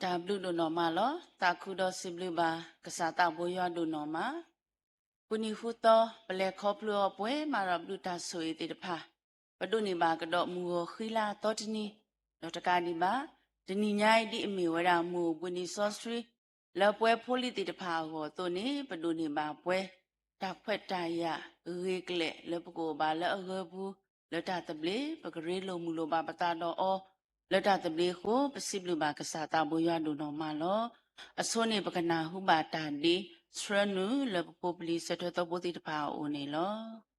တၢ်ဘျုးဒိၣ်နီၢ်မးလီၤ. သးခုဒီးစံးဘျုးဘၣ်ကစၢ်သးဘိယွၤဒိၣ်နီၢ်မး. ပူၤနံၤဟူသီ ပလဲၤခီဖျိအီၤပှဲၤမးဒီးဘျုးတၢ်ဆိၣ်ဂ့ၤသ့ၣ်တဖၣ်, ပဒိးန့ၢ်ဘၣ်ကဒီးမုၢ်ဂီၤဃံလၤအသီတနံၤ, ဒီးတကးဒံးဘၣ် တနံၤညါအံၤဒ်အမ့ၢ်ဝဲဒၣ်မုၢ်အိၣ်ဘှံးနံၤစီဆှံ လၢပှဲၤဖိလံၤသ့ၣ်တဖၣ်အဂီၢ်အသိးန့ၣ် ပဒိးန့ၢ်ဘၣ်ပှဲၤ တၢ်ခွဲးတၢ်ယာ်ဂ့ၤကလဲာ်လၢပကအိၣ်ဘၣ်လၢအဂၢၤပူၤ လၢတၢ်သဘျ့ ပကရ့လိာ်မုာ်လိာ်ဘၣ်ပသးဒီးအီၤ လၢတၢ်သဘျ့အဃိ ပစံးဘျုးဘၣ်ကစၢ်သးဘိယွၤဒိၣ်နီၢ်မးလီၤ. အဆိန့ၣ် ပကနၢ်ဟူဘၣ်တၢ်ဒ့ဆှၢနုာ်လၢပဖိပလံၤစၢၤထွဲသီဖိသ့ၣ်တဖၣ်အအိၣ်န့ၣ်လီၤ.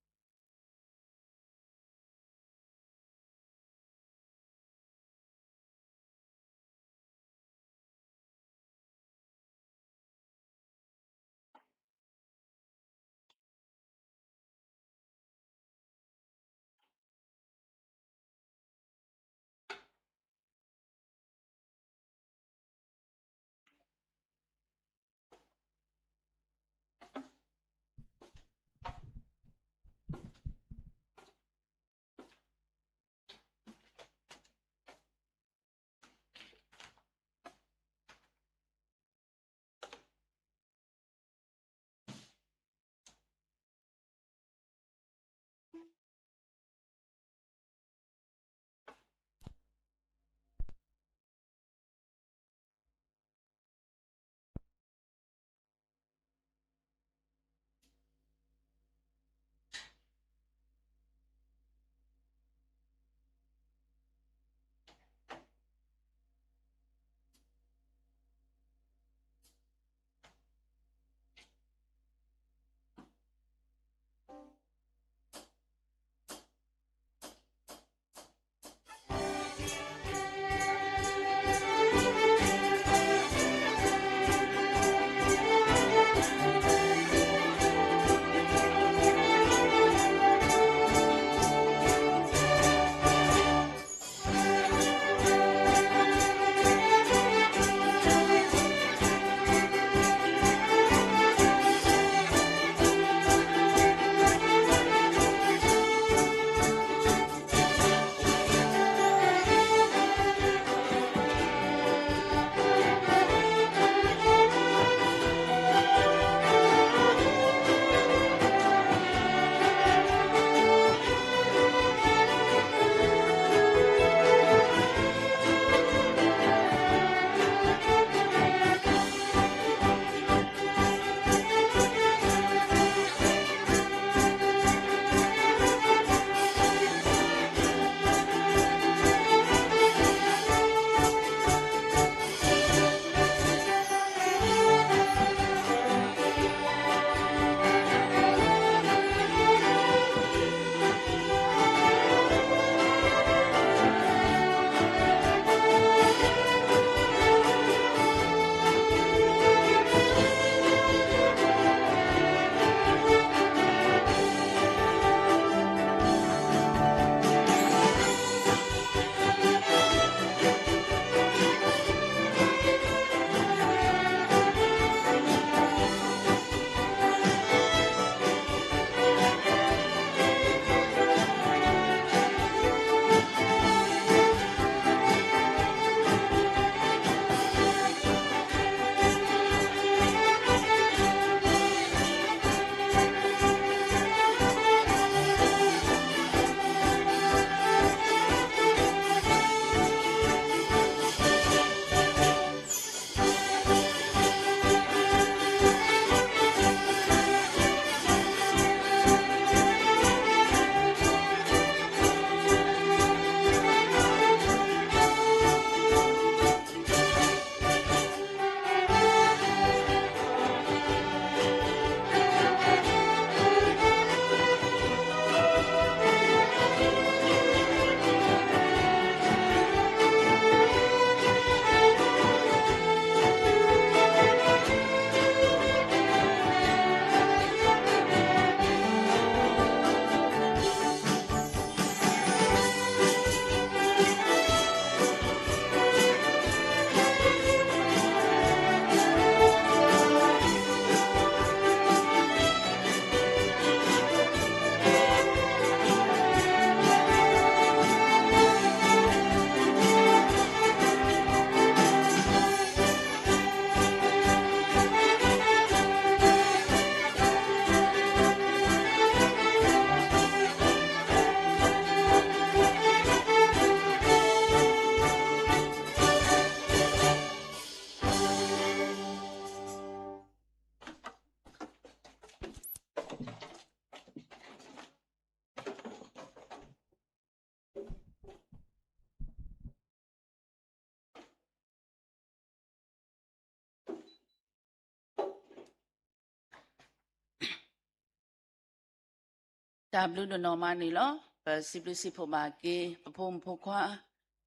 တၢ်ဘျုးဒိၣ်နီၢ်မးန့ၣ်လီၤ. ပစံးဘျုးစံးဖှိၣ်ဘၣ်က့ၤ ပဖိမုၣ်ဖိခွါ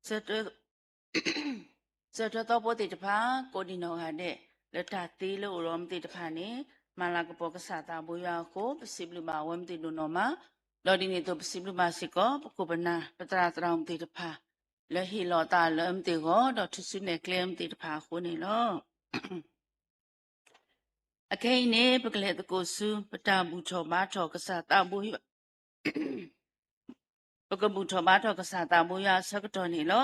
ဆၢထၢၣ်သီဖိသ့ၣ်တဖၣ် ကိးဒံးနီၢ်ဂၤဒဲး လၢတၢ်သ့လၢအိၣ်ဒီးမသ့ၣ်တဖၣ်န့ၣ် မၤလၤကပီၤကစၢ်သးဘိယွၤအဃိ ပစံးဘျုးဘၣ်အဝဲမသ့ၣ်ဒိၣ်နီၢ်မး, ဒီးဒ်န့ၣ်အသိး ပစံးဘျုးဘၣ်စ့ၢ်ကီး ပခိၣ်ပနၢ် ပသရၣ်သရၣ်မုၣ်သ့ၣ်တဖၣ် လၢဟ့ၣ်လီၤသးလၢအမသ့ၣ်အဂီၢ် ဒီးထုးစုနဲၣ်ကျဲအမသ့ၣ်တဖၣ်အဃိန့ၣ်လီၤ. အခဲအံၤန့ၣ် ပကလဲၤသကိးဆူ ပတၢ်ဘူၣ်ထီၣ်ဘါထီၣ်ကစၢ် ပကဘူၣ်ထီၣ်ဘါထီၣ်ကစၢ်သးဘိယွၤအဆၢကတီၢ်န့ၣ်လီၤ.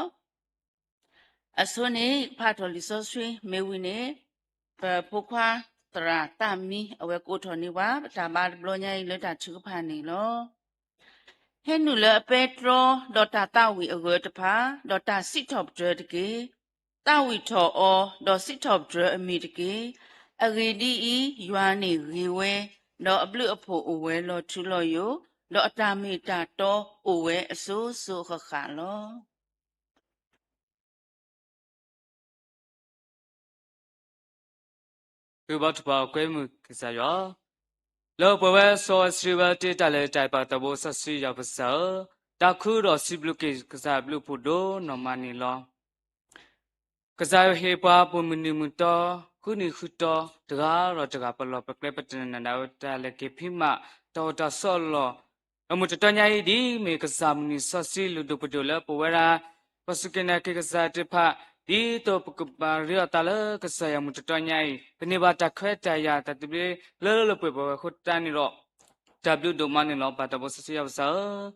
အဆိန့ၣ် ယကဖးထီၣ်လံာ်စီဆှံ မ့ၢ်ဝံၤန့ၣ် ပဖိခွါသရၣ်သၣ်မံ အဝဲကအိးထီၣ်န့ၢ်ပှၤ ပတၢ်ဘါတဘျီညါအံၤလၢတၢ်ထုကဖၣ်န့ၣ်လီၤ. ဟဲနုာ်လၢအပဲတြီ ဒီးတၢ်သးဝံၣ်အဂၢၢ်တဖၣ်, ဒီးတၢ်စံးထီၣ်ပတြၢၤတက့ၢ်. သးဝံၣ်ထီၣ်အီၤ, ဒီးစံးထီၣ်ပတြၢၤအမံၤတက့ၢ်. အဂ့ၢ်ဒ်အံၤ, ယွၤန့ၣ်ဂ့ၤဝဲ, ဒီးအဘျုးအဖှိၣ်အိၣ်ဝဲလီၤထူလီၤယိာ်, ဒီးအတၢ်မ့ၢ်တၢ်တီအိၣ်ဝဲအစိၤစိၤအဃၣ်ဃၣ်လီၤ. ဂ့ၤဘါထုကဖၣ် ကွဲမုာ်ကစၢ်ယွၤ, လၢပှဲၤဝဲစီၤအၤစရံဝဲတ့တၢ်လၢတၢ်အံၤ ပၢ်သးဘိစီဆှံယွၤပကစၢ်ဧၢ, တၢ်ခူဒီးစံးဘျုးက့ၤကစၢ်အဘျုးအဖှိၣ်ဒိၣ်နီၢ်မးန့ၣ်လီၤ. ကစၢ်ယွၤဟ့ၣ်ပှၤပိာ်မုၣ်နံၤမုၢ်တီ, ဃုနံၤဃုတီ, တဂၤဒီးတဂၤ ပလီၢ်ပကျဲ ပတနၢ်နၢ်ဝဲတၢ်လဲၤက့ၤဖံးမး တၢ်အိၣ်တၢ်ဆိးအလီၢ် အမုၢ်တတီညါအံၤ ဒ်မ့ၢ်ကစၢ်မုၢ်နံၤစီဆှံလုၢ်ဒိၣ်ပှ့ၤဒိၣ်လၢပဝဲဒၣ် ပှၤစူၢ်က့ၤနာ်က့ၤကစၢ်သ့ၣ်တဖၣ် ဒ်သိးပကဘၣ်ရ့အီၣ်သးလၢကစၢ်ယွၤမုၢ်တတီညါအံၤ ပန့ၢ်ဘၣ်တၢ်ခွဲးတၢ်ယာ်တၢ်သဘျ့လၢလၢပှဲၤပှဲၤဝဲအဃိသတးန့ၣ်ဒီး တၢ်ဘျုးဒိၣ်မးန့ၣ်လီၤ ပၢ်သးဘိစီဆှံယွၤပကစၢ်ဧၢ.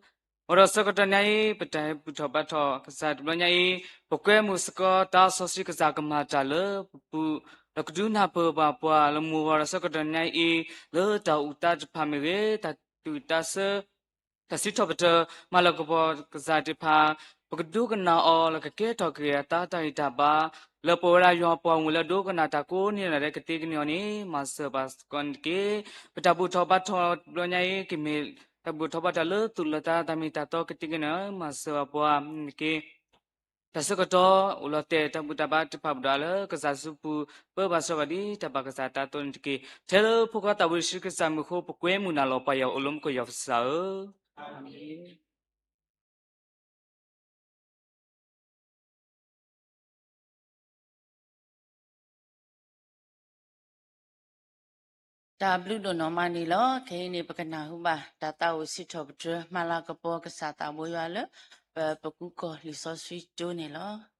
အိၣ်ဒီးဆၢကတီၢ်ညါအံၤ ပတၢ်ဟဲဘူၣ်ထီၣ်ဘါထီၣ်ကစၢ်တဘျီညါအံၤ ပကွဲမုာ်စ့ၢ်ကီးသးစီဆှံကစၢ်ကမၤတၢ်လၢပပူၤ ဒီးကဒုးနၢ်ပၢၢ်ဘၣ်ပှၤလၢမုၢ်ဂီၤဒီးဆၢကတီၢ်ညါအံၤ လၢတၢ်အိၣ်သးတဖၣ်မ့ၢ်ဂ့ၤ တၢ်တုၤတၢ်ဆၢ တၢ်စံးထီၣ်ပတြၢၤ မၤလၤကပီၤကစၢ်သ့ၣ်တဖၣ် ပကဒိကနၣ်အီၤလၢကကဲထီၣ်က့ၤအသးတၢ်ဂံၢ်တၢ်ဘါ လၢပဝဲဒၣ်ယွၤပှၤမုၣ်လၢအဒိကနၣ်တၢ်ကိးနံၤဒဲးကသ့ကန့ၢ်အီၤန့ၣ် မၤစၢၤဘၣ်စ့ၢ်ကီးန့ၣ်တက့ၢ်. ပတၢ်ဘူၣ်ထီၣ်ဘါထီၣ်တဘျီညါအံၤ ကမ့ၢ်တၢ်ဘူၣ်ထီၣ်ဘါထီၣ်လၢသူၣ်လၢသးတၢ်မ့ၢ်တၢ်တီကသ့ကန့ၢ် မၤစၢၤဘၣ်ပှၤန့ၣ်တက့ၢ်. တၢ်ဆၢကတီၢ်အိၣ်လီၤတဲာ်တၢ်ဘူၣ်တၢ်ဘါတဖၣ်ပူၤဒီးလၢကစၢ်စုပူၤ ပၢဘၣ်စီဘၣ်ဒ်တၢ်ဘၣ်ကစၢ်အသးအသိးန့ၣ်တက့ၢ်. ထဲလၢဖိခွါသးဘိယ့ၣ်ၡူးခရံာ်စၢ်မုၢ်အဃိ ပကွဲမုာ်နၤလီၤပၢ်ယွၤအိၣ်လၢမူခိၣ်ယွၤပကစၢ်ဧၢ. တၢ်ဘျုးဒိၣ်နီၢ်မးန့ၣ်လီၤ. ခဲအံၤန့ၣ် ပကနၢ်ဟူဘၣ်တၢ်သးဝံၣ်စံးထီၣ်ပတြၢၤ မၤလၤကပီၤကစၢ်သးဘိယွၤလၢ ပပူၤကီၢ်လံာ်စီဆှံကၠိန့ၣ်လီၤ.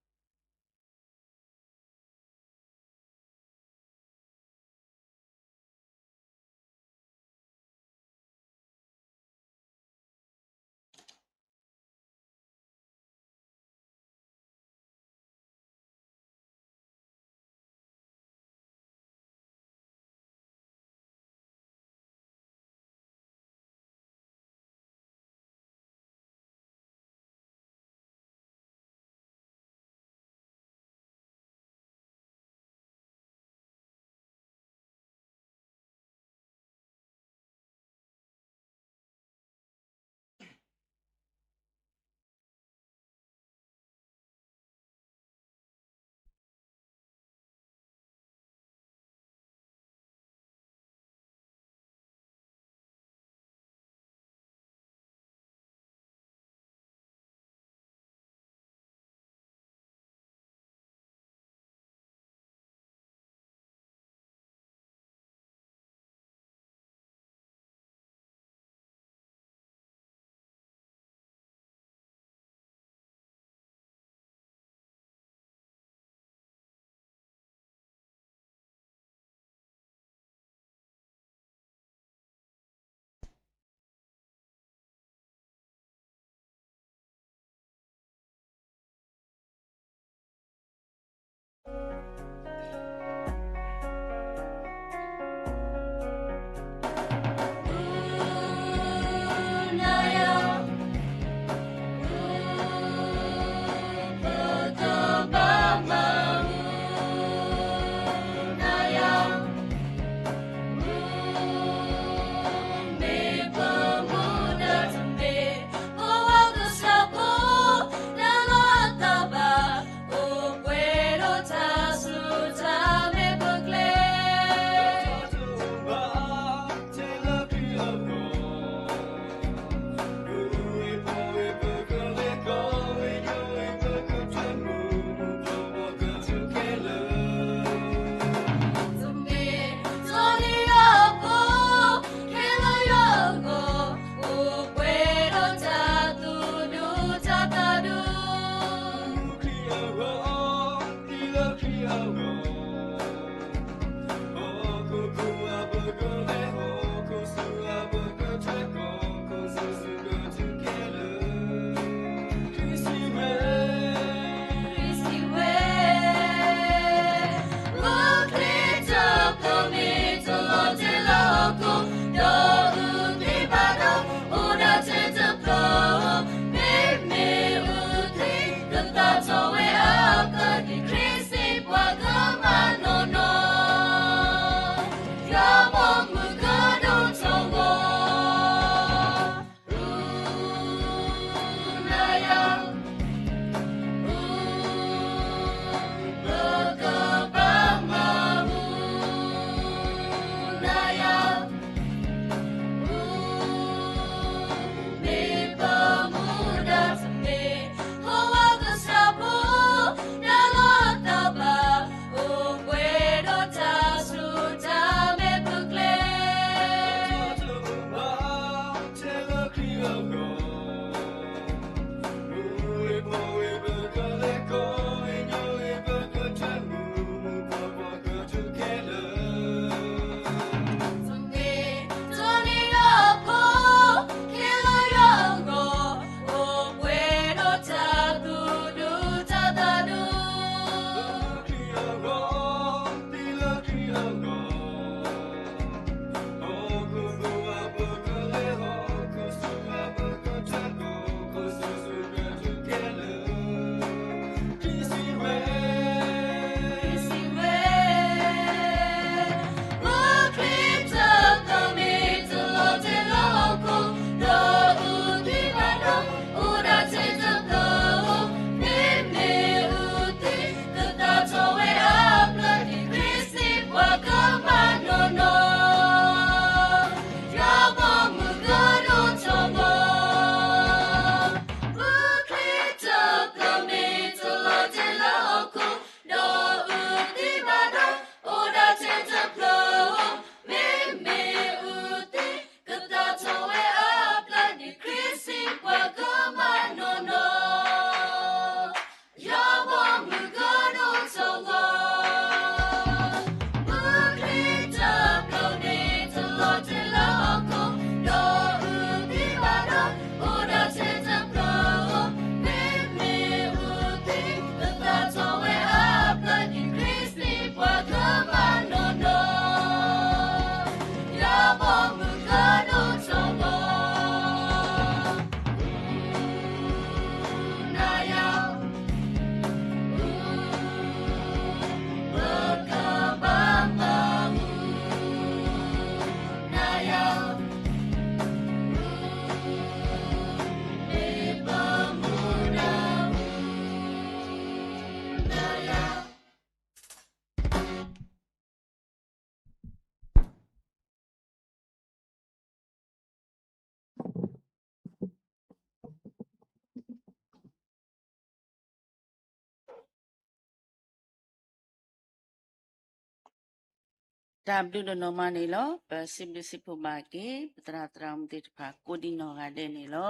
တၢ်ဘျုးဒိၣ်နီၢ်မးန့ၣ်လီၤ. ပစံးဘျုးစံးဖှိၣ်ဘၣ်က့ၤ ပသရၣ်သရၣ်မုၣ်သ့ၣ်တဖၣ်ကိးဒံးနီၢ်ဂၤဒဲးန့ၣ်လီၤ.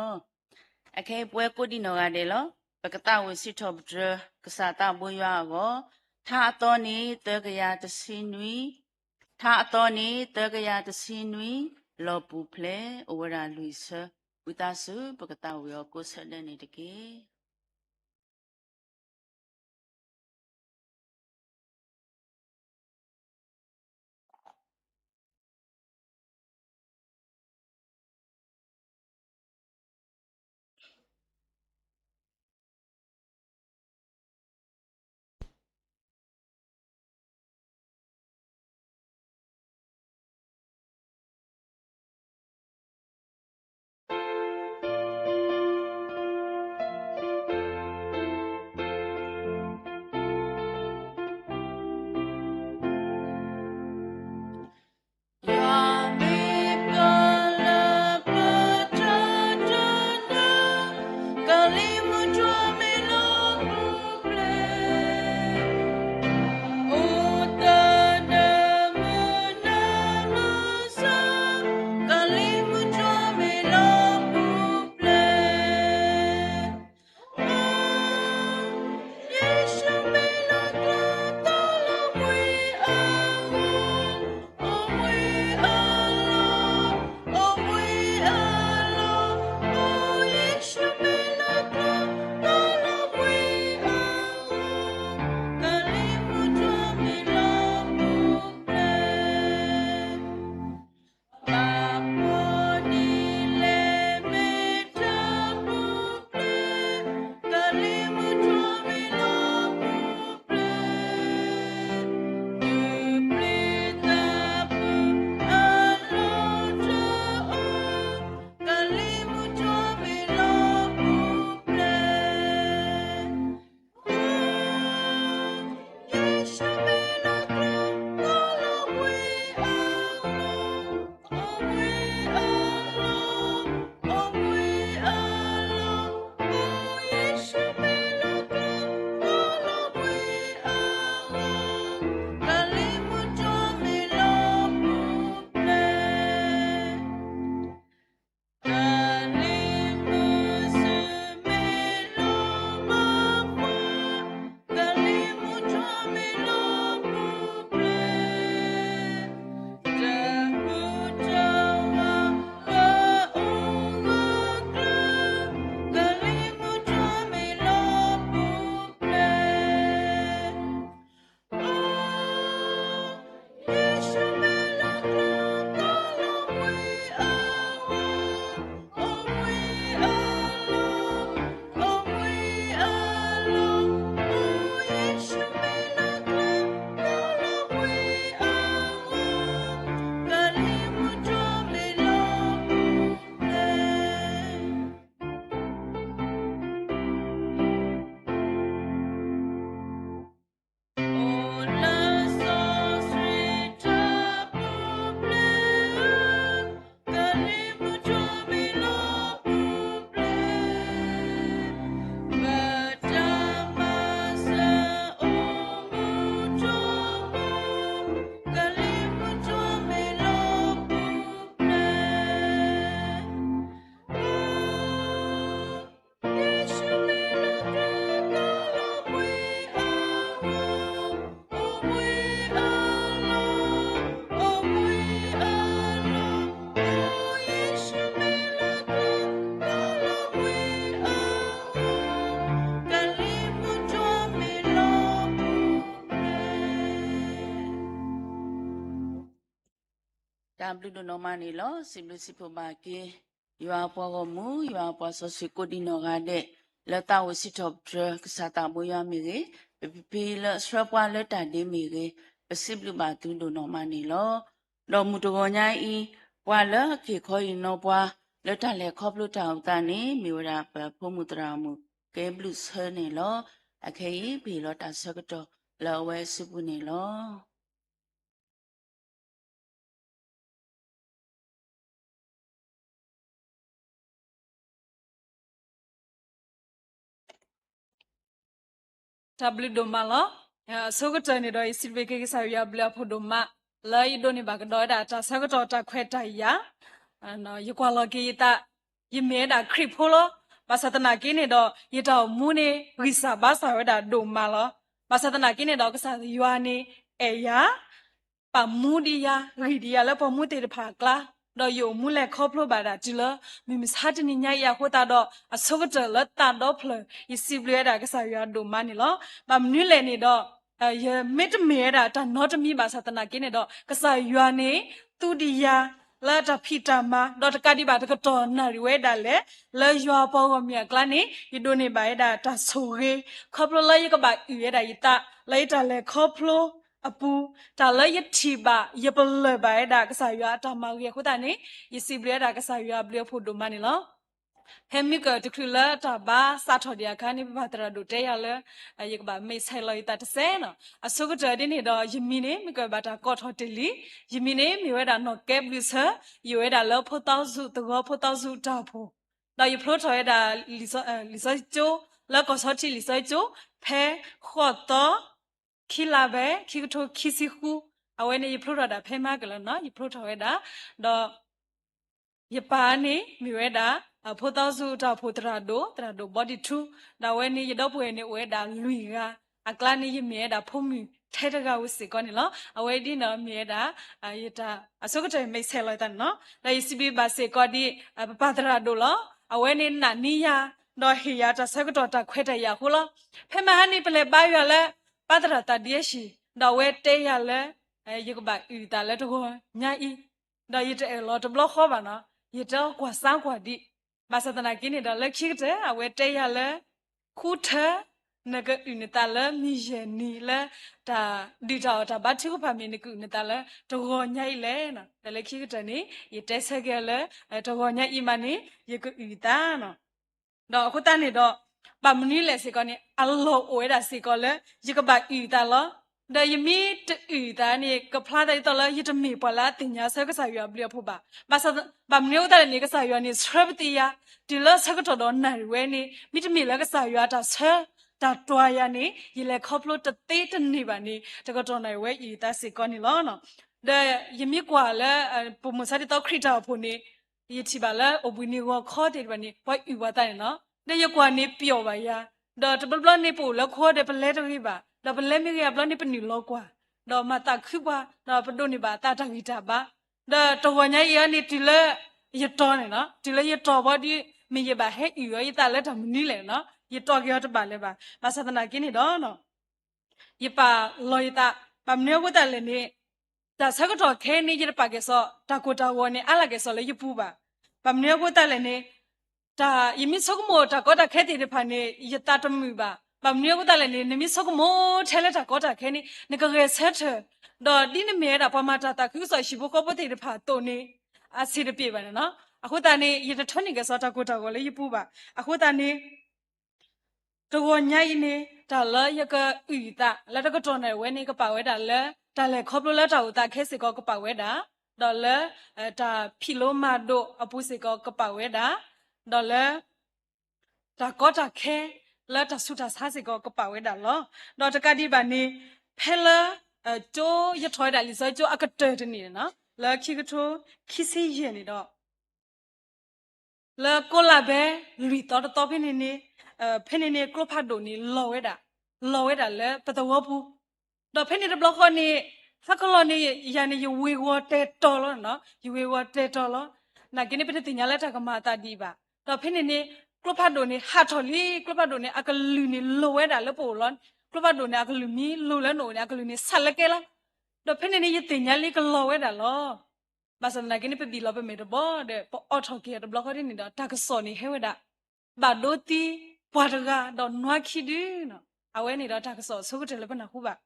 အခဲအံၤပဝဲကိးဒံးနီၢ်ဂၤဒဲးလီၤ. ပကသးဝံၣ်စံးထီၣ်ပတြၢၤ ကစၢ်သးဘိယွၤအဂီၢ်, ထါအသီန့ၣ် သၢကယၤတဆံနွံ, ထါအသီန့ၣ် သၢကယၤတဆံနွံ, လီၢ်ပူၤဖျဲး အိၣ်ဝဲဒၣ်လွံၢ်ဆၢ, ဝံသးစူၤ ပကသးဝံၣ်အီၤကိးဆၢဒဲးန့ၣ်တက့ၢ်. တၢ်ဘျုးဒိၣ်နီၢ်မးန့ၣ်လီၤ. စံးဘျုးစံးဖှိၣ်ဘၣ်က့ၤ ယွၤအပှၤဂီၢ်မုၢ် ယွၤအပှၤစီဆှံကိးဒံနီၢ်ဂၤဒဲး လၢသးအိၣ်စံးထီၣ်ပတြၢၤ ကစၢ်သးဘိယွၤမ့ၢ်ဂ့ၤ, ပဖံဖံလၢအဆှၢပှၤလၢတၢ်ဒ့မ့ၢ်ဂ့ၤ, ပစံးဘျုးဘၣ်သုဒိၣ်နီၢ်မးန့ၣ်လီၤ. ဒီးမုၢ်တဂီၤညါအံၤ ပှၤလၢအက့ၤခီအံၤနီၢ်ပှၤ လၢတၢ်လဲၤခီဖျိတၢ်အိၣ်သးန့ၣ် မ့ၢ်ဝဲဒၣ်ပဖိမုၣ်သရၣ်မုၣ် ကဲဘျုးဆၢန့ၣ်လီၤ. အခဲအံၤ ပဟ့ၣ်လီၤတၢ်ဆၢကတီၢ်လၢအဝဲအစုပူၤန့ၣ်လီၤ. တၢ်ဘျုးဒိၣ်မးလီၤ. အဆိကတၢၢ်န့ၣ်ဒီး ယစံးဘျုးက့ၤကစၢ်ယွၤအဘျုးအဖှိၣ်ဒိၣ်မး လၢယဒိးန့ၢ်ဘၣ်ကဒီးဝဲဒၣ်တၢ်ဆၢကတီၢ်တၢ်ခွဲးတၢ်ယာ်, ယကွၢ်လီၤက့ၤယသး ယမ့ၢ်ဝဲဒၣ်ခရံာ်ဖိလီၤ. ဘၣ်ဆၣ်သနာ်က့န့ၣ်ဒီး ယတၢ်အိၣ်မူန့ၣ် ဂံၢ်စၢ်ဘါစၢ်ဝဲဒၣ်ဒိၣ်မးလီၤ. ဘၣ်ဆၣ်သနာ်က့န့ၣ်ဒီး ကစၢ်ယွၤန့ၣ်အဲၣ်ယၤ ပာ်မူဒံးယၤ ဂံၢ်ဒံးယၤလၢပှၤမူသ့ၣ်တဖၣ်အကျါ, ဒီးယအိၣ်မူလဲၤခီဖျိဘၣ်ဒၣ်တုၤလၢ မုၢ်မဆါတနံၤညါအံၤအဃိသတးဒီး အဆိကတၢၢ်လၢသးဒီဖျၢၣ် ယစံးဘျုးဝဲဒၣ်ကစၢ်ယွၤဒိၣ်မးန့ၣ်လီၤ. ဘၣ်မနုၤလဲၣ်န့ၣ်ဒီး ယမ့ၢ်တမ့ၢ်ဝဲဒၣ်တၢ်နီတမံၤဘၣ်ဆၣ်သနာ်က့န့ၣ်ဒီး ကစၢ်ယွၤန့ၣ် သူဒံးယၤ လၢတၢ်ဖံးတၢ်မၤ ဒီးတကးဒံးဘၣ်တကတီၢ်နၣ်ရံၣ်ဝဲဒၣ်လဲာ် လၢယွၤပှၤဂီၢ်မုၢ်အကျါန့ၣ် ယဒိးန့ၢ်ဘၣ်ဝဲဒၣ်တၢ်ဆိၣ်ဂ့ၤ ခီဖျိလၢယကဘၣ်အုၣ်ဝဲဒၣ်ယသး လၢယတၢ်လဲၤခီဖျိအပူၤ, တၢ်လၢယထံၣ်ဘၣ် ယပလၢၢ်ဘၣ်ဝဲဒၣ်ကစၢ်ယွၤအတၢ်မၤဂ့ၤအဃိသတးန့ၣ် ယစံးဘျုးဝဲဒၣ်ကစၢ်ယွၤအဘျုးအဖှိၣ်ဒိၣ်မးန့ၣ်လီၤ. ဖဲမုၢ်ကၢၢ်တချုးလၢတၢ်ဘါစးထီၣ်ဒံးအခါန့ၣ် ပပၢ်သရၣ်ဒိၣ်တဲယၤလၢ ယကဘၣ်မဲာ်ဆဲးလီၤယသးတစဲးနီၤ. အဆိကတၢၢ်ဒ်န့ၣ်ဒီး ယမံၤန့ၣ် မုၢ်ကၢၢ်ဘၣ်တၢ်ကိးထီၣ်တ့ၢ်လံ. ယမံၤန့ၣ် မ့ၢ်ဝဲဒၣ်နီၢ်ကဲဘျုးဆၢ, ယအိၣ်ဝဲဒၣ်လၢဖိသီစူၤသဝီဖိသီစူၤတၢ်အိၣ်ဖှိၣ်, ဒီးယဖျိထီၣ်ဝဲဒၣ် လံာ်စီဆှံကၠိ လၢကီၢ်ဆီထံးလံာ်စီဆှံကၠိ ဖဲဃိးသီ ခံလါဘဲ ခံကထိခံဆံဃု, အဝဲန့ၣ်ယဖျိထီၣ်ဒၣ်ဖဲမဟါကလၢာ်နီၤ ယဖျိထီၣ်ဝဲဒၣ်, ဒီး ယပၢ်န့ၣ်မ့ၢ်ဝဲဒၣ် ဖိသီစူၤတၢ်အိၣ်ဖှိၣ်သရၣ်ဒိၣ် သရၣ်ဒိၣ်ဘီဒံထူ, ဒီးအဝဲန့ၣ်ယဒီပုၢ်ဝဲၢ်န့ၣ်အိၣ်ဝဲဒၣ်လွံၢ်ဂၤ, အကျါန့ၣ်ယမ့ၢ်ဝဲဒၣ်ဖိမုၣ်ထဲတဂၤဧိၤစ့ၢ်ကီးန့ၣ်လီၤ. အဝဲဒ်န့ၣ်ဒီးမ့ၢ်ဝဲဒၣ် ယတၢ်အဆိကတၢၢ်မဲာ်ဆဲးလီၤယသးန့ၣ်နီၤ. ဒီးယစံးဘျုးဘၣ်စ့ၢ်ကီးဒ် ပပၢ်သရၣ်ဒိၣ်လီၤ. အဝဲန့ၣ်နာ်န့ၢ်ယၤ ဒီးဟ့ၣ်ယၤတၢ်ဆၢကတီၢ်တၢ်ခွဲးတၢ်ယာ်အဃိလီၤ. ဖဲမဟါန့ၣ် ပလဲၤဘါယွၤလၢ ပၢ်သရၣ်သးဒံအဟံၣ်, ဒီးအဝဲတဲယၤလၢ ယကဘၣ်အုၣ်သးလၢတဂီၤညါအံၤ, ဒီးယတအၢၣ်လီၤတဘျီဃီဘၣ်နီၤ, ယတဲကွၢ်စၢကွၢ်ဒံး, ဘၣ်ဆၣ်သနာ်က့န့ၣ်ဒီး လၢခံကတၢၢ် အဝဲတဲယၤလၢ ဃုထၢ နကအုၣ်နသးလၢမုၢ်ယဲၢ်နံၤလၢ တၢ်ဒုးတၢ်အီၣ်တၢ်ဘါထုကဖၣ်မ့ၢ် နကအုၣ်နသးလၢတဂီၤညါအံၤလဲၣ်. ဒီးလၢခံကတၢၢ်န့ၣ် ယတဲဆၢက့ၤလၢ တဂီၤညါအံၤမးန့ၣ် ယကအုၣ်သးနီၤ. ဒီးအဃိသတးန့ၣ်ဒီး ဘၣ်မနုၤလဲၣ်စ့ၢ်ကီးန့ၣ် အလီၢ်အိၣ်ဝဲဒၣ်စ့ၢ်ကီးလၢ ယကဘၣ်အုၣ်သးလီၤ. ဒီးယမ့ၢ်တအုၣ်သးန့ၣ် ကဖျါသးဒ်သိးလၢယတမ့ၢ်ပှၤလၢအသ့ၣ်ညါဆၢကစၢ်ယွၤအဘျုးအဖှိၣ်ဘၣ်. ဘၣ်ဆၣ် ဘၣ်မနုၤအဃိသတးလဲၣ်န့ၣ် ကစၢ်ယွၤန့ၣ် ဆှၢပသံယၤ တုၤလၢဆၢကတီၢ်ဒီးနၣ်ရံၣ်ဝဲန့ၣ် မ့တမ့ၢ်လၢကစၢ်ယွၤတၢ်ဆၢတၢ်တွၤယၤန့ၣ် ယလဲၤခီဖျိတသ့တန့ၢ်ဘၣ်န့ၣ် တကတီၢ်နၣ်ရံၣ်ဝဲအုၣ်သးစ့ၢ်ကီးန့ၣ်လီၤ. ဒီးယမ့ၢ်ကွၢ်လၢ ပမိၢ်ဆါဒ်သိးခရံာ်တၢ်အိၣ်ဖှိၣ်န့ၣ် ယထံၣ်ဘၣ်လၢအိၣ်ဘှံးနံၤဂီၤခီသ့ၣ်တဖၣ်န့ၣ် ပှၤအုၣ်ပှၤသးန့ၣ်လီၤ. ဒီးယကွၢ်န့ၣ်ပျီၣ်ဘၣ်ယၤ, ဒီးတဘျီဘျီန့ၣ် ပအိၣ်လၢခိဒီးပလဲတဂ့ၤဘၣ်, ဒီးပလဲမ့ၢ်ဂ့ၤအဘျီန့ၣ် ပနုာ်လီၤကွၢ်, ဒီးမၤသးခုပှၤ, ဒီးပဒိးန့ၢ်ဘၣ်အသးတၢ်ဂံၢ်တၢ်ဘါ, ဒီးတဂီၤညါအံၤန့ၣ် တုၤလၢယတီၤန့ၣ်လီၤ, တုၤလၢယတီၤဘီဒီး မ့ၢ်ယဘၣ်ဟဲအုၣ်အီၤယသးလၢတၢ်မနုၤလဲၣ်န့ၣ်လီၤ, ယတီၤက့ၤအီၤတဘၣ်လၢၤဘၣ်. ဘၣ်ဆၣ်သနာ်က့န့ၣ်ဒီး ယပာ်လီၤယသး, ဘၣ်မနုၤအဃိသတးလဲၣ်န့ၣ် တၢ်ဆၢကတီၢ်ခဲအံၤန့ၣ် ယတပာ်ကဲၣ်ဆိး တၢ်ကိၢ်တၢ်ဂီၤန့ၣ် အါလၢ်ကဲၣ်ဆိးလၢယပူၤဘၣ်. ဘၣ်မနုၤအဃိသတးလဲၣ်န့ၣ် တၢ် ယမ့ၢ်ဆိကမိၣ်တၢ်ကီတၢ်ခဲသ့ၣ်တဖၣ်န့ၣ် ယသးတမုာ်ဘၣ်. ဘၣ်မနုၤအဃိသတးလဲၣ်န့ၣ် နမ့ၢ်ဆိကမိၣ်ထဲလၢတၢ်ကီတၢ်ခဲန့ၣ် နကဂဲၤဆၢထၢၣ်, ဒီးဒ်နမ့ၢ်ဝဲဒၣ်ပှၤမၤတၢ်သးခုကစီၣ်ဟံၣ်ဖိဃီဖိသ့ၣ်တဖၣ်အသိးန့ၣ် အဆင်တပြေဘၣ်န့ၣ်လီၤ. အဃိသတးန့ၣ် ယတထၢနုာ်ကဲၣ်ဆိးတၢ်ကိၢ်တၢ်ဂီၤလၢယပူၤဘၣ်. အဃိသတးန့ၣ် တဂီၤညါအံၤန့ၣ် တၢ်လၢယကအုၣ်အသး လၢတကတီၢ်နၣ်ရံၣ်ဝဲန့ၣ် ကပာ်ဝဲဒၣ်လၢ တၢ်လဲၤခီဖျိလၢတၢ်အိၣ်သးခဲစ့ၢ်ကီးကပာ်ဝဲဒၣ်, ဒီးလၢ တၢ်ဖံးလိမၤဒိးအပူၤစ့ၢ်ကီးကပာ်ဝဲဒၣ်, ဒီးလၢ တၢ်ကီတၢ်ခဲ လၢတၢ်ဆူးတၢ်ဆါစ့ၢ်ကီးကပာ်ဝဲဒၣ်လီၤ. ဒီးတကးဒံးဘၣ်န့ၣ် ဖဲလၢ ကၠိယထီၣ်ဝဲဒၣ်လံာ်စီဆှံကၠိအကတၢၢ်တနံၣ်န့ၣ်လီၤ, လၢခံကထိခံဆံယဲၢ်န့ၣ်ဒီး လၢကိးလါဘဲ လွံၢ်သီတသီဖဲန့ၣ်န့ၣ်, ဖဲန့ၣ်န့ၣ် ကျိဖးဒိၣ်န့ၣ် လီၤဝဲဒၣ်, လီၤဝဲဒၣ်လၢပသဝီပူၤ, ဒီးဖဲန့ၣ်တဘျီဃီန့ၣ် ဟါကလီန့ၣ် ယၤန့ၣ် ယဝ့ၤဝီၤတဲာ်တီၤလီၤ, ယဝ့ၤဝီၤတဲာ်တီၤလီၤ. နာ်က့န့ၣ် ပတသ့ၣ်ညါလၢတၢ်ကမၤအသးဒ်အံၤဘၣ်. ဒီးဖဲန့ၣ်န့ၣ် ကျိဖးဒိၣ်န့ၣ် ဟးထီၣ်လံ, ကျိဖးဒိၣ်န့ၣ် အကလုၢ်န့ၣ် လီၤဝဲဒၣ်လၢပအိၣ်လီၤ. ကျိဖးဒိၣ်န့ၣ် အကလုၢ်မ့ၢ်လီၤလၢနအိၣ်န့ၣ် အကလုၢ်န့ၣ် ဆးလၢကဲလီၤ. ဒီးဖဲန့ၣ်န့ၣ် ယသ့ၣ်ညါလံကလီၤဝဲဒၣ်လီၤ. ဘၣ်ဆၣ်သနာ်က့န့ၣ် ပဘံၣ်လီၤပမဲာ်တဘီဒီး ပအိးထီၣ်က့ၤအီၤတဘျီဃီဒ်န့ၣ်ဒီး တၢ်ကစီၣ်န့ၣ်ဟဲဝဲဒၣ် ဘၣ်ဒိသံပှၤတဂၤဒီးနွားခံဒုနီၤ. အဝဲန့ၣ်ဒီးတၢ်ကစီၣ်အဆိကတၢၢ်လၢပနၢ်ဟူဘၣ်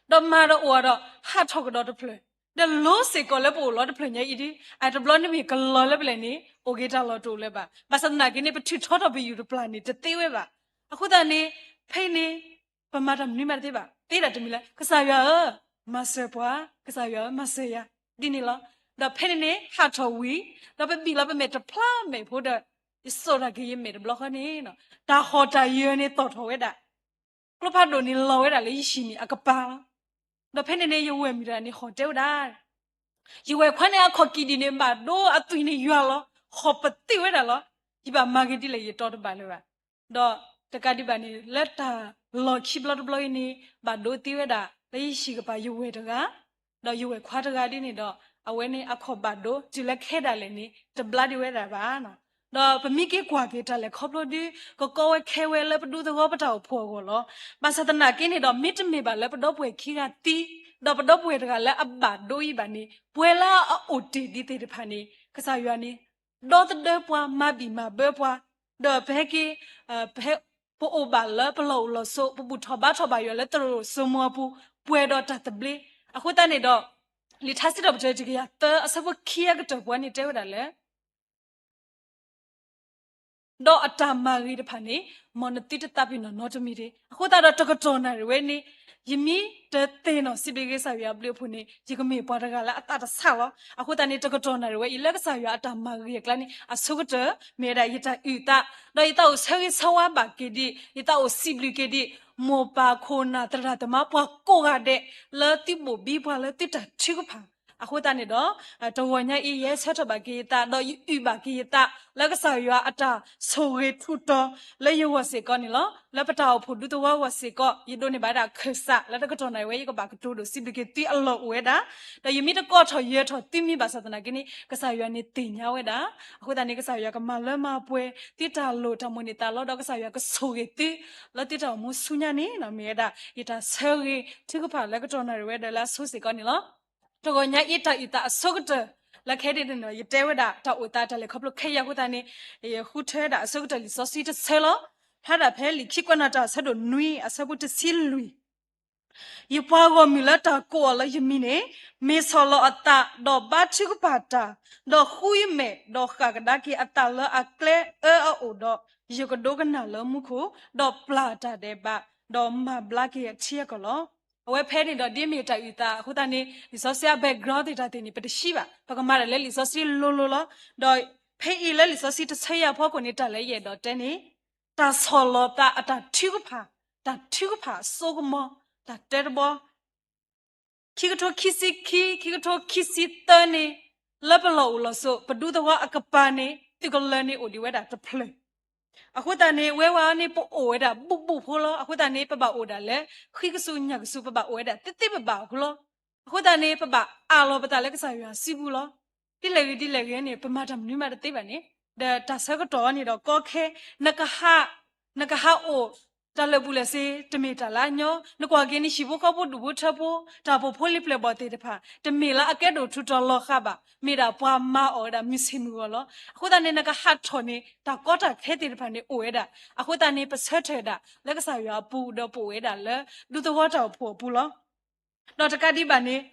ဒီးမၤဒီးအိၣ်ဒီးဟးထီၣ်ကဒီးတဖျၢၣ်, ဒီးလိၤစ့ၢ်ကီးလၢပအိၣ်လီၤတဖျၢၣ်ညါအံၤဒု, အတဘျီန့ၣ်မ့ၢ်ကလီၤလၢပလဲၣ်န့ၣ် အိၣ်က့ၤတၢ်လီၢ်တအိၣ်လၢၤဘၣ်. ဘၣ်ဆၣ်သနာ်က့န့ၣ် ပထုးထီထီၣ်ပယူၢ်တပျၢ်န့ၣ် တသ့ဝဲဘၣ်. အဃိသတးန့ၣ် ဖဲအံၤန့ၣ် ပမၤတၢ်မနုၤမးတသ့ဘၣ်. သ့ဒၣ်တမံၤလၢ ကစၢ်ယွၤဧၢ, မၤစၢၤပှၤ, ကစၢ်ယွၤဧၢ, မၤစၢၤယၤ, ဒ်န့ၣ်လီၤ. ဒီးဖဲန့ၣ်န့ၣ် ဟးထီၣ်ဝံၤ, ဒီးပဘံၣ်လီၤပမဲာ်တဖျါမဲာ်ဖိဒီး ယစိာ်တၢ်က့ၤယမဲာ်တဘျီဃီန့ၣ်, တၢ်ဟီၣ်တၢ်ယၢၤန့ၣ်သီၣ်ထီၣ်ဝဲဒၣ် ကျိဖးဒိၣ်န့ၣ်လီၤဝဲဒၣ်လၢယဟံၣ်န့ၣ်အကပၤလီၤ. ဒီးဖဲန့ၣ်န့ၣ် ယဝဲၢ်မုၣ်တဂၤန့ၣ်ဟီၣ်တဲဝဲဒၣ်, ယဝဲၢ်ခွါန့ၣ်အခီၣ်ကံၣ်ဒံၣ်န့ၣ် ဘၣ်ဒိအသွံၣ်န့ၣ်ယွၤလီၤ, ဟီၣ်ပသ့ၣ်ဝဲဒၣ်လီၤ. ယဘၣ်မၤဂ့ၤဒ်လဲၣ် ယတီတဘၣ်လၢၤဘၣ်. ဒီးတကးဒံးဘၣ်န့ၣ် လၢတၢ်လီၢ်ခံဘျီတဘျီအံၤန့ၣ် ဘၣ်ဒိသ့ဝဲဒၣ် လၢယဟံၣ်ကပၤယဝဲၢ်တဂၤ ဒီးယဝဲၢ်ခွါတဂၤဒ်န့ၣ်ဒီး အဝဲန့ၣ်အခီၣ်ဘၣ်ဒိ တုၤလၢခဲဒၣ်လဲာ်န့ၣ် တဘျါဒံးဝဲဒၣ်ဘၣ်. ဒီးပမ့ၢ်က့ၤကွၢ်က့ၤတၢ်လဲၤခီဖျိဒု ကကီဝဲခဲဝဲလၢပဒူသဝီပတၢ်အိၣ်ဖှိၣ်အဂီၢ်လီၤ. ဘၣ်ဆၣ်သနာ်က့န့ၣ်ဒီး မ့တမ့ၢ်ဘၣ်လၢပဒီပုၢ်ဝဲၢ်ခံဂၤသံ ဒီးပဒီပုၢ်ဝဲၢ်တဂၤလၢအဘၣ်ဒိအံၤဘၣ်န့ၣ် ပှၤလၢအအိၣ်တ့ၢ်ဒံးသ့ၣ်တဖၣ်န့ၣ် ကစၢ်ယွၤန့ၣ် ဒီသဒၢပှၤ မၤဘံၣ်မၤဘၢပှၤ, ဒီးပဟဲက့ၤ ပဟဲ ပအိၣ်ဘၣ်လၢပလီၢ်အိၣ်လီၢ်ဆိး ပဘူၣ်ထီၣ်ဘါထီၣ်ဘၣ်ယွၤလၢသရိာ်စိမိၤအပူၤ ပှဲၤဒီးတၢ်သဘျ့. အဃိသတးန့ၣ်ဒီး လံာ်ထါစံးထီၣ်ပတြၢၤတကယၤသၢအဆၢဖိခံအကတၢၢ်ပူၤန့ၣ်တဲဝဲဒၣ်လၢ ဒီးအတၢ်မၤဂ့ၤတဖၣ်န့ၣ် မ်နသုတသးပ့ၤနီၣ်နီတမံၤတဂ့ၤ. အဃိသတးဒီးတကတီၢ်နၣ်ရံၣ်ဝဲန့ၣ် ယမ့ၢ်တသ့ၣ်နီၣ်စံးဘျုးက့ၤကစၢ်ယွၤအဘျုးအဖှိၣ်န့ၣ် ယကမ့ၢ်ပှၤတဂၤလၢအသးတဆးလီၤ. အဃိသတးန့ၣ် တကတီၢ်နၣ်ရံၣ်ဝဲအံၤလၢကစၢ်ယွၤအတၢ်မၤဂ့ၤအကျါန့ၣ် အဆိကတၢၢ် မ့ၢ်ဝဲဒၣ်ယတၢ်အုၣ်သး ဒီးယသးအိၣ်ဆၢဂ့ၤဆၢဝါဘၣ်က့ၤဒံး ယသးအိၣ်စံးဘျုးက့ၤဒံး မိၢ်ပၢ်ခိၣ်နၢ်သရၣ်သမါပှၤကိးဂၤဒဲး လၢသုဘိၣ်ဘံပှၤလၢသုတၢ်ထုကဖၣ် အဃိသတးန့ၣ်ဒီး တဂီၤညါအံၤ ယဟဲဆၢထၢၣ်ဘၣ်က့ၤယသး ဒီးယအုၣ်ဘၣ်က့ၤယသး လၢကစၢ်ယွၤအတၢ်ဆိၣ်ဂ့ၤထူးတီၤ လၢယဂီၢ်စ့ၢ်ကီးန့ၣ်လီၤ. လၢပတၢ်အိၣ်ဖှိၣ်ဒူသဝီအဂီၢ်စ့ၢ်ကီး ယဒိးန့ၢ်ဘၣ်ဒၣ်ခၢၣ်စး လၢတကတီၢ်နၣ်ရံၣ်ဝဲ ယကဘၣ်ကတိၤဒိၣ်စံးဘျုးက့ၤသုအလီၢ်အိၣ်ဝဲဒၣ် ဒီးယမ့ၢ်တကိးထီၣ်ယၢၤထီၣ်သုမ့ၢ်ဘၣ်ဆၣ်သနာ်က့န့ၣ် ကစၢ်ယွၤန့ၣ်သ့ၣ်ညါဝဲဒၣ်. အဃိသတးန့ၣ် ကစၢ်ယွၤကမၤလၢမၤပှဲၤ သုတၢ်လိၣ်တၢ်မိၣ်န့ၢ်သးလီ ဒီးကစၢ်ယွၤကဆိၣ်ဂ့ၤသု လၢသုတၢ်အိၣ်မူဆူညါန့ၣ် မ့ၢ်ဝဲဒၣ် ယတၢ်ဆၢဂ့ၤထုကဖၣ်လၢကတီၢ်နၣ်ရံၣ်ဝဲဒီးလၢအဆိစ့ၢ်ကီးန့ၣ်လီၤ. တဂီၤညါအံၤတၢ်အုၣ်သးအဆိကတၢၢ် လၢခဲဒၣ်န့ၣ်ဒီး ယတဲဝဲဒၣ်တၢ်အိၣ်သးတၢ်လဲၤခီဖျိခဲအံၤအဃိသတးန့ၣ် ယဃုထၢဝဲဒၣ်အဆိကတၢၢ်လံာ်စီဆှံတဆၢလီၤ. ဖျါဒၣ်ဖဲလံာ်ခံကွဲးနီၣ်တၢ်အဆၢဒိၣ်နွံ အဆၢဖိတဆံလွံၢ် ယပှၤဂီၢ်မုၢ်လၢတၢ်ကိးအီၤလၢယမံၤန့ၣ် မ့ၢ်ဆီၣ်လီၤအသး ဒီးဘါထုကဖၣ်တၢ်, ဒီးဃုယမဲာ်, ဒီးဃၣ်ကဒါက့ၤအသးလၢအကျဲအၢအအိၣ်ဒီး ယကဒိကနၣ်လၢမူခိၣ်, ဒီးပျၢ်တၢ်ဒဲးဘး, ဒီးမၤဘျါက့ၤအထံအကီၢ်လီၤ. အဝဲဖဲန့ၣ်ဒီး ဒ်မ့ၢ်တၢ်အုၣ်သးအဃိသတးန့ၣ် လံာ်စီဆှံအ background သ့ၣ်တၢ်သ့ၣ်န့ၣ် ပတဟံးဘၣ်, ပကမၤတၢ်လၢလံာ်စီဆှံလိၤလိၤလီၤ. ဒီးဖဲအံၤလၢလံာ်စီဆှံတဆၢအံၤအဖီခိၣ်န့ၣ် တၢ်လၢယအဲၣ်ဒိးတဲန့ၣ် တၢ်ဆီၣ်လီၤသးအတၢ်ထုကဖၣ်, တၢ်ထုကဖၣ်အစိကမီၤ, တၢ်တဲတဘီ ခံကထိခံဆံခံ, ခံကထိခံဆံသၢန့ၣ် လၢပလီၢ်အိၣ်လီၢ်ဆိး ပဒူသဝီအကပၤန့ၣ် သုးကလၢၤန့ၣ် အိၣ်ဒံးဝဲဒၣ်တဖျၢၣ်. အဃိသတးန့ၣ် ဝဲဝဲန့ၣ် ပအိၣ်ဝဲဒၣ်ဘူးဘူးဖိလီၤ. အဃိသတးန့ၣ် ပဘၣ်အိၣ်ဒၣ်လၢ ဃံကစူၤညၣ်ကစူၤ ပဘၣ်အိၣ်ဝဲဒၣ်သ့သ့ဘၣ်ဘၣ်အဃိလီၤ. အဃိသတးန့ၣ် ပဘၣ်အးလီၤပသးလၢကစၢ်ယွၤစုပူၤလီၤ. ဒ်လဲၣ်ဂ့ၤဒ်လဲၣ်ဂ့ၤန့ၣ် ပမၤတၢ်မနုၤမးတသ့ဘၣ်န့ၣ်, ဒီးတၢ်ဆၢကတီၢ်န့ၣ်ဒီးကီခဲ နကဟး နကဟးအိၣ် တၢ်လၢာ်ဘူၣ်လၢာ်စ့ တမ့ၢ်တၢ်လၢအညီ, နကွၢ်က့ၤန့ၣ် ဟံၣ်ဖိဃီဖိဒူၣ်ဖိထၢဖိ တၢ်အိၣ်ဖှိၣ်ဖိလံၤပျဲၢ်ဘီၣ်သ့ၣ်တဖၣ် တမ့ၢ်လၢအကဲဒိၣ်ထူးတီၤလီၤဃာ်ဘၣ်, မ့ၢ်ဒၣ်ပှၤမၤအီၣ်ဝဲဒၣ်မုၢ်ဆ့ၣ်မုၢ်ဂီၤလီၤ. အဃိသတးန့ၣ် နကဟးထီၣ်န့ၣ် တၢ်ကီတၢ်ခဲသ့ၣ်တဖၣ်န့ၣ်အိၣ်ဝဲဒၣ်. အဃိသတးန့ၣ် ပဆၢထၢၣ်ဒၣ်လၢကစၢ်ယွၤအပူၤ ဒီးပအိၣ်ဝဲဒၣ်လၢ ဒူသဝီတၢ်အိၣ်ဖှိၣ်အပူၤလီၤ. ဒီးတကးဒံးဘၣ်န့ၣ်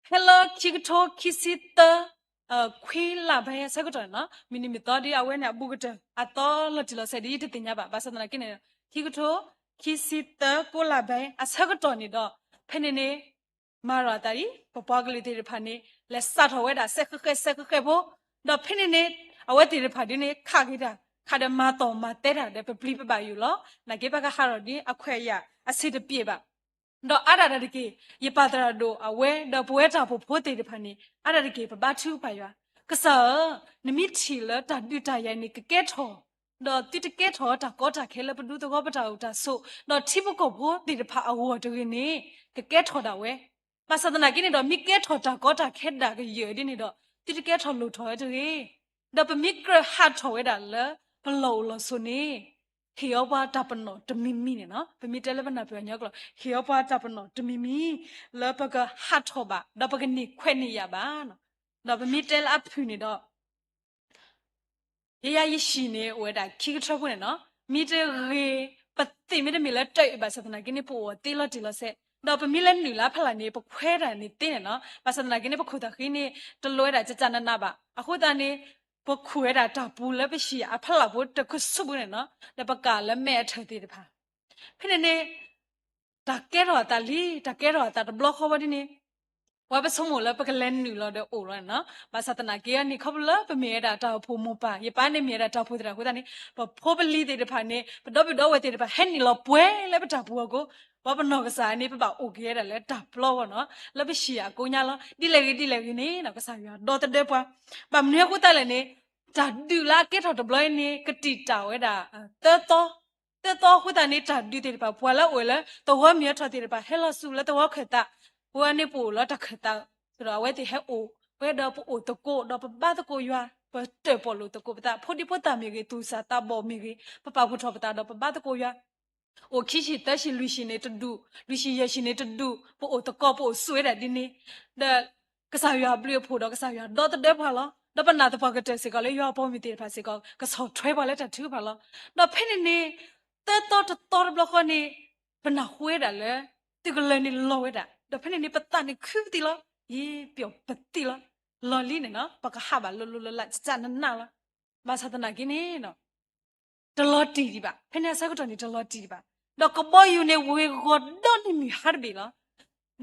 ဖဲလၢခံကထိခံဆံသၢ ခွံလါဘဲအဆၢကတီၢ်န့ၣ်လီၤ. မုၢ်နံၤမုၢ်သီဒ်အဝဲန့ၣ်အဘူးကတၢၢ် အသီလီၤတံၢ်လီၤဆဲးဒ်ယတသ့ၣ်ညါဘၣ်. ဘၣ်ဆၣ်သနာ်က့န့ၣ် ခံကထိခံဆံသၢ ကိးလါဘဲအဆၢကတီၢ်န့ၣ်ဒီး ဖဲန့ၣ်န့ၣ် မၤရၤအသးဒ် ပပှၤကလုာ်သ့ၣ်တဖၣ်န့ၣ် လဲၤစးထီၣ်ဝဲဒၣ်စဲးဃဲးဃဲးစဲးဃဲးဃဲးဖိ, ဒီးဖဲန့ၣ်န့ၣ် အဝဲသ့ၣ်တဖၣ်ဒ်န့ၣ် ခးက့ၤတၢ် ခးဒီးမၤသီၣ်မၤသဲတၢ်ဒီးပပျံၤပဘၣ်ယိၣ်လီၤ. နာ်က့ပကဟးထီၣ်ဒ်အခွဲးအယာ်အဆံးတပျဲၢ်ဘၣ် ဒီးအါဒၣ်တၢ်တက့ၢ် ယပၢ်သရၣ်ဒိၣ်အဝဲ ဒီးပဝဲတၢ်အိၣ်ဖှိၣ်ဖိသ့ၣ်တဖၣ်န့ၣ် အါဒၣ်တက့ၢ် ပဘါထုကဖၣ်ယွၤ, ကစၢ်ဧၢ, နမ့ၢ်ထံၣ်လၢတၢ်ဒုးတၢ်ယၤန့ၣ် ကကဲထီၣ်, ဒီးသုတကဲထီၣ်တၢ်ကီတၢ်ခဲလၢပဒူသဝီပတၢ်အိၣ်တၢ်ဆိး, ဒီးထံဖိကီၢ်ဖိသ့ၣ်တဖၣ်အဂီၢ်တဂ့ၤန့ၣ် ကကဲထီၣ်ဒၣ်ဝဲ. ဘၣ်ဆၣ်သနာ်က့န့ၣ်ဒီး မ့ၢ်ကဲထီၣ်တၢ်ကီတၢ်ခဲဒၣ်ကယၢၢ်ဒ်န့ၣ်ဒီး သုတကဲထီၣ်လိၣ်ထီၣ်ဝဲတဂ့ၤ. ဒီးပမ့ၢ်ကြၢးဟးထီၣ်ဝဲဒၣ်လၢ ပလီၢ်အိၣ်လီၢ်ဆိးန့ၣ် ဟ့ၣ်အီၤပှၤတၢ်ပနီၣ်တမံၤမံၤန့ၣ်နီၤ, ပမ့ၢ်တဲလၢပနၢ်ပၢၢ်ညီကျိာ် ဟ့ၣ်အီၤပှၤတၢ်ပနီၣ်တမံၤမံၤ လၢပကဟးထီၣ်ဘၣ် ဒီးပကန့ၢ်ခွဲးန့ၢ်ယာ်ဘၣ်နီၤ. ဒီးပမ့ၢ်တဲလၢအဖုၣ်န့ၣ်ဒီး ယဲယၤယဟံၣ်န့ၣ် အိၣ်ဝဲဒၣ်ခံကထၢဖိန့ၣ်နီၤ. မ့ၢ်တဂ့ၤ ပသ့ၣ်မ့တမ့ၢ်လၢတၢ်အုၣ်ဘၣ်ဆၣ်သနာ်က့န့ၣ် ပအိၣ်သ့လီၤတံၢ်လီၤဆဲး, ဒီးပမ့ၢ်လဲၤနုာ်လၢအဖီလာ်န့ၣ် ပခွဲးတၢ်န့ၣ်သ့န့ၣ်နီၤ. ဘၣ်ဆၣ်သနာ်က့န့ၣ် ပခိၣ်သးဃံန့ၣ် တလိၣ်ဝဲဒၣ်ကကနးနးဘၣ်. အဃိသတးန့ၣ် ပခူၣ်ဝဲဒၣ်တၢ်ပူၤလၢပဟံၣ်အဖီလာ်ဖိတကဆူးပူၤန့ၣ်နီၤ, ဒီးပကၣ်လၢမဲးအထၢၣ်သ့ၣ်တဖၣ် ဖဲန့ၣ်န့ၣ် တၢ်ကဲထီၣ်အသးလံ, တၢ်ကဲထီၣ်အသးတဘျီဃီဝဲဒ်န့ၣ် ပှၤပဆိကမိၣ်လၢပကလဲၤနုာ်လီၤဒီးအိၣ်လီၤန့ၣ်နီၤ. ဘၣ်ဆၣ်သနာ်က့န့ၣ် ခီဖျိလၢပမ့ၢ်ဝဲဒၣ်တၢ်အိၣ်ဖှိၣ်မိၢ်ပၢ်, ယပၢ်န့ၣ်မ့ၢ်ဝဲဒၣ်တၢ်အိၣ်ဖှိၣ်သရၣ်အဃိသတးန့ၣ် ပဖိပလံၤသ့ၣ်တဖၣ်န့ၣ် ပဒီပုၢ်ဒီဝဲၢ်သ့ၣ်တဖၣ် ဟဲနုာ်လီၤပှဲၤလၢပတၢ်ပူၤအဃိ ပှၤပနီၢ်ကစၢ်န့ၣ် ပဘၣ်အိၣ်က့ၤဝဲဒၣ်လၢတၢ်ပျီအဂီၢ်နီၤ, လၢပဟံၣ်အကိးညါလီၤ. ဒ်လဲၣ်ဂ့ၤဒ်လဲၣ်ဂ့ၤန့ၣ် ကစၢ်ယွၤဒီသဒၢပှၤ. ဘၣ်မနုၤအဃိသတးလဲၣ်န့ၣ် တၢ်ဒုးလၢအကဲထီၣ်တဘျီအံၤန့ၣ် ကတံာ်တာ်ဝဲဒၣ် သၢသီ သၢသီအဃိသတးန့ၣ် တၢ်ဒုးသ့ၣ်တဖၣ် ပှၤလၢအအိၣ်လၢသဝီမ့ၢ်အထီၣ်သ့ၣ်တဖၣ် ဟဲလီၤဆူလၢသဝီခၢၣ်သး, ပဝဲန့ၣ်ပအိၣ်လၢတၢ်ခၢၣ်သး, ဒီးအဝဲသ့ၣ်ဟဲအိၣ်ဝဲဒီးပအိၣ်သကိး ဒီးပဘါသကိးယွၤ, ပတၢၣ်ပီၣ်လိာ်သကိးပသး, ဖိဒံဖိသၣ်မ့ၢ်ဂ့ၤ, သူၣ်စၢ်သးဘီၣ်မ့ၢ်ဂ့ၤ, ပပာ်ဖှိၣ်ထီၣ်ပသးဒီးပဘါသကိးယွၤ အိၣ်ခံဆံသၢဆံလွံၢ်ဆံန့ၣ်တဒူၣ်, လွံၢ်ဆံယဲၢ်ဆံန့ၣ်တဒူၣ်, ပအိၣ်သကိးပအိၣ်ဆူၣ်ဝဲဒၣ်ဒ်န့ၣ်, ဒီးကစၢ်ယွၤအဘျုးအဖှိၣ်ဒီးကစၢ်ယွၤဒီသဒၢပှၤလီၤ. ဒီးပနာ်သပှၢ်ကတၢၢ်စ့ၢ်ကီးလၢယွၤအပီၢ်မုၢ်သ့ၣ်တဖၣ်စ့ၢ်ကီး ကဆီၣ်ထွဲပှၤလၢတၢ်ထုကဖၣ်လီၤ. ဒီးဖဲန့ၣ်န့ၣ် သၢသီတသီတဘျီဃီန့ၣ် ပနၢ်ဟူဝဲဒၣ်လၢ သုးကလၢၤန့ၣ်လီၤဝဲဒၣ်, ဒီးဖဲန့ၣ်န့ၣ် ပသးန့ၣ်ခုပသံလီၤ, ယပျီၣ်ပသံလီၤ, လီၢ်လံန့ၣ်နီၤ ပကဟးဘၣ်လိၤလိၤလၢ်လၢ် ကကနးနးလီၤ. ဘၣ်ဆၣ်သနာ်က့န့ၣ် တလီၤတံၢ်ဒံးဘၣ်, ဖဲန့ၣ်အဆၢကတီၢ်န့ၣ် တလီၤတံၢ်ဒံးဘၣ်. ဒီးကဘီယူၤန့ၣ် ဝ့ၤဂီၤဒီးန့ၢ်မုၢ်ဟါတဘ့ၣ်လီၤ.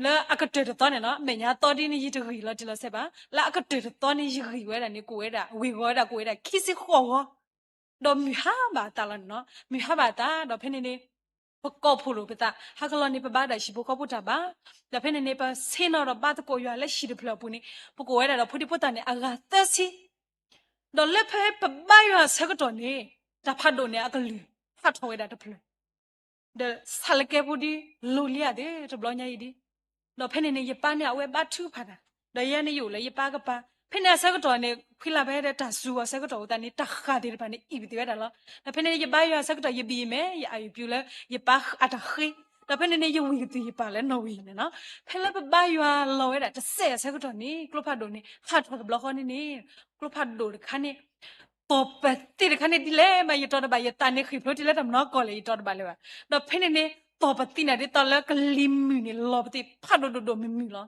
လၢအကတၢၢ်တသီန့ၣ်နီၤ, မဲာ်ညါသီဒ်န့ၣ် ယတဂံၢ်လီၤတံၢ်လီၤဆဲးဘၣ်, လၢအကတၢၢ်တသီန့ၣ် ယဂံၢ်ဝဲဒၣ်န့ၣ် ကအိၣ်ဝဲဒၣ် ဝ့ၤဂီၤဝဲဒၣ်ကအိၣ်ဝဲဒၣ်ခံဆံဃိးဂီၤ, ဒီးမုၢ်ဟါဘၣ်အသးလီၤန့ၣ်နီၤ, မုၢ်ဟါဘၣ်အသး ဒီးဖဲန့ၣ်န့ၣ် ပကိးဖှိၣ်လိာ်ပသး, ဟးကလီၤန့ၣ် ပဘါဒၣ်ဟံၣ်ဖိဃီဖိတၢ်ဘါ, ဒီးဖဲန့ၣ်န့ၣ် ပဆ့ၣ်နီၤဒီးဘါသကိးယွၤလၢဟံၣ်တဖျၢၣ်အပူၤန့ၣ် ပကအိၣ်ဝဲဒၣ်ဒီးဖိဒံဖိသၣ်န့ၣ် အဂၤသၢဆံ ဒီးလၢဖဲပဘါယွၤအဆၢကတီၢ်န့ၣ် တၢ်ဖးဒိၣ်န့ၣ်အကလုၢ် ဟးထီၣ်ဝဲဒၣ်တဖျၢၣ်, ဒီးဆၣ်လၢကဲဖိဒ် လိၤလံဧါသ့ၣ်တဘျီညါအံၤဒ်, ဒီးဖဲန့ၣ်န့ၣ် ယပၢ်န့ၣ် အဝဲဘါထုကဖၣ်တၢ်, ဒီးယဲန့ၣ်ယအိၣ်လၢယပၢ်ကပၤ, ဖဲန့ၣ်အဆၢကတီၢ်န့ၣ် ဖှံလၢ်ဖဲဒၣ်တၢ်စူၤအဆၢကတီၢ်အဃိသတးန့ၣ် တၢ်ဃၢ်သ့ၣ်တဖၣ်န့ၣ် အံၣ်ပသ့ၣ်ဝဲဒၣ်လီၤ. ဒီးဖဲန့ၣ် ယဘါယွၤအဆၢကတီၢ် ယဘံၣ်ယမဲ ယအၣ်ယပျူၤလၢ ယပၢ်အတၢ်ဃ့, ဒီးဖဲန့ၣ်န့ၣ် ယဝံၢ်ကသုၣ်ယပၢ်လၢနီၣ်ဝံၤန့ၣ်နီၤ, ဖဲလၢပဘါယွၤလီၤဝဲဒၣ်တစဲးအဆၢကတီၢ်န့ၣ် ကျိဖးဒိၣ်န့ၣ် ဟးထီၣ်တဘျီဃီန့ၣ်န့ၣ် ကျိဖးဒိၣ်တခါန့ၣ် သီၣ်ပသံးတခါန့ၣ်ဒ်လဲၣ်မး ယတီတဘၣ်, ယသးန့ၣ်ဃ့ၢ်ဖျိတ့ၢ်လၢတၢ်မနီၤကီၢ်လဲၣ် ယတီတဘၣ်လၢၤဘၣ်. ဒီးဖဲန့ၣ်န့ၣ် သီၣ်ပသံးန့ၣ်ဒ်သိးလၢကလံၤမုၢ်န့ၣ် လီၤပသံးဖးဒိၣ်ဒိၣ်ဒိၣ်မုၢ်မုၢ်လီၤ.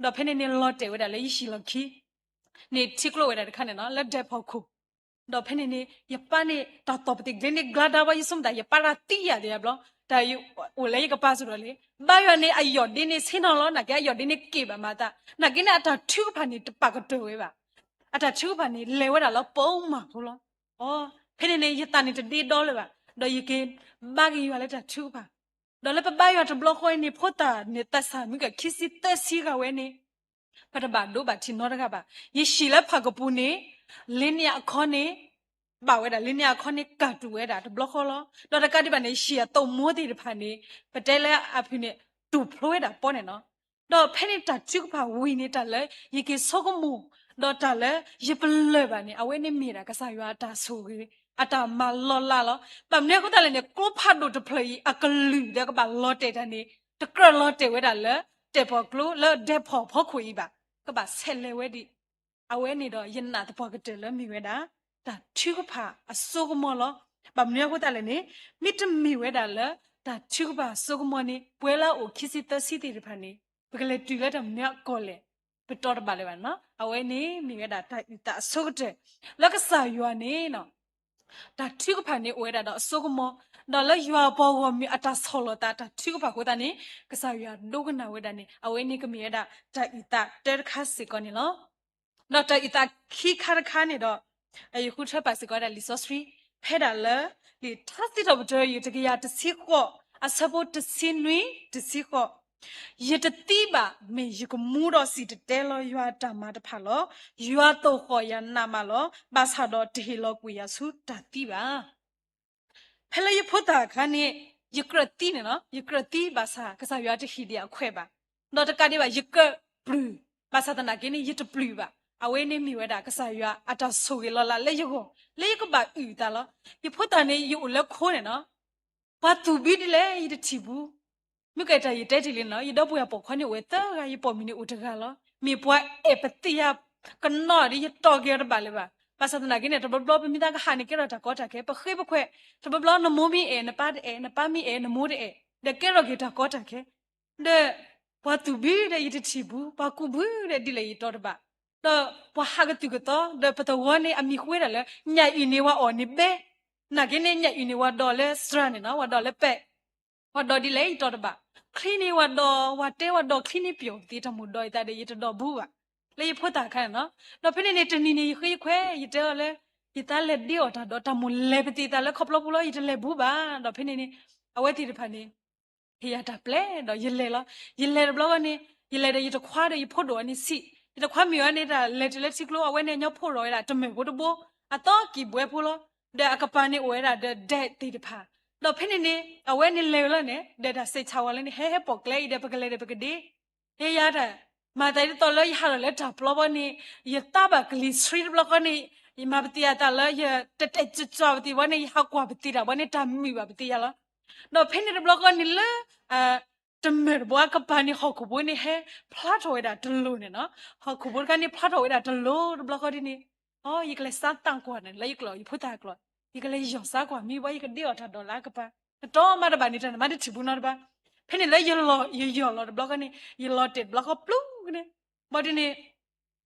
ဒီးဖဲန့ၣ်န့ၣ် လီၤတဲာ်ဝဲဒၣ်လၢယဟံၣ်လီၢ်ခံ န့ၣ်ထံကျိဝဲဒၣ်တခါန့ၣ်နီၤ လၢဒဲးဖီခိၣ်, ဒီးဖဲန့ၣ်န့ၣ် ယပၢ်န့ၣ် တၢ်သီၣ်ပသံးကျဲန့ၣ်ကျါဒါဝဲ ယဆိကမိၣ်သး ယပၢ်တၢ်သံယာ်သ့ၣ်ယါဘျီ, တၢ်အိၣ်လၢယကပၤစ့ၢ်ကီးလံ, ဘါယွၤန့ၣ် အယီၢ်ဒ့န့ၣ်ဆ့ၣ်နီၤလီၤ, နာ်က့အယီၢ်ဒ့န့ၣ်က့ၣ်ဘၣ်မၤသး, နာ်က့န့ၣ် အတၢ်ထုကဖၣ်န့ၣ် တပာ်ကတၢၢ်ဝဲဘၣ်. အတၢ်ထုကဖၣ်န့ၣ် လဲၤဝဲဒၣ်လၢပီမၢ်ဖိလီၤ. အ ဖဲန့ၣ်န့ၣ် ယသးန့ၣ်တဒ့ဒီလၢၤဘၣ်, ဒီးယက့ၤဘါက့ၤယွၤလၢတၢ်ထုကဖၣ်, ဒီးလၢပဘါယွၤတဘျီဃီအံၤန့ၣ် ဖိသၣ်န့ၣ် သးစၢ်မုၢ်ကခံဆံသၢဆံဂၤဝဲန့ၣ် ပတဘၣ်ဒိဘၣ်ထံးနီတဂၤဘၣ်. ယဟံၣ်လၢဖၣ်ကပူၤန့ၣ် လ့န့ၣ်အခီန့ၣ် ဘၣ်ဝဲဒၣ် လ့န့ၣ်အခီန့ၣ် ကၢ်တူာ်ဝဲဒၣ်တဘျီဃီလီၤ. ဒီးတကးဒံးဘၣ်န့ၣ် ဟံၣ်အသိၣ်မိၢ်သ့ၣ်တဖၣ်န့ၣ် ပတဲလၢအဖုၣ်န့ၣ် တူာ်ဖျိဝဲဒၣ်ပီန့ၣ်နီၤ. ဒီးဖဲန့ၣ်တၢ်ထုကဖၣ်ဝံၤန့ၣ် တၢ်လၢယက့ၤဆိကမိၣ် ဒီးတၢ်လၢယပလၢၢ်ဘၣ်န့ၣ် အဝဲန့ၣ်မ့ၢ်ဒၣ်ကစၢ်ယွၤအတၢ်ဆိၣ်ဂ့ၤ အတၢ်မၤလီၤလးလီၤ. ဘၣ်မနုၤအဃိသတးလဲၣ်န့ၣ် ကျိဖးဒိၣ်တဖျၢၣ်အံၤ အကလုၢ်ဒီးကဘၣ်လီၤတဲာ်တၢ်န့ၣ် တကြၢးလီၤတဲာ်ဝဲဒၣ်လၢ တဲာ်ဖီၣ်ကျိလၢဒဲးဖီၣ်ဖီခိၣ်အံၤဘၣ်, ကဘၣ်ဆဲးလဲၤဝဲဒံး. အဝဲန့ၣ်ဒီး ယနာ်သပှၢ်ကတၢၢ်လၢမ့ၢ်ဝဲဒၣ် တၢ်ထုကဖၣ်အစိကမီၤလီၤ. ဘၣ်မနုၤအဃိသတးလဲၣ်န့ၣ် မ့တမ့ၢ်ဝဲဒၣ်လၢ တၢ်ထုကဖၣ်အစိကမီၤန့ၣ် ပဝဲလၢအအိၣ်ခံဆံသၢဆံသ့ၣ်တဖၣ်န့ၣ် ပကလဲၤတုၤလၢတၢ်မနုၤအကီၢ်လဲၣ် ပတီတဘၣ်လၢၤဘၣ်နီၤ. အဝဲန့ၣ်မ့ၢ်ဝဲဒၣ်တၢ်အုၣ်သးအဆိကတၢၢ် လၢကစၢ်ယွၤန့ၣ် တၢ်ထုကဖၣ်န့ၣ်အိၣ်ဝဲဒၣ်ဒီးအစိကမီၤ, ဒီးလၢယွၤအပှၤဂီၢ်မုၢ်အတၢ်ဆီၣ်လီၤသးတၢ်ထုကဖၣ်အဃိသတးန့ၣ် ကစၢ်ယွၤဒိကနၣ်ဝဲဒၣ်န့ၣ် အဝဲန့ၣ်ကမ့ၢ်ဝဲဒၣ်တၢ်အုၣ်သးတၢတခါစ့ၢ်ကီးန့ၣ်လီၤ. ဒီးတၢ်အုၣ်သးခံခါတခါန့ၣ်ဒီး ယဃုထၢပာ်စ့ၢ်ကီးဝဲဒၣ်လံာ်စီဆှံ ဖဲဒၣ်လၢ လံာ်ထါစံးထီၣ်ပတြၢၤ ယုၢ်တကယၤတဆံဃိး အဆၢဖိတဆံနွံ တဆံဃိး, ယတသံဘၣ် မ့ၢ်ယကမူဒီးစံၣ်တဲၤတဲလီၤယွၤအတၢ်မၤတဖၣ်လီၤ. ယွၤသိၣ်ဃီၣ်ယၤနးမးလီၤ. ဘၣ်ဆၣ်ဒီးတဟ့ၣ်လီၤကွံာ်ယၤဆူတၢ်သံဘၣ်. ဖဲလၢယဖိသၣ်အခါန့ၣ် ယကြၢးသံန့ၣ်လီၤ. ယကြၢးသံဘၣ်ဆၣ် ကစၢ်ယွၤတဟ့ၣ်ဒံးအခွဲးဘၣ်. ဒီးတကးဒံးဘၣ် ယကြၢးပျုၢ်, ဘၣ်ဆၣ်သနာ်က့န့ၣ် ယတပျုၢ်ဘၣ်. အဝဲန့ၣ်မ့ၢ်ဝဲဒၣ် ကစၢ်ယွၤအတၢ်ဆိၣ်ဂ့ၤလီၤလးလၢယဂီၢ် လၢယကဘၣ်အုၣ်အသးလီၤ. ယဖိသၣ်န့ၣ် ယအိၣ်လၢခိန့ၣ်လီၤ. ပှၤသူၣ်ဘုဒ်လဲၣ် ယတထံၣ်ဘူး. မ့ၢ်ကဲတၢ်ယတဲတ့ၢ်လံနီၤ, ယဒီပုၢ်ဝဲၢ်ပိာ်ခွါန့ၣ်အိၣ်ဝဲသၢဂၤ, ယပိာ်မုၣ်န့ၣ်အိၣ်တဂၤလီၤ. မ့ၢ်ပှၤအဲၣ်ပသ့ၣ်ယၤကနီၤဒီး ယတီၢ်က့ၤအီၤတဘၣ်လၢၤဘၣ်. ဘၣ်ဆၣ်သနာ်က့န့ၣ် တဘျီဘျီပမ့ၢ်သးကဟးန့ၣ် ကဲထီၣ်တၢ်ကီတၢ်ခဲ, ပဃ့ပခွဲး, တဘျီဘျီနမိၢ်မ့ၢ်အဲၣ် နပၢ်တအဲၣ်, နပၢ်မ့ၢ်အဲၣ် နမိၢ်တအဲၣ်, ဒီးကဲထီၣ်က့ၤတၢ်ကီတၢ်ခဲ ဒီးပှၤသူၣ်ဘုဒီးယတထံၣ်ဘူး, ပှၤကူၣ်ဘုဒီးဒ်လဲၣ်ယတီၢ်တဘၣ်. ဒီးပှၤဟးကသုၣ်ကသီ, ဒီးပသဝီန့ၣ်အမံၤဃုဝဲဒၣ်လၢ ညၣ်အုၣ်န့ၣ်ဝဲအီၣ်န့ၣ်ဘဲ, နာ်က့န့ၣ် ညၣ်အုၣ်န့ၣ်ဝဲဒိးလၢစှၤန့ၣ်နီၤ, ဝဲဒိးလၢပဲး, ဝဲဒိးဒ်လဲၣ်ယတီၢ်တဘၣ်. ချံန့ၣ်ဝဲဒိး, ဝဲတဲဝဲဒိးချံန့ၣ်ပျီၣ်သ့တၢ်မိၣ်ဒီးယသးဒီး ယတဒိးဘူးဘၣ် လၢယဖိသၣ်အခါန့ၣ်နီၤ. ဒီးဖဲန့ၣ်န့ၣ် တနံၤန့ၣ် ယဃ့ယခွဲး ယတဲအီၤလၢ ယသးလဲၤဒ့အီၣ်တၢ်ဒီး တၢ်မိၣ်လဲၤပသ့ၣ်သးလၢခီဖျိပူၤလီၤ, ယတလဲၤဘူးဘၣ်. ဒီးဖဲန့ၣ်န့ၣ် အဝဲသ့ၣ်တဖၣ်န့ၣ် ဟ့ၣ်ယၤတၢ်ပျဲဒီးယလဲၤလီၤ. ယလဲၤတဘျီဃီန့ၣ် ယလဲၤဒီးယတခွါဒီးယဖိဒိၣ်အီၤန့ၣ်ဆံး, ယတခွါမ့ၢ်အီၤန့ၣ် တၢ်လဲၤတုၤလၢထံကျိ အဝဲန့ၣ်ညီဖီၣ်ထီၣ်ဝဲဒၣ်တမၢၢ်ဖိတဘိ, အသီကံၢ်ဘှဲဖိလီၤ. ဒီးအကပၤန့ၣ်အိၣ်ဝဲဒၣ်ဒီးဒဲးသ့ၣ်တဖၣ်, ဒီးဖဲန့ၣ်န့ၣ် အဝဲန့ၣ်လဲၤဝဲလီၤန့ၣ် ဒီးတၢ်စံးဆၢဝဲလၢန့ၣ် ဟဲဟဲပိာ်ကျဲအံၤဒီး ပကလဲၤဒီးပကဒ့ ဟ့ၣ်ယၤတၢ်, မၤသးဒ်သိးလၢယဟးထီၣ်လၢတၢ်ပျီဘီန့ၣ် ယသးဘၣ်ကလံၤဆှံတဘျီဃီန့ၣ် ယမၤပသ့ၣ်ယသးလၢယတတဲာ်ကၠီပသ့ၣ်ဘီန့ၣ် ယဟးကွၢ်ပသ့ၣ်တၢ်ဘီန့ၣ် တၢ်မုာ်ဘၣ်ပသ့ၣ်ယၤလီၤ. ဒီးဖဲန့ၣ်တဘျီဃီန့ၣ်လၢ တမၢၢ်တဘိအကပၤန့ၣ် ဟီၣ်ခိၣ်ဖိန့ၣ် ဟဲဖျါထီၣ်ဝဲဒၣ်တလိၤန့ၣ်နီၤ, ဟီၣ်ခိၣ်ဖိတခါန့ၣ် ဖျါထီၣ်ဝဲဒၣ်တလိၤတဘျီဃီဒ်န့ၣ်, အိ ယကလဲၤစါသးကွၢ်န့ၣ် လၢယကျိာ် ယဖိသၣ်ကျိာ်, ယကလဲၤယီၢ်စါကွၢ် မ့ၢ်ဘၣ်ယကဒ့အီၣ်တၢ်ဒီးလၢအကပၤ, နတီမးတဘၣ်န့ၣ် တၢ်နမါတထံၣ်ဘူးနီတဘၣ်. ဖဲန့ၣ်လၢယလီၤ ယယီၢ်လီၤတဘျီဃီန့ၣ် ယလီၤတဲာ်တဘျီဃီပျူၤန့ၣ်, ဘီဒ်န့ၣ်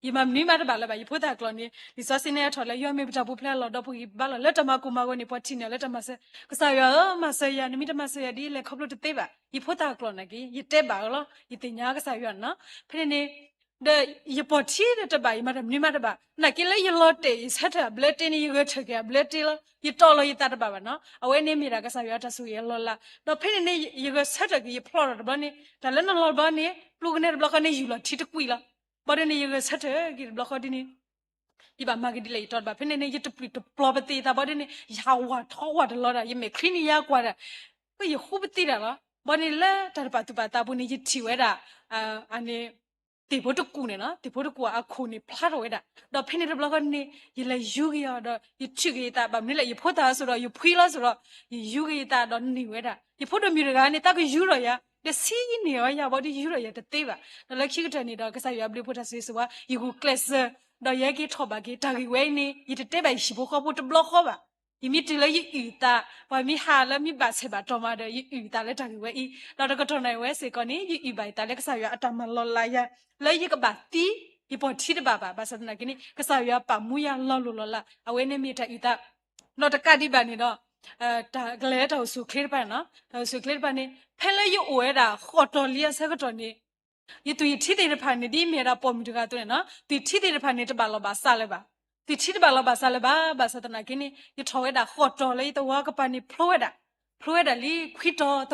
ယမၤမနုၤမးတဘၣ်လၢၤဘၣ် ယဖိသၣ်ကျိာ်န့ၣ် လံာ်စီဆှံန့ၣ်ဟဲထီၣ်လၢ ယွၤမ့ၢ်ပတၢ်ပူၤဖျဲးအလီၢ် ဒီပုၢ်ဝဲၢ်ဘါလီၤ လၢတၢ်မၤကိၢ်မၤဂီၤန့ၣ် ပှၤထံၣ်န့ၢ်အီၤလၢတၢ်မၤစၢၤ, ကစၢ်ယွၤဧၢ မၤစၢၤယၤ နမ့ၢ်တမၤစၢၤယၤဒ်လဲၣ် ခီဖျိတသ့ဘၣ်. ယဖိသၣ်ကျိာ်နာ်က့ ယတဲဘၣ်အီၤလီၤ ယသ့ၣ်ညါကစၢ်ယွၤန့ၣ်နီၤ. ဖဲန့ၣ်န့ၣ် ဒီးယပိာ်ထံဒီးတဘၣ် ယမၤတၢ်မနုၤမးတဘၣ် နာ်က့လၢယလီၤတဲာ် ယဆၢထၢၣ်အဘျၢတ့န့ၣ် ယဂဲၤထၢၣ်က့ၤအဘျၢတ့လီၤ ယတီၢ်လီၤယသးတဘၣ်ဘၣ်နီၤ. အဝဲန့ၣ်မ့ၢ်ဒၣ်ကစၢ်ယွၤတၢ်ဆိၣ်ဂ့ၤအလီၢ်လၢ် ဒီးဖဲန့ၣ်န့ၣ် ယဂဲၤဆၢထၢၣ်က့ၤ ယဖျီထီၣ်တဘျီန့ၣ် တၢ်လၢနလီၤတဘျီန့ၣ် ပျူၤကနဲတဘျီဃီန့ၣ် ယူၢ်လီၤထံတကွံာ်လီၤ. ဘီဒ်န့ၣ် ယဂဲၤဆၢထၢၣ်က့ၤတဘျီဃီဒ်န့ၣ် ယဘၣ်မၤက့ၤဒ်လဲၣ်ယတီၢ်တဘၣ်. ဖဲန့ၣ်န့ၣ် ယတပျုာ်တပျီၤပသ့ၣ်ယသးဘီဒ်န့ၣ် ယဟးဝးထီဝးတလီၤဒၣ် ယမဲာ်ချံန့ၣ်ယါကွၢ်ဒၣ် ယဃူပသ့ၣ်တၢ်လီၤ. ဘီန့ၣ်လၢတၢ်တပာ်သူၣ်ပာ်သးပူၤန့ၣ် ယထံၣ်ဝဲဒၣ် အန့ၣ် သ့ၣ်ဖိတကူၣ်န့ၣ်နီၤ သ့ၣ်ဖိတကူၣ်အခိၣ်န့ၣ်ဖျါထီၣ်ဝဲဒၣ် ဒီးဖဲန့ၣ်တဘျီဃီန့ၣ် ယလဲၤယူၤက့ၤအီၤဒီး ယထုးက့ၤယသး ဘၣ်မနုၤလဲၣ် ယဖိသၣ်အစိၤဒီး ယဖှံလီၤစိၤဒီး ယယူၤက့ၤယသးဒီးန့ၢ်ဝဲဒၣ် ယဖိဒိၣ်မုၣ်တဂၤန့ၣ် သးကယူၤထီၣ်ယၤ ဒီးဆံးန့ၢ်အီၤယၤ ဘီဒ်ယူၤထီၣ်ယၤတသ့ဘၣ်. ဒီးလၢခံကတၢၢ်န့ၣ်ဒီး ကစၢ်ယွၤအဘျုးအဖှိၣ်တၢ်ဆိၣ်ဂ့ၤဆိၣ်ဝါ ယဂုာ်ကျဲးစၢး ဒီးယဟဲက့ၤထီၣ်ဘၣ်က့ၤ တၢ်ဂ့ၢ်ဝဲအံၤန့ၣ် ယတတဲဘၣ်ယဟံၣ်ဖိဃီဖိတဘျီဃီဘၣ်. ယမ့ၢ်တုၤလၢယအုၣ်သး ပှၤမ့ၢ်ဟးလၢမ့ၢ်ဘၣ်ဆဲးဘၣ်တီၢ်မးဒီး ယအုၣ်သးလၢတၢ်ဂ့ၢ်ဝဲအံၤ ဒီးတကတီၢ်န့ၣ်ဝဲစ့ၢ်ကီးန့ၣ် ယအုၣ်ဘၣ်ယသးလၢကစၢ်ယွၤအတၢ်မၤလီၤလးယၤ လၢယကဘၣ်သံ ယပိာ်ထံတဘၣ်ဘၣ် ဘၣ်ဆၣ်သနာ်က့န့ၣ် ကစၢ်ယွၤပာ်မူယၤလီၤလိၤလီၤလး အဝဲန့ၣ်မ့ၢ်တၢ်အုၣ်သး ဒီးတကးဒံးဘၣ်န့ၣ်ဒီး တၢ်ကလဲၤလၢတၢ်အိၣ်ဆူၣ်အိၣ်ချ့တဖၣ်န့ၣ်နီၤ တၢ်အိၣ်ဆူၣ်အိၣ်ချ့တဖၣ်န့ၣ် ဖဲလၢယအိၣ်ဝဲဒၣ်ဃိးတီၤလံအဆၢကတီၢ်န့ၣ် ယသွံၣ်ယထံသ့ၣ်တဖၣ်န့ၣ် ဒ်မ့ၢ်ဝဲဒၣ်ပိာ်မုၣ်တဂၤအသိးန့ၣ်နီၤ သွံၣ်ထံသ့ၣ်တဖၣ်န့ၣ် တဘၣ်လီၤဘၣ်စးလၢၤဘၣ်. သွံၣ်ထံတဘၣ်လီၤဘၣ်စးလၢၤဘၣ် ဘၣ်ဆၣ်သနာ်က့န့ၣ် ယထီၣ်ဝဲဒၣ်ဃိးတီၤလၢယသဝီကပၤန့ၣ်ဖျိဝဲဒၣ် ဖျိဝဲဒၣ်လံ ခွံတီၤ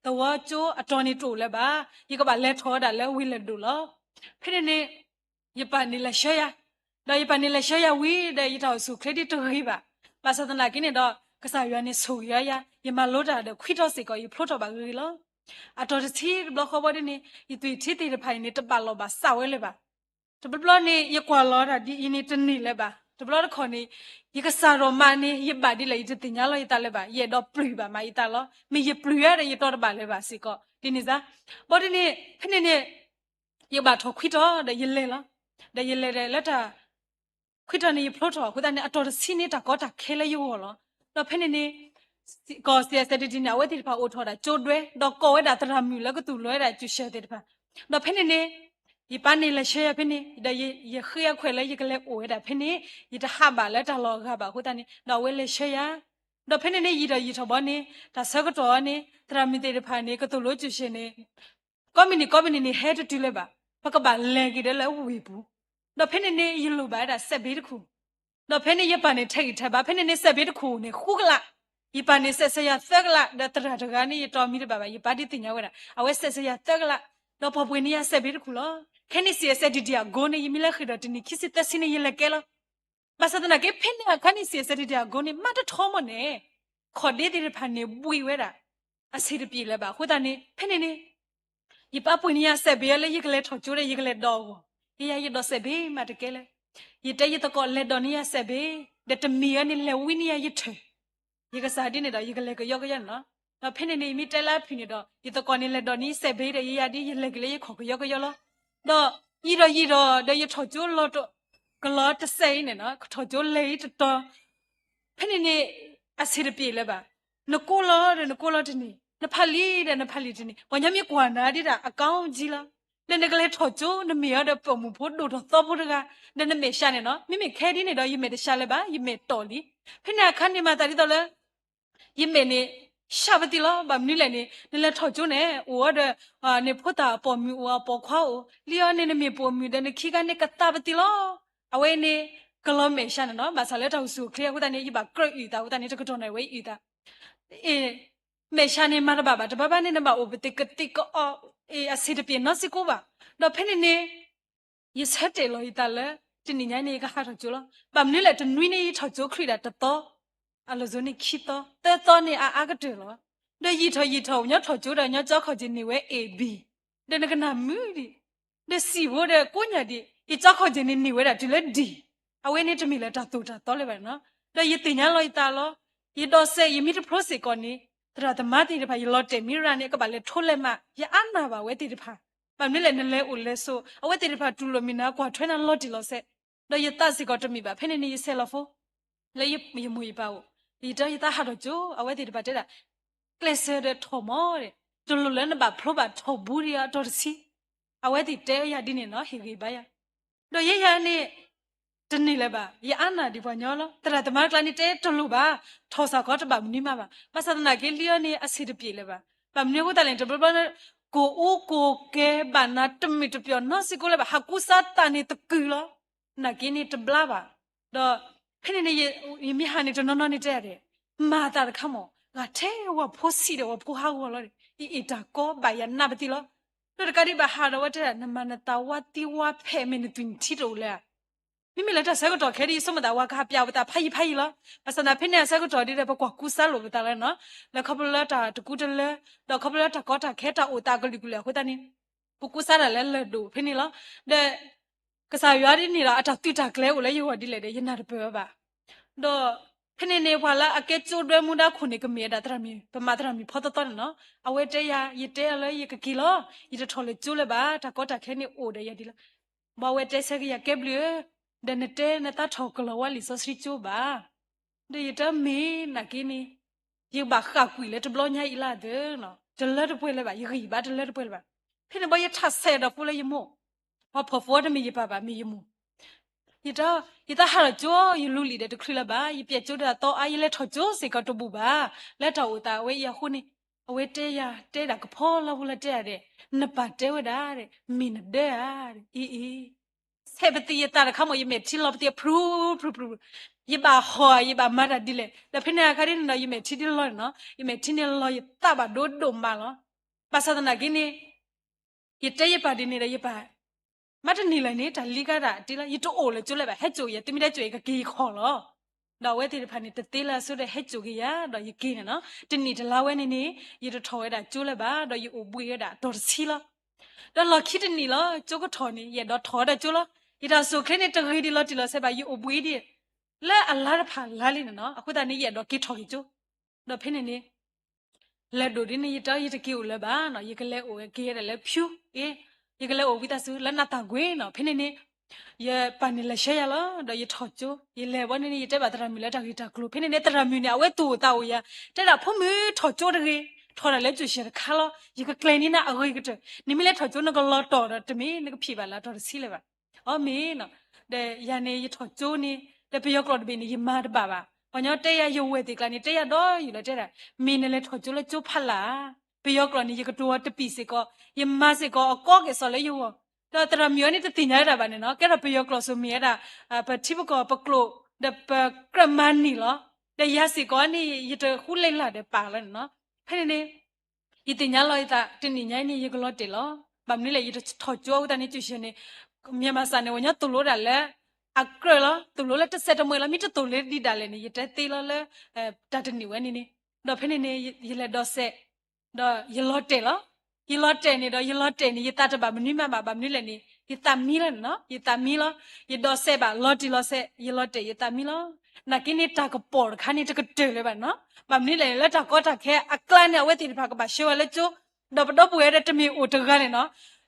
သဝီကၠိအတီၤန့ၣ်တအိၣ်လၢၤဘၣ်. ယကဘၣ်လဲၤထီၣ်ဝဲဒၣ်လၢဝ့ၢ်လဲၢ်ဒိၣ်လီၤ. ဖဲန့ၣ်န့ၣ် ယပၢ်န့ၣ်လဲၤဆှၢယၤ ဒီးယပၢ်န့ၣ်လဲၤဆှၢယၤဝံၤဒီး ယတၢ်အိၣ်ဆူၣ်အိၣ်ချ့ဒ်တဂ့ၤဘၣ်. ဘၣ်ဆၣ်သနာ်က့န့ၣ်ဒီး ကစၢ်ယွၤန့ၣ်ဆိၣ်ဂ့ၤအီၤယၤ ယမၤလိတၢ်ဒီးခွံတီၤစ့ၢ်ကီး ယဖျိထီၣ်ဘၣ်ဂ့ၤဂ့ၤလီၤ. အတီၤတဆံတဘျီဃီဘီဒ်န့ၣ် ယသွံၣ်ထံသ့ၣ်တဖၣ်အံၤန့ၣ် တဘၣ်လီၤဘၣ်စးဝဲလၢၤဘၣ်. တဘျီဘျီန့ၣ် ယကွၢ်လီၤတၢ်ဒ်အံၤန့ၣ် တန့ၢ်လၢၤဘၣ်. တဘျီတခီၣ်န့ၣ် ယကစၢ်ဒီးမးန့ၣ် ယဘၣ်ဒ်လဲၣ် ယတသ့ၣ်ညါလီၤယသးလၢၤဘၣ်. ယအဲၣ်ဒိးပျုၢ်ဘၣ်မးယသးလီၤ. မ့ၢ်ယပျုၢ်ဧါဒီး ယတီၢ်တဘၣ်လၢၤဘၣ်စ့ၢ်ကီး ဒ်န့ၣ်စ့ၢ် ဘီဒ်န့ၣ် ဖဲန့ၣ်န့ၣ် ယဘၣ်ထီၣ်ခွံတီၤဒီးယလဲၤလီၤ. ဒီးယလဲၤဒီးလၢတၢ် ခွံတီၤန့ၣ် ယဖျိထီၣ်အဃိသတးန့ၣ် အတီၤတဆံန့ၣ် တၢ်ကီတၢ်ခဲလၢယဂီၢ်လီၤ. ဒီးဖဲန့ၣ်န့ၣ် ကီၢ် စီၣ်အဲၣ်စဲၣ်ဒံၣ်ဒံၣ်န့ၣ် အဝဲသ့ၣ်တဖၣ်အိၣ်ထီၣ်ဝဲဒၣ်ကၠိဒွဲ ဒီးကိးဝဲဒၣ်သရၣ်မုၣ်လၢကသူၣ်လီၤဝဲဒၣ်ကၠိၣ်စဲၣ်သ့ၣ်တဖၣ်. ဒီးဖဲန့ၣ်န့ၣ် ယပၢ်န့ၣ်လဲၤဆှၢယၤဖဲန့ၣ် ဒီးယဃ့အခွဲးလၢ ယကလဲၤအိၣ်ဝဲဒၣ်ဖဲန့ၣ် ယတဟးဘၣ်လၢတၢ်လီၢ်အဂၤဘၣ်အဃိသတးန့ၣ် ဒီးအဝဲလဲၤဆှၢယၤ ဒီးဖဲန့ၣ်န့ၣ် ယံာ်ထီၣ်ယံာ်ထီၣ်ဘီန့ၣ် တၢ်ဆၢကတီၢ်အံၤန့ၣ် သရၣ်မုၣ်သ့ၣ်တဖၣ်န့ၣ် ကသိၣ်လိကၠိၣ်စဲၣ်န့ၣ် ကိးမုၢ်နံၤကိးမုၢ်နံၤန့ၣ် ဟဲတတုၤလၢၤဘၣ်. ပကဘၣ်လဲၤက့ၤဒီးလၢဝ့ၢ်ပူၤ. ဒီးဖဲန့ၣ်န့ၣ် ယလိၣ်ဘၣ်ဝဲဒၣ်စဲးဘ့တခိၣ်. ဒီးဖဲန့ၣ်ယပၢ်န့ၣ်ထဲးဂံၢ်ထဲးဘါ ဖဲန့ၣ်န့ၣ် စဲးဘ့တခိၣ်န့ၣ် ဃုကလး. ယပၢ်န့ၣ်စဲးဆဲးယၤသၢကလး ဒီးသရၣ်တဂၤန့ၣ် ယတီၢ်မံၤတဘၣ်ဘၣ် ယပၢ်ဒ်သ့ၣ်ညါဝဲဒၣ် အဝဲစဲးဆဲးယၤသၢကလး. ဒီးပှၤပှ့ၤန့ၢ်ယၤစဲးဘ့တခိၣ်လီၤ. ခဲန့ၣ် စံးအစဲးဒံးဒံးအကိးန့ၣ် ယမ့ၢ်လဲၤဃ့ၢ်ဒီးတနံၤခံဆံသၢဆံန့ၣ် ယလဲၤကဲလီၤ. ဘၣ်ဆၣ်သနာ်က့ ဖဲန့ၣ်အခါန့ၣ် စံးအစဲးဒံးဒံးအကိးန့ၣ် မးတထီမီၢ်န့ၣ် ခီၣ်ဒ့သ့ၣ်တဖၣ်န့ၣ် ဘှံးဝဲဒၣ် အဆံးတပျံၤလၢၤဘၣ်အဃိသတးန့ၣ် ဖဲန့ၣ်န့ၣ် ယပၢ်ပှ့ၤန့ၢ်ယၤစဲးဘ့လၢယကလဲၤထီၣ်ကၠိဒီး ယကလဲၤဒိးအဂီၢ်, ယယၤယဒိးစဲးဘ့မးတကဲလၢၤ. ယတဲယသကိးလဲၤဒိးန့ၢ်ယၤစဲးဘ့, ဒီးတမံၤအံၤန့ၣ် လဲၤဝံန့ၢ်ယၤယထၢၣ်. ယကစးဒ်န့ၣ်ဒီး ယကလဲၤကယီကယီန့ၣ်လီၤ. ဒီးဖဲန့ၣ်န့ၣ် ယမ့ၢ်တဲလၢအဖုၣ်န့ၣ်ဒီး ယသကိးန့ၣ်လဲၤဒိးန့ၢ်ယစဲးဘ့ဒီး ယယၤဒ်ယလဲၤက့ၤလၢယခီၣ်ကယီကယီလီၤ. ဒီးယံာ်ဒီးယံာ်ဒီး ဒီးယထီၣ်ကၠိလီၤတ ကလီၤတစဲးအံၤန့ၣ်လီၤ, ထီၣ်ကၠိလဲၤအံၤတတီၤ ဖဲန့ၣ်န့ၣ် အဆံးတပျ့ၤလၢၤဘၣ်. နကိးလီၤဒီးနကိးလီၤတန့ၢ်, နဖးလံာ်ဒီးနဖးလံာ်တန့ၢ်, ပှၤညီမ့ၢ်ကွၢ်နၤဒ်ဒၣ်အကီကံလီၤ. ဒီးနကလဲၤထီၣ်ကၠိ နမ့ၢ်အီၤဒီးပိာ်မုၣ်ဖိဒိၣ်ထီၣ်သီဖိတဂၤ, ဒီးနမဲာ်ဆှးန့ၣ်လီၤ. မ့မ့ၢ်ခဲဒ်န့ၣ်ဒီး ယမဲာ်တဆှးလၢၤဘၣ်, ယမဲာ်တီၢ်လံ. ဖဲန့ၣ်အခါန့ၣ်မၤသးဒ်သိးလၢ ယမဲာ်န့ၣ် ဆှးပသံလီၤ. ဘၣ်မနုၤလဲၣ်န့ၣ် နလဲၤထီၣ်ကၠိန့ၣ် အိၣ်အီၤဒီး နဖိသၣ်အပိာ်မုၣ်အိၣ် အပိာ်ခွါအိၣ်, လံအီၤန့ၣ် နမ့ၢ်ပိာ်မုၣ်ဒီး နခံခါန့ၣ်ကသးပသံလီၤ. အဝဲန့ၣ် ကလီၤမဲာ်ဆှးန့ၣ်လီၤ. ဘၣ်ဆၣ်လၢတၢ်အိၣ်ဆူၣ်အိၣ်ချ့အဃိသတးန့ၣ် ယဘၣ်ကြၢးအုၣ်သးအဃိသတးန့ၣ် တကတီၢ်န့ၣ်ဝဲအုၣ်သး အ့ မဲာ်ဆှးန့ၣ်မၤတဘၣ်ဘၣ်, တဘၣ်ဘၣ်န့ၣ် နဘၣ်အိၣ်ပသ့ၣ်ကသ့ၣ်ကအီၣ် အ့ အဆံးတပျ့ၤနီတစဲးဘၣ်. ဒီးဖဲန့ၣ်န့ၣ် ယဆၢတဲာ်လီၤယသးလၢ တနံၤညါန့ၣ် ယကဟးထီၣ်ကၠိလီၤ. ဘၣ်မနုၤလဲၣ် တနွံန့ၣ် ယထီၣ်ကၠိချံဒၣ်တသီ, အလီၢ်စိၤန့ၣ်ခံသီ, သၢသီန့ၣ် အအါကတၢၢ်လီၤ. ဒီးယံာ်ထီၣ်ယံာ်ထီၣ် ညီထီၣ်ကၠိဒီး ညီကၠိခီၣ်ကၠ့ၣ်န့ၢ်ဝဲ A B, ဒီးနကနၣ်မုာ်ဒံး, ဒီးစံၣ်ဖိဒီးကိးညါဒံး, ယကၠိခီၣ်ကၠ့ၣ်န့ၣ်န့ၢ်ဝဲဒၣ်တုၤလၢ D, အဝဲန့ၣ်တမ့ၢ်လၢတၢ်သိၣ်တၢ်သီလၢၤဘၣ်န့ၣ်လီၤ. ဒီးယသ့ၣ်ညါလီၤယသးလီၤ. ယဒိးစဲး ယမ့ၢ်တဖျိစ့ၢ်ကီးန့ၣ် သရၣ်သမါသ့ၣ်တဖၣ် ယလီၤတဲာ်မ့ၢ်ရၤန့ၣ် အကဘၣ်လဲၤထိလဲၤမး ယအါနၢ်ဘၣ်အဝဲသ့ၣ်တဖၣ်. ဘၣ်မနုၤလဲၣ် နလဲၤအိၣ်လဲၤဆိး အဝဲသ့ၣ်တဖၣ်တူၢ်လိာ်မ့ၢ်နၤ ကွၢ်ထွဲနၤလီၤတံၢ်လီၤဆဲး, ဒီးယသးစ့ၢ်ကီးတမ့ၢ်ဘၣ်. ဖဲန့ၣ်န့ၣ် ယဆဲးလီၤဖိ လၢယမိၢ်ယပၢ်အိၣ်, ယတဲယသးဟးထီၣ်ကၠိ အဝဲသ့ၣ်တဖၣ်တဲဒၣ် ကျဲးစၢးဒီးထီၣ်မးဒီး တလိၣ်လၢနဘၣ်ဖျိဘၣ်ထီၣ်ဘူးဒံးအတီၤတဆံ, အဝဲသ့ၣ်တဲယၤဒ်န့ၣ်လီၤ ဟ့ၣ်ဂံၢ်ဘါယၤ. ဒီးယဲယၤန့ၣ် တန့ၢ်လၢၤဘၣ်, ယအါနၢ်ဒံးပှၤညီလီၤ. သရၣ်သမါတကျါန့ၣ် တဲတလိၣ်ဘၣ်, ထီၣ်စ့ၢ်ကီးတဘၣ်မနုၤမးဘၣ်. ဘၣ်ဆၣ်သနာ်က့လံအီၤန့ၣ် အဆံးတပျ့ၤလၢၤဘၣ်. ဘၣ်မနုၤအဃိသတးလဲၣ် တဘျီဘျီ ကိၢ်အူကိၢ်ကဲဘၣ်နၤတမုာ်တပျီၤနီတစဲးလၢၤဘၣ်, ဟးကူစါသးန့ၣ်သကုၤလီၤ. နာ်က့န့ၣ်တဘျါဘၣ်. ဒီးဖဲန့ၣ်န့ၣ် ယမ့ၢ်ဟးန့ၣ် တနီၤနီၤန့ၣ်တဲဒၣ် မၤသးတခါမး ဂၤထဲဝဲဖိဆံးဒီးဝဲဖိဟးဂီၤလီၤဒီး အ့ၣ်အ့ၣ်တၢ်ကီဘၣ်ယၤနးပသံလီၤ. ဒီးတကးဒံးဘၣ်ဟးဒီးဝဲတဲဒၣ် နမၤနသးဝါသံဝါဖဲး မ့ၢ်နသွံၣ်နထံတအိၣ်လၢၤဧါ. မ့မ့ၢ်လၢတၢ်ဆၢကတီၢ်ခဲအံၤ ယဆိကမိၣ်သးဝဲကဟးပျးဝဲသးဖးယံၤဖးယံၤလီၤ. ဘၣ်ဆၣ်သနာ်ဖဲန့ၣ်အဆၢကတီၢ်ဒ်ဒီး ပကွၢ်ကူစါလိာ်ပသးလၢနီၤ, လၢခီဖျိလၢတၢ်တကူတလၢ, ဒီးခီဖျိလၢတၢ်ကီတၢ်ခဲတၢ်အိၣ်သးအကလုာ်ကလုာ်အဃိသတးန့ၣ် ပကူစါတၢ်လၢလၢၢ်ဒိၣ်ဖဲန့ၣ်လီၤ. ဒီး ကစၢ်ယွၤဒ်န့ၣ်ဒီး အတၢ်သုးတၢ်ကျဲၤအိၣ်လၢယဂီၢ်ဒ်လဲၣ်ဒီး ယနၢ်တပၢၢ်ဝဲဘၣ်. ဒီးဖဲန့ၣ်န့ၣ် ပှၤလၢအကဲကၠိဒွဲမူဒါခိၣ်န့ၣ် ကမ့ၢ်ဝဲဒၣ်သရၣ်မုၣ်, ပမၤသရၣ်မုၣ်ဖီသီသီန့ၣ်နီၤ. အဝဲတဲယၤ, ယတဲအီၤလၢယကက့ၤလီၤ, ယတထီၣ်လၢကၠိလၢၤဘၣ်, တၢ်ကီတၢ်ခဲန့ၣ်အိၣ်ဒီးယၤဒ်လီၤ. ဘၣ်ဝဲတဲဆၢက့ၤယၤကဲဘျုးဧၢ, ဒီးနတဲနသးထီၣ်ကလီၤဝါလံာ်စီဆှံကၠိဘၣ်. ဒီးယတဲမ့ၢ်နာ်က့န့ၣ် ယဘၣ်ဃၣ်ကွံာ်လၢတဘျီညါအံၤလၢ်သၢနီၤ, တလၢတပှဲၤလၢၤဘၣ်, ယဂံၢ်ဘါတလၢတပှဲၤလၢၤဘၣ်. ဖဲန့ၣ်ဘၣ်ယထးဆဲးဒီးဖိလၢယမိၢ်, ပှၤဖီၣ်ဖိတမ့ၢ်ယပၢ်ဘၣ် မ့ၢ်ယမိၢ်. ယတ, ယတဟးထီၣ်ကၠိ, ယလူၤလံာ်ဒီးတချုးလၢၤဘၣ်, ယပျဲၢ်ကၠိဒီးအသီအါ, ယလဲၤထီၣ်ကၠိစ့ၢ်ကီးတဘူၣ်ဘၣ်, လၢတၢ်အိၣ်သးဝဲအံၤအဃိန့ၣ်, အဝဲတဲယၤ, တဲဒၣ်ကဖီလီဖိလၢတဲဒၣ်ဒီး, နပၢ်တဲဝဲဒၣ်ဒီး, မ့ၢ်နဒၢဧါဒီး, အ့အ့ ဆဲးပသံးယသးတခါမး ယမဲာ်ထံလီၤပသံးဖျူဖျူဖျူဖျူ, ယဘၣ်ဟီၣ်ဧါ ယဘၣ်မၤတၢ်ဒ်လဲၣ်. ဒီးဖဲန့ၣ်အခါဒ်န့ၣ်ဒီး ယမဲာ်ထံဒ်လီၤန့ၣ်နီၤ, ယမဲာ်ထံန့ၣ်လီၤ ယသးဘၣ်ဒိဒိၣ်မးလီၤ. ဘၣ်ဆၣ်သနာ်က့န့ၣ် ယတဲယပၢ်ဒ်န့ၣ်ဒီး ယပၢ် မ့ၢ်တနံၤလၢ်န့ၣ် တၢ်လံကါတၢ်တ့လီၤ, ယတအိၣ်လၢကၠိလၢၤဘၣ်, ဟဲစိာ်ယၤ, သုမ့ၢ်တဲစိာ်ယၤ ကက့ၤယခီၣ်လီၤ. ဒီးအဝဲသ့ၣ်တဖၣ်န့ၣ် တသ့လၢအဆိဒီးဟဲစိာ်က့ၤယၤ, ဒီးယက့ၤန့ၣ်နီၤ. တနံၣ်တလါဝဲန့ၣ်န့ၣ် ယတထီၣ်ဝဲဒၣ်ကၠိလၢၤဘၣ်, ဒီးယအိၣ်ဘှံးဝဲဒၣ်အတီၤတဆံလီၤ. ဒီးလီၢ်ခံတနံၣ်လီၤ, ကၠိကထီၣ်န့ၣ် ယအဲၣ်ဒိးထီၣ်ဝဲဒၣ်ကၠိလီၤ. ယတၢ်အိၣ်ဆူၣ်အိၣ်ချ့န့ၣ် တဂ့ၤဒံးလီၤတံၢ်လီၤဆဲးဘၣ်, ယအိၣ်ဘှံးဒံး လၢအလါတဖၣ်လါလံန့ၣ်နီၤ. အဃိသတးန့ၣ် ယအဲၣ်ဒိးက့ၤထီၣ်က့ၤကၠိ. ဒီးဖဲန့ၣ်န့ၣ် လၢၢ်ဒိၣ်ဒ်န့ၣ် ယတဲ ယတက့ၤအိၣ်လၢၤဘၣ်နီၤ, ယကလဲၤအိၣ်က့ၤဒၣ်လၢဖၠူ, အ့, ယကလဲၤအိၣ်ဝံသးစူၤလၢနးသးကွ့နီၤ. ဖဲန့ၣ်န့ၣ် ယပၢ်န့ၣ်လဲၤဆှၢယၤလီၤ, ဒီးယထီၣ်ကၠိ, ယလဲၤဘီန့ၣ်န့ၣ် ယတဲဘၣ်သရၣ်မုၣ်လၢတၢ်ဂ့ၢ်တၢ်ကျိၤ. ဖဲန့ၣ်န့ၣ် သရၣ်မုၣ်န့ၣ် အဝဲသူၣ်အိၣ်သးအိၣ်ယၤ, တဲဒၣ်ဖိမုၣ်ထီၣ်ကၠိတဂ့ၤ, ထီၣ်ဒၣ်လၢကၠိဆှၢတခါလီၤ, ယကကျဲၤန့ၢ်နၤအဂ့ၤကတၢၢ်, နမ့ၢ်လဲၤထီၣ်ကၠိနကလီၤတီၢ်ဒီးတမ့ၢ် နကဖံးဘၣ်လၢအတီၤတဆံလၢၤဘၣ်. အီမ့ၢ်နီၤ, ဒီးယၤန့ၣ် ယထီၣ်ကၠိန့ၣ် ဒီးပယီၤကျိာ်တဘ့ၣ်န့ၣ် ယမၤတဘၣ်ဘၣ်. ပှၤညီတဲယၤ ယဝဲၢ်သ့ၣ်ကျါန့ၣ် တဲယၤဒီးယုာ်လီၤတဲဒၣ်, မ့ၢ်နလဲၤထီၣ်ကၠိလၢကၠိဖးလၢ်ဧါ, ပယီၤကျိာ်န့ၣ် ယကတိၤအီၤတပံာ်စ့ၢ်ကီး, ယမၤစ့ၢ်ကီးအကီက့ၤစီၤလၢယဂီၢ်. ဒီးသရၣ်မုၣ်အီၤန့ၣ် တသ့ၣ်ညါဝဲဒၣ်ဘၣ်န့ၣ်နီၤ, ကဲထီၣ်ပယီၤကျိာ်စိၤမ့ၢ်ဝဲဒၣ် ပထံပကီၢ်ပကျိာ်, ဒီးပကြၢးမၤန့ၢ်လီၤ. ဒီးယၤစ့ၢ်ကီးန့ၣ် ယတဃူလ့လၢ်ဒီးပာ်လီၤန့ၣ်နီၤ. ဖဲန့ၣ်န့ၣ် ယသ့ၣ်ညါလီၤယသး တနံၣ်ညါအံၤန့ၣ် ယကလီၤတဲာ်လီၤ. ဘၣ်မနုၤလဲၣ် ယတထီၣ်ကၠိအဃိသတးန့ၣ် ကၠိဆှၢန့ၣ် မ့ၢ်မၤစၢ်န့ၣ် ပှၤညီသိၣ်လိဒၣ်လၢ အကြၢးလီၤ, သိၣ်လိလၢတစဲးတမှဲၤလီၤ, မ့ၢ်တသိၣ်လိဒံးဒၣ်လဲာ်န့ၣ် ယတဲသ့လီၤလၢ တၢ်တနံၣ်ဝဲန့ၣ်န့ၣ်. ဒီးဖဲန့ၣ်န့ၣ် ယလဲၤဒိးစဲး ဒီးယလီၤတဲာ်လီၤ. ယလီၤတဲာ်န့ၣ်ဒီး ယလီၤတဲာ်န့ၣ် ယသးတဘၣ်မနုၤမးဘၣ်, ဘၣ်မနုၤလဲၣ်န့ၣ် ယသးမံလီၤန့ၣ်နီၤ, ယသးမံလီၤ. ယဒိးစဲးဘၣ် လီၤတံၢ်လီၤဆဲး ယလီၤတဲာ် ယသးမံလီၤ. နာ်က့န့ၣ် တၢ်ကပီၤတခါန့ၣ် တကတၢၢ်လၢၤဘၣ်နီၤ. ဘၣ်မနုၤလဲၣ် လၢတၢ်ကီတၢ်ခဲအကျါန့ၣ် အဝဲသ့ၣ်တဖၣ်ကဘၣ်ဆှၢဝဲလၢကၠိ, ဒီးပဒီပုၢ်ဝဲၢ်ဒီးတမ့ၢ်အိၣ်တဂၤန့ၣ်နီၤ.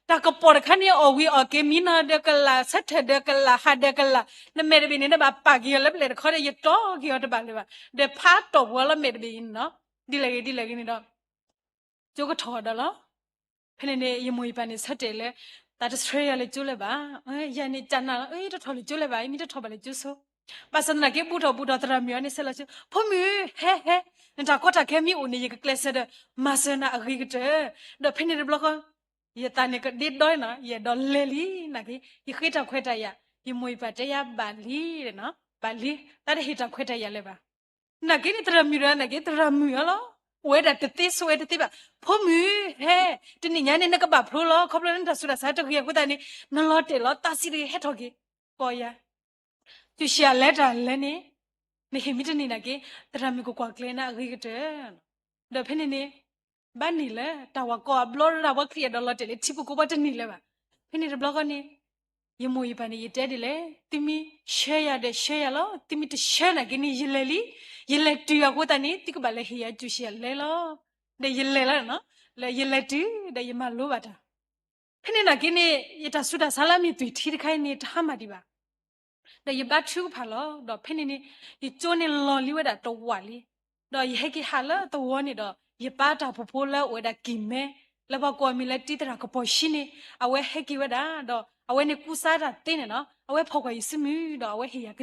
တၢ်ကပီၤတခါန့ၣ် အီၣ်ဝံၤအီၣ်က့ၤ မံနီၤဒီးကလၢ်, ဆၢထၢၣ်ဒီးကလၢ်, ဟးဒီးကလၢ်, နမဲာ်တဘ့ၣ်န့ၣ် နဘၣ်ပာ်က့ၤအီၤလၢပလဲၣ်တခီဒီး ယတီက့ၤအီၤတဘၣ်လၢၤဘၣ်. ဒီးဖးတီၢ်ပှၤလီၤမဲာ်တဘ့ၣ်အံၤန့ၣ်နီၤ. ဒ်လဲၣ်ဂ့ၤဒ်လဲၣ်ဂ့ၤန့ၣ်ဒီး ကၠိကထီၣ်ဒီးလီၤ. ဖဲန့ၣ်န့ၣ် ယမိၢ်ယပၢ်န့ၣ် ဆၢတဲာ်လၢ သးတဆှၢယၤလၢကၠိလၢၤဘၣ်. ယၤန့ၣ်ကနၣ်လီၤ, တထီၣ်လၢကၠိလၢၤဘၣ်, ယမ့ၢ်တထီၣ်ဘၣ်လၢကၠိဆိ. ဘၣ်ဆၣ်သနာ်က့ ဘူးထီၣ်ဘူးထီၣ် သရၣ်မုၣ်အီၤန့ၣ် ဆဲးလီၤကၠိ, ဖိမုၣ်ဧၢ, ဟဲဟဲ, နတၢ်ကီတၢ်ခဲမ့ၢ်အိၣ်န့ၣ် ယကကျဲးစၢးဒီး မၤစၢၤနၤအဂ့ၤကတၢၢ်. ဒီးဖဲန့ၣ်တဘျီဃီ ယသးန့ၣ်ကဒ့ဒီနီၤ, ယအဲၣ်ဒိးလဲၤလံ. နာ်က့ ယဃ့တၢ်ခွဲးတၢ်ယာ်, ယမိၢ်ယပၢ်တဲယၤဘၣ်လံ, ဘၣ်လံ, တၢ်တဟ့ၣ်တၢ်ခွဲးတၢ်ယာ်လၢၤဘၣ်. နာ်က့န့ၣ် သရၣ်မုၣ်ဒီး နာ်က့သရၣ်မုၣ်အီၤလီၤ. အိၣ်ဝဲဒၣ်တသ့ဆိဝဲတသ့ဘၣ်. ဖိမုၣ်ဧၢ, တနံၤညါန့ၣ် နကဘၣ်ဖျိလီၤ, ခီဖျိလၢနတၢ်ဆူးတၢ်ဆါတဂ့ၤအဃိသတးန့ၣ် နလီၤတဲာ်လီၤ, သးဆံးတဂ့ၤ ဟဲထီၣ်က့ၤ, ကိးယၤ ကၠူၣ်ဆံးအလဲတၢ်လဲၣ်န့ၣ်, နဟ့ၣ်မ့ၢ်တန့ၢ်နာ်က့ သရၣ်မုၣ်ကကွၢ်ကျဲၤနၤအဂ့ၤကတၢၢ်. ဒီးဖဲန့ၣ်န့ၣ် ဘၣ်န့ၢ်လၢတၢ်ဝၤကိးအဘျီဒီး အဝဲခရံာ်အဲၣ်ဒိးလီၤတဲာ်လၢထံဖိကီၢ်ဖိတန့ၢ်လၢၤဘၣ်. ဖဲန့ၣ်တဘျီဃီန့ၣ် ယမိၢ်ယပၢ်န့ၣ် ယတဲဒ်လဲၣ်, သုမ့ၢ်ဆှၢယၤဒီးဆှၢယၤလီၤ, သုမ့ၢ်တဆှၢနာ်က့န့ၣ် ယလဲၤလံ. ယလဲၤတုၤအဃိသတးန့ၣ် သုကဘၣ်လဲၤဟ့ၣ်ယၤကၠူၣ်ဆံးအလဲလီၤ. ဒီးယလဲၤလီၤနီၤ, လၢယလဲၤတုၤဒီးယမၤလိဘၣ်တၢ် ဖဲန့ၣ်နာ်က့န့ၣ် ယတၢ်ဆူးတၢ်ဆါလၢအမ့ၢ်သွံၣ်ထံတခါအံၤန့ၣ် တဟါမၢ်ဒံးဘၣ်. ဒီးယဘါထုကဖၣ်လီၤ. ဒီးဖဲန့ၣ်န့ၣ် ယကၠိန့ၣ်လီၤလံဝဲဒၣ်တဝးလံ. ဒီးယဟဲက့ၤဟးလၢသဝီန့ၣ်ဒီး ယပၢ်တၢ်ဖှိၣ်ဖိလၢအအိၣ်ဝဲဒၣ်ကံၢ်မဲ, လၢပှၤကိးအမံၤလၢတံသရၣ်ကပီၤၡံန့ၣ် အဝဲဟဲက့ၤဝဲဒၣ်, ဒီးအဝဲန့ၣ်ကူစါတၢ်သ့န့ၣ်နီၤ, အဝဲဖီၣ်ကွၢ်ယစုမုၢ် ဒီးအဝဲဟ့ၣ်ယၤ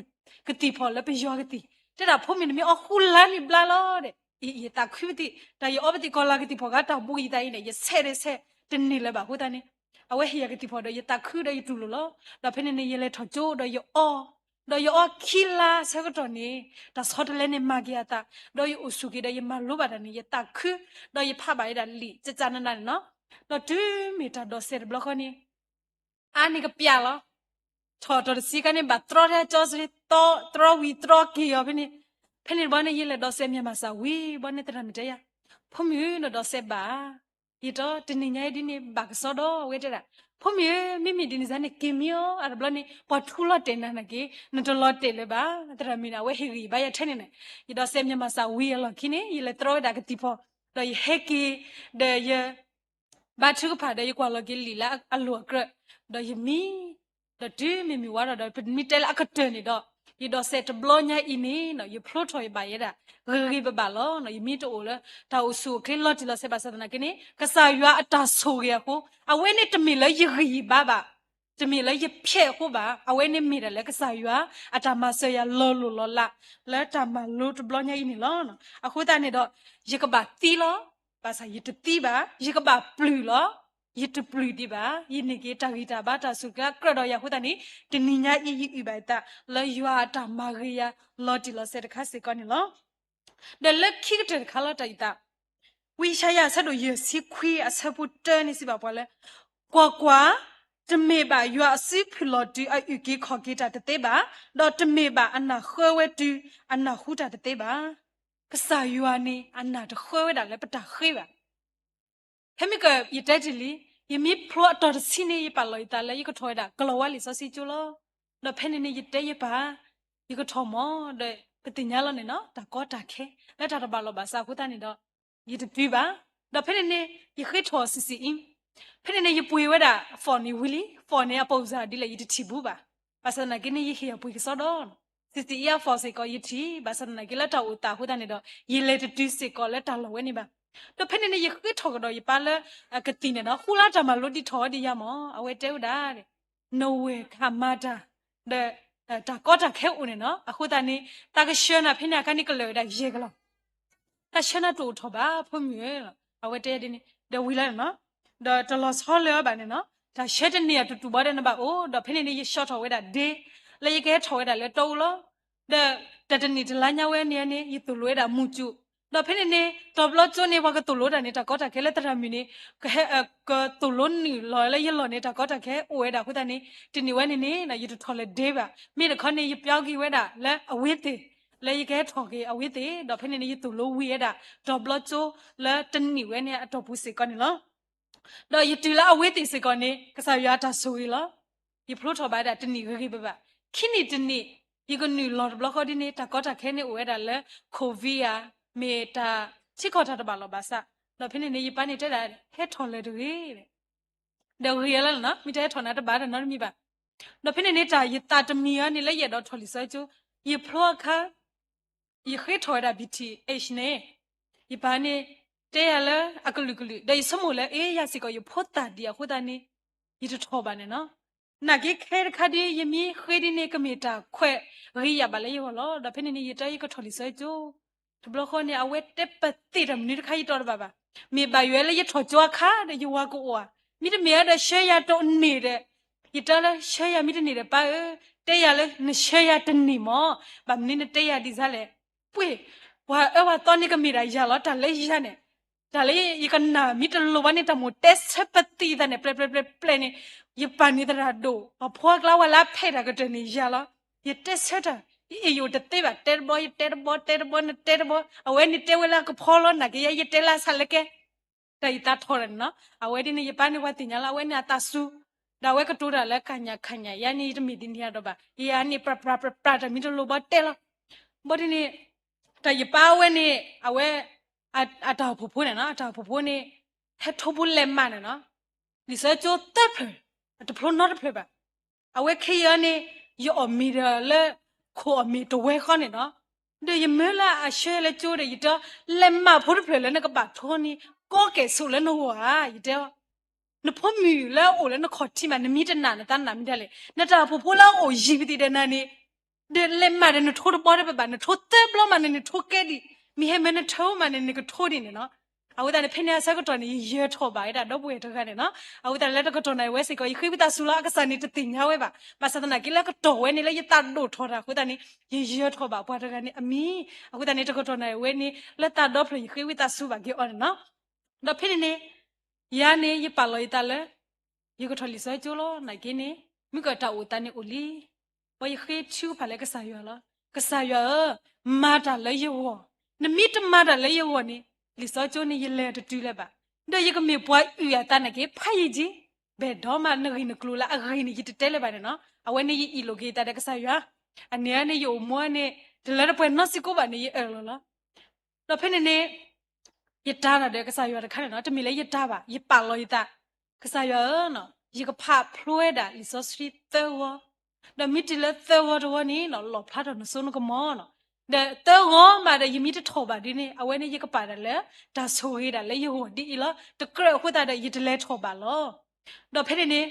ကသံၣ်ဖီၣ်လၢပယီၤကသံၣ်, တဲဒၣ်ဖိမုၣ်န့ၣ်မ့ၢ်အီၣ်ဃုလါန့ၣ်ဘျါလီၤဒီး, အံၤ ယသးခုပသံၣ်, တၢ်ယအီပသံၣ်ကီၤလၤကသံၣ်ဖီၣ်ဂၤတၢ်ဘူးယသးအံၤန့ၣ် ယဆဲးဒီးဆဲးတန့ၢ်လၢၤဘၣ်အဃိသတးန့ၣ်, အဝဲဟ့ၣ်ယၤကသံၣ်ဖီၣ်ဒီးယသးခုဒီးယတူၢ်လိာ်လီၤ. ဒီးဖဲန့ၣ်န့ၣ် ယလဲၤထီၣ်ကၠိဒီးယအီ, ဒီးယအီခံလါဆၢကတီၢ်န့ၣ် တၢ်ဆီတလဲန့ၣ်မၤက့ၤအသး, ဒီးယအိၣ်ဆူၣ်က့ၤဒီးယမၤလိဘၣ်တၢ်န့ၣ် ယသးခု, ဒီးယဖးဘၣ်ဝဲဒၣ်လံာ်ကကနနန့ၣ်နီၤ, ဒီးတုၤမ့ၢ်တၢ်ဒိးစဲးတဘျီဃီန့ၣ် အါန့ၢ်ကပျးလီၤ. ထီၣ်တီၤတဆံခါန့ၣ် ဘၣ်တြီထဲကၠီစ့, တြီဝံၤတြီက့ၤအီၤဖဲန့ၣ်, ဖဲန့ၣ်တဘျီန့ၣ် ယလဲၤဒိးစဲးမၠၣ်မၤစၢ်ဝံၤဘီန့ၣ် သရၣ်မုၣ်တဲယၤ, ဖိမုၣ်ဧၢ နဒိးစဲးဘၣ်ဧါ, ယတီတနံၤညါအံၤဒ်န့ၣ် ဘၣ်ကစီဒီဝဲတဲဒၣ်, ဖိမုၣ်ဧၢ မ့မ့ၢ်ဒ်န့ၣ်စ့ၢ်န့ၣ် က့ၤမံအီၤ, အတဘျီန့ၣ် ပှၤထူလီၤတဲာ်နၤနာ်က့ နတလီၤတဲာ်လၢၤဘၣ်. သရၣ်မုၣ်န့ၣ် အဝဲဟ့ၣ်ဂံၢ်ဘါယၤထဲန့ၣ်န့ၣ်, ယဒိးစဲးမၠၣ်မၤစၢ်ဝံၤအလီၢ်ခံန့ၣ် ယလဲၤတြီဝဲဒၣ်ကသံၣ်ဖီၣ်, ဒီးယဟဲက့ၤ, ဒီးယ ဘါထုကဖၣ်ဒီးယကွၢ်လီၤက့ၤလံာ်လၢအလိၤအကြၢး, ဒီးယမံ, ဒီးတုၤမ့ၢ်မုၢ်ဝါထီၣ်ဒီး ပမ့ၢ်တဲလၢအကတၢၢ်န့ၣ်ဒီး, ယဒိးစဲးတဘျီညါအံၤန့ၣ် ယဖျိထီၣ်ယဘၣ်ယဲဒၣ် ဂ့ၤဂ့ၤဘၣ်ဘၣ်လီၤ. ယမ့ၢ်တအိၣ်လၢ တၢ်အိၣ်ဆူၣ်အိၣ်ချ့လီၤတံၢ်လီၤဆဲးဘၣ်ဆၣ်သနာ်က့န့ၣ် ကစၢ်ယွၤအတၢ်ဆိၣ်ဂ့ၤအဃိ, အဝဲန့ၣ်တမ့ၢ်လၢယဂံၢ်ယဘါဘၣ်, တမ့ၢ်လၢယဖျဲးအဃိဘၣ်, အဝဲန့ၣ်မ့ၢ်ဒၣ်လၢကစၢ်ယွၤအတၢ်မၤစၢၤယၤလီၤလိၤလီၤလး လၢတၢ်မၤလိတဘျီညါအံၤန့ၣ်လီၤ. အဃိသတးန့ၣ်ဒီး ယကဘၣ်သံလီၤ, ဘၣ်ဆၣ်ယတသံဘၣ်, ယကဘၣ်ပျုၢ်လီၤ, ယတပျုၢ်ဒံးဘၣ်, ယန့ၢ်က့ၤတၢ်ဂံၢ်တၢ်ဘါတၢ်ဆိၣ်ဂ့ၤအကြၢးဒီးယၤအဃိသတးန့ၣ်, တနံၤညါအံၤယအုၣ်ဘၣ်ယသး လၢယွၤအတၢ်မၤဂ့ၤယၤလီၤတံၢ်လီၤဆဲးတခါစ့ၢ်ကီးန့ၣ်လီၤ. ဒီးလၢခံကတၢၢ်တခါလီၤတၢ်အုၣ်သး ဝံယၡါယၤအဆၢဒိၣ်ယဲၢ်ဆံခွံအဆၢဖိတၢန့ၣ်စံးဘၣ်ပှၤလၢ, ကွၢ်ကွၢ်, တမ့ၢ်ဘၣ်ယွၤအစုဖုၣ်လီၤတုၤအအုၣ်က့ၤခီၣ်က့ၤတၢ်တသ့ဘၣ်, ဒီးတမ့ၢ်ဘၣ်အနၢ်ဃၢဝဲတုၤအနၢ်ဟူတၢ်တသ့ဘၣ်. ကစၢ်ယွၤန့ၣ် အနၢ်တဃၢဝဲဒၣ်လၢပတၢ်ဃ့ဘၣ်. ဖဲမ့ၢ်ကယတဲတ့ၢ်လံ, ယမ့ၢ်ဖျိအတီၤတဆံန့ၣ် ယပာ်လီၤယသးလၢယကထီၣ်ဝဲဒၣ်ကလီၤဝါလံာ်စီဆှံကၠိလီၤ. ဒီးဖဲန့ၣ်န့ၣ် ယတဲယပၢ်, ယကထီၣ်မီၤ, ဒီးပသ့ၣ်ညါလီၤန့ၣ်နီၤ, တၢ်ကီတၢ်ခဲ လၢတၢ်တဘၣ်လီၢ်ဘၣ်စးအဃိသတးန့ၣ်ဒီး ယတတုၤဘၣ်. ဒီးဖဲန့ၣ်န့ၣ် ယဃ့ထီၣ် စီၣ်စံၣ်အံ, ဖဲန့ၣ်န့ၣ် ယပှ့ၤဝဲဒၣ် form န့ၣ်ဝံၤလံ, form န့ၣ် အပိစၢ်ဒ်လဲၣ် ယတထံၣ်ဘူးဘၣ်. ဘၣ်ဆၣ်သနာ်က့န့ၣ် ယဟ့ၣ်အပှ့ၤကစီဒီ, စီၣ်စံၣ်အံ အ form စ့ၢ်ကီး ယထံၣ်, ဘၣ်ဆၣ်သနာ်က့လၢတၢ်အိၣ်သးအဃိသတးန့ၣ်ဒီး ယလဲၤတတုၤစ့ၢ်ကီးလၢတၢ်လီၢ်ဝဲန့ၣ်ဘၣ်. ဒီးဖဲန့ၣ်န့ၣ် ယဃ့ထီၣ်ကဒီးယပၢ်လၢ ကသံၣ်န့ၣ်ဒီး ဃူလါတၢ်မၤလိဒံးထီၣ်ဒံးယၤမီၤ, အဝဲတဲဝဲဒၣ် နဝဲၢ်ခးမၤတၢ်, ဒီး တၢ်ကီတၢ်ခဲအိၣ်န့ၣ်နီၤ, အဃိသတးန့ၣ် တၢ်ကဆှၢနၤဖဲန့ၣ်အခါန့ၣ် ကလၢာ်ဝဲဒၣ်ယဲၢ်ကလီၢ်, တၢ်ဆှၢနၤတအိၣ်ထီၣ်ဘၣ် ဖိမုၣ်ဧၢ, အဝဲတဲဒ်န့ၣ် ဒီးဝံၤလီၤန့ၣ်နီၤ, ဒီးတလီၤဆီလၢၤအီၤဘၣ်န့ၣ်နီၤ, တၢ်ဆှၢတန့ၢ်အတူၢ်တူၢ်ဘၣ်ဒီးနဘၣ်အိၣ်, ဒီးဖဲန့ၣ်န့ၣ် ယဆှီထီၣ်ဝဲဒၣ်ဒ့, လၢယကဟဲထီၣ်ဝဲဒၣ်လၢတီအူလီၤ. ဒီးတၢ်တနံၣ်တလါညါဝဲန့ၣ်န့ၣ် ယသိၣ်လိဝဲဒၣ်မူၢ်ကၠူၣ်, ဒီးဖဲန့ၣ်န့ၣ် တီၤဘျီကၠိန့ၣ် ပှၤကသိၣ်လိတၢ်န့ၣ် တၢ်ကီတၢ်ခဲလၢသရၣ်မုၣ်န့ၣ် ကဟဲ ကသိၣ်လိနုာ်လီၤလၢယလီၢ်န့ၣ် တၢ်ကီတၢ်ခဲအိၣ်ဝဲဒၣ်အဃိသတးန့ၣ် တနံၣ်ဝဲန့ၣ်န့ၣ် ယတထီၣ်လၢဒ့ဘၣ်, မ့ၢ်တခီန့ၣ် ယပျီက့ၤဝဲဒၣ်လၢအဝ့သ့ၣ်, လၢယကဟဲထီၣ်က့ၤအဝ့သ့ၣ်, ဒီးဖဲန့ၣ်န့ၣ် ယသိၣ်လိဝံၤဝဲဒၣ် တီၤဘျီကၠိလၢတနံၣ်ဝဲန့ၣ်အတီၢ်ပူၤစ့ၢ်ကီးန့ၣ်လီၤ. ဒီးယတုၤလၢအဝ့သ့ၣ်စ့ၢ်ကီးန့ၣ် ကစၢ်ယွၤအတၢ်ဆိၣ်ဂ့ၤလီၤ. ယဖျိထီၣ်ဘၣ်ဒၣ်တနံၣ်ဂ့ၤဂ့ၤဘၣ်ဘၣ်, ခံနံၣ်တနံၣ် ယကနုာ်လီၤတဘျီဃီဒ်န့ၣ် တၢ်ကီတၢ်ခဲန့ၣ်အိၣ်ဝဲဒၣ်လၢ COVID ဧါ, မ့ၢ်တၢ်ထံကီၢ်တၢ်တဘၣ်လီၢ်ဘၣ်ဆၣ်, ဒီးဖဲန့ၣ်န့ၣ် ယပၢ်န့ၣ်တဲဒၣ် ဟဲထီၣ်လၢၤတဂ့ၤ ဒီးဂ့ၤအလၢလီၤနီၤ, မ့ၢ်တဟဲထီၣ်န့ၣ် တဘၣ်တၢ်နီတမံၤဘၣ်. ဒီးဖဲန့ၣ်န့ၣ် တၢ်ယသးတမံၤအံၤန့ၣ် လၢယအဲၣ်ဒိးထီၣ်လံာ်စီဆှံကၠိ, ယဖျိအခါ ယဃ့ထီၣ်ဝဲဒၣ် B T H န့ၣ်, ယပၢ်န့ၣ် တဲယၤလၢအကလုာ်ကလုာ်, ဒီးယဆိကမိၣ်လၢ အ့ ယၤစ့ၢ်ကီးယဖိသၣ်ဒံးအဃိသတးန့ၣ် ယတထီၣ်ဘၣ်န့ၣ်နီၤ. နာ်က့ခဲတခါဒ် ယမ့ၢ်ဃ့ဒ်န့ၣ် ကမ့ၢ်တၢ်ခွဲးဂ့ၤယၤဘၣ်လၢယဂီၢ်လီၤ. ဒီးဖဲန့ၣ်န့ၣ် ယတဲယကထီၣ်လံာ်စီဆှံကၠိ တဘျီဃီန့ၣ် အဝဲတဲပသ့ၣ်တၢ်မနုၤတခါယတီတဘၣ်ဘၣ်. မ့ၢ်ဘၣ်ယွၤလၢယထီၣ်ကၠိအခါဒီး ယဝၤကအိၣ်ဧါ, မ့တမ့ၢ်ဒီးဆှၢယၤတန့ၢ်ဒီး, ယတဲလၢဆှၢယၤမ့တန့ၢ်ဒီး ပၢ်ဧၢ, တဲယၤလၢနဆှၢယၤတန့ၢ်မၢ်, ဘၣ်မနုၤနတဲယၤဒ်လဲၣ်. ပှ့ၢ်, ပှၤအၢပှၤသီန့ၣ်ကမ့ၢ်ဒၣ်ယၤလီၤ, တၢ်လၢယၤန့ၣ် တၢ်လၢယကနၣ်မ့ၢ်တလိၤဘၣ်န့ၣ် တၢ်မိၣ်တဲဆၢပသံသးန့ၣ် ပျဲပျဲပျဲပျဲန့ၣ်, ယပာ်န့ၢ်သရၣ်ဒိၣ် အဖိအကျါဝဲလၢအဖဲးတၢ်ကတၢၢ်န့ၣ်ယၤလီၤ. ယတဲဆၢတၢ်, ယအ့ၣ်ယအိၣ်တသ့ဘၣ်, တဲတဘီ ယတဲတဘီ, တဲတဘီ နတဲတဘီ, အဝဲန့ၣ်တဲဝဲလၢအကဖီလီၤ, နာ်က့ယဲယတဲလၢအဆၢလၢကဲ တၢ်ယသးထီၣ်တၢ်န့ၣ်နီၤ. အဝဲဒ်န့ၣ် ယပၢ်န့ၣ်ပှၤသ့ၣ်ညါလီၤ, အဝဲန့ၣ်အသးစူၤ, ဒီးအဝဲကတိၤတၢ်လၢကညးခညး, ယၤန့ၣ်ယတမ့ၢ်ဒ်န့ၣ်ဒီးဘၣ်, ယၤန့ၣ်ပြးပြးပြးပြးတၢ်မ့ၢ်တလိၤဘၣ်တဲလီၤ. ဘၣ်ဒ်န့ၣ် တၢ်ယပၢ်ဝဲန့ၣ် အဝဲ အတၢ်အိၣ်ဖှိၣ်ဖိန့ၣ်နီၤ, အတၢ်အိၣ်ဖှိၣ်ဖိန့ၣ် ဟဲထိပူၤလဲၤမးန့ၣ်နီၤ, လံာ်စီဆှံကၠိသၢဖျၢၣ်, အတဖျိနီတဖျၢၣ်ဘၣ်. အဝဲခဲအံၤန့ၣ် ယအီၣ်မ့ၤဒီးလၢ ခိၣ်အီၣ်မ့ၤတဝဲဃီန့ၣ်နီၤ, ဒီးယမၢလၢအဆှၢလၢကၠိဒီး ယတဲ လဲၤမးဖိတဖျၢၣ်လၢနကဘၣ်ထိန့ၣ် ကီကဲၣ်ဆိးလၢနဂီၢ်ဧါ, ယတဲ နဖိမုၣ်လၢအအိၣ်လၢနခီၣ်ထံးမး နမ့ၢ်တနာ်နသးနာ်မ့ၢ်ဒ်လဲၣ်, နတၢ်အိၣ်ဖှိၣ်ဖိလၢအအိၣ်ယံၤပသံးဒီးနၤန့ၣ်, ဒီးလဲၤမးဒီးနထိတဘီတဘၣ်ဘၣ်, နထိသၢဘျီမးန့ၣ် နထိကဲဒံး, မ့ၢ်ဟဲမၢနထၢမးန့ၣ် နကထိဒံးန့ၣ်နီၤ. အဃိသတးန့ၣ် ဖဲန့ၣ်အဆၢကတီၢ်န့ၣ် ယယၢၤထီၣ်ဘၣ်ဝဲဒၣ်ဒီပုၢ်ဝဲၢ်တဂၤန့ၣ်နီၤ. အဃိသတးလၢတကတီၢ်န့ၣ်ဝဲစ့ၢ်ကီး ယဃ့ဝံသးစူၤလီၤ, အကစၢ်န့ၣ်တသ့ၣ်ညါဝဲဘၣ်. ဘၣ်ဆၣ်သနာ်က့လၢကတီၢ်ဝဲန့ၣ် လၢယသးဒိၣ်ထီၣ်တၢ်အဃိသတးန့ၣ် ယယၢၤထီၣ်ဘၣ်ပှၤတဂၤန့ၣ်အမံၤ. အဃိသတးန့ၣ် တကတီၢ်န့ၣ်ဝဲန့ၣ် လၢသးဒီဖျၢၣ်ယဃ့ဝံသးစူၤဘၣ်က့ၤအီၤန့ၣ်နီၤ. ဒီးဖဲန့ၣ်န့ၣ် ယၤန့ၣ် ယပာ်လီၤယသးလၢ ယကထီၣ်လံာ်စီဆှံကၠိလီၤ. နာ်က့န့ၣ် မ့ၢ်ကတၢ်အိၣ်သးန့ၣ်အိၣ်လံ. ပှၤယဃ့ထုကဖၣ်လၢကစၢ်ယွၤလီၤ. ကစၢ်ယွၤဧၢ, မၤတၢ်လၢယဂီၢ်, နမ့ၢ်တမၤတၢ်လၢယဂီၢ်န့ၣ် လံာ်စီဆှံကၠိန့ၣ် ယလဲၤတတုၤလၢၤဘၣ်. ဒီးယကမ့ၢ်ပှၤအုၣ်အသးနာ်က့ ဖးယံာ်က့ၤ, ဘဲၣ်ဒီးမး နဂ့ၢ်နကျိၤလၢအဂ့ၤန့ၣ် ယတတဲလၢၤဘၣ်န့ၣ်နီၤ. အဝဲန့ၣ်ယအ့ၣ်လိာ်က့ၤယသးဒီးကစၢ်ယွၤ, အန့ၣ်န့ၣ် ယအိၣ်မူန့ၣ် တလၢတပှဲၤနီတစဲးကိးဘၣ်န့ၣ် ယအၢၣ်လီၤလီၤ. ဒီးဖဲန့ၣ်န့ၣ် ယတၢ်ဒီးကစၢ်ယွၤတခါန့ၣ်နီၤ, တမ့ၢ်လၢယတၢ်ဘၣ်, ယပာ်လီၤယသး, ကစၢ်ယွၤဧၢ, ယကဖးဖျိဝဲဒၣ်လံာ်စီဆှံသၢဂီၤ, ဒီးမ့ၢ်တုၤလၢသၢဂီၤတဂီၤန့ၣ် လီၣ်ဖျါထီၣ်နစိနကမီၤနီၤ. ဒီးသၢဂီၤမးဒီး ယမ့ၢ်တထီၣ်ဘၣ်ဒ်န့ၣ် အဝဲန့ၣ် ယကပာ်ဒၣ်လၢ တၢ်ဆိၣ်ဂ့ၤဒၣ်လၢယဂီၢ်ဒ်အံၤလီၤ. တကြၢးအဃိသတးဒီး ယတလဲၤထီၣ်ဘၣ်လီၤ. ဒီးဖဲန့ၣ်န့ၣ်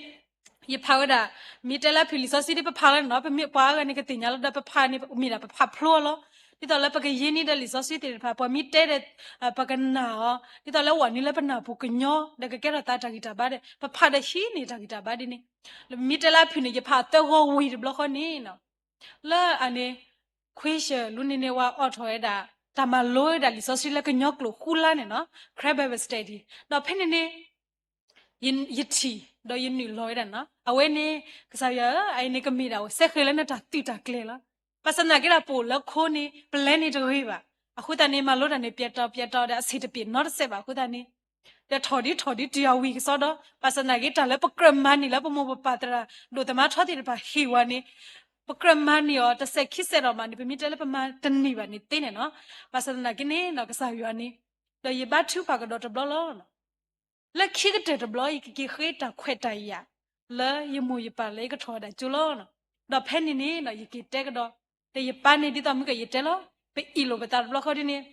ယဖးဝဲဒၣ်, မ့ၢ်တဲလၢဖုၣ်လံာ်စီဆှံဒ်ပဖးလီၤန့ၣ်နီၤ, ပမ့ၢ်ပှၤအါဂၤန့ၣ်ကသ့ၣ်ညါလီၤ, ဒီးပဖးန့ၣ် မ့ၢ်ဒၣ်ပဖးဖျိအီၤလီၤ. ဒ်သိးလၢပကယ့န့ၢ်ဒီးလံာ်စီဆှံသ့ၣ်တဖၣ် ပှၤမ့ၢ်တဲဒီး ပကနာ်အီၤ, ဒ်သိးလၢဝဲနုာ်လၢပနၢ်ပူၤကညီ ဒီးကကဲထီၣ်သးတၢ်ဂံၢ်တၢ်ဘါဒီး ပဖးဒီးဟံးန့ၢ်တၢ်ဂံၢ်တၢ်ဘါဒ်န့ၣ်. မ့ၢ်တဲလၢဖုၣ်န့ၣ် ယဖးသၢဂီၤဝံၤတဘျီဃီန့ၣ်နီၤ, လၢအန့ၣ် ခွံဆၢၣ်လူန့ၣ်န့ၣ် ဝဲအိးထီၣ်ဝဲဒၣ် တၢ်မၤလိဝဲဒၣ်လံာ်စီဆှံလၢကညီကျိာ်ဃူလါန့ၣ်နီၤ, Karen Bible Study. ဒီးဖဲန့ၣ်န့ၣ် ယထံၣ် ဒီးယနုာ်လီၤဝဲဒၣ်နီၤ, အဝဲန့ၣ် ကစၢ်ယွၤဧၢ, အအံၤန့ၣ်ကမ့ၢ်ဒၣ် စဲဃဲၤလၢနတၢ်သုးတၢ်ကျဲၤလီၤ. ဘၣ်ဆၣ်သနာ်က့ဒီး ပအိၣ်လၢခိန့ၣ် ပလဲၤန့ၣ်တဂ့ၤဘၣ်. အဃိသတးန့ၣ် မၤလိတၢ်န့ၣ် ပျဲးတီၤပျဲးတီၤဒီး အဆံးတပျ့ၤနီတစဲးဘၣ်အဃိသတးန့ၣ် ဒီးထီၣ်ဒ်ထီၣ်ဒ်တုၤအဝံၤကစီဒီ, ဘၣ်ဆၣ်သနာ်က့ တၢ်လၢပကြၢးမၤန့ၢ်လၢပမိၢ်ပပၢ်သရၣ်ဒိၣ်သမါထီသ့ၣ်တဖၣ်ဟ့ၣ်ဝဲန့ၣ်, ပကြၢးမၤန့ၢ်အီၤတစဲးခံစဲးဒီးမးန့ၣ် ပမ့ၢ်တဲလၢပမၤတန့ၢ်ဘၣ်န့ၣ်သ့န့ၣ်နီၤ. ဘၣ်ဆၣ်သနာ်က့န့ၣ်နီၤ ကစၢ်ယွၤန့ၣ်, ဒီးယဘါထုကဖၣ်ကဒီးတဘျီလီၤ. လၢခံကတၢၢ်တဘျီ ယကက့ၤဃ့တၢ်ခွဲးတၢ်ယာ် လၢယမိၢ်ယပၢ်လၢယကထီၣ်ဝဲဒၣ်ကၠိလီၤ. ဒီးဖဲန့ၣ်န့ၣ်နီၤ ယက့ၤတဲကဒီး, ဒီးယပၢ်န့ၣ် ဒ်သိးမုၢ်ကယတဲလီၤ, ပအ့ၣ်လိာ်ပသးတဘျီဃီဒ်န့ၣ်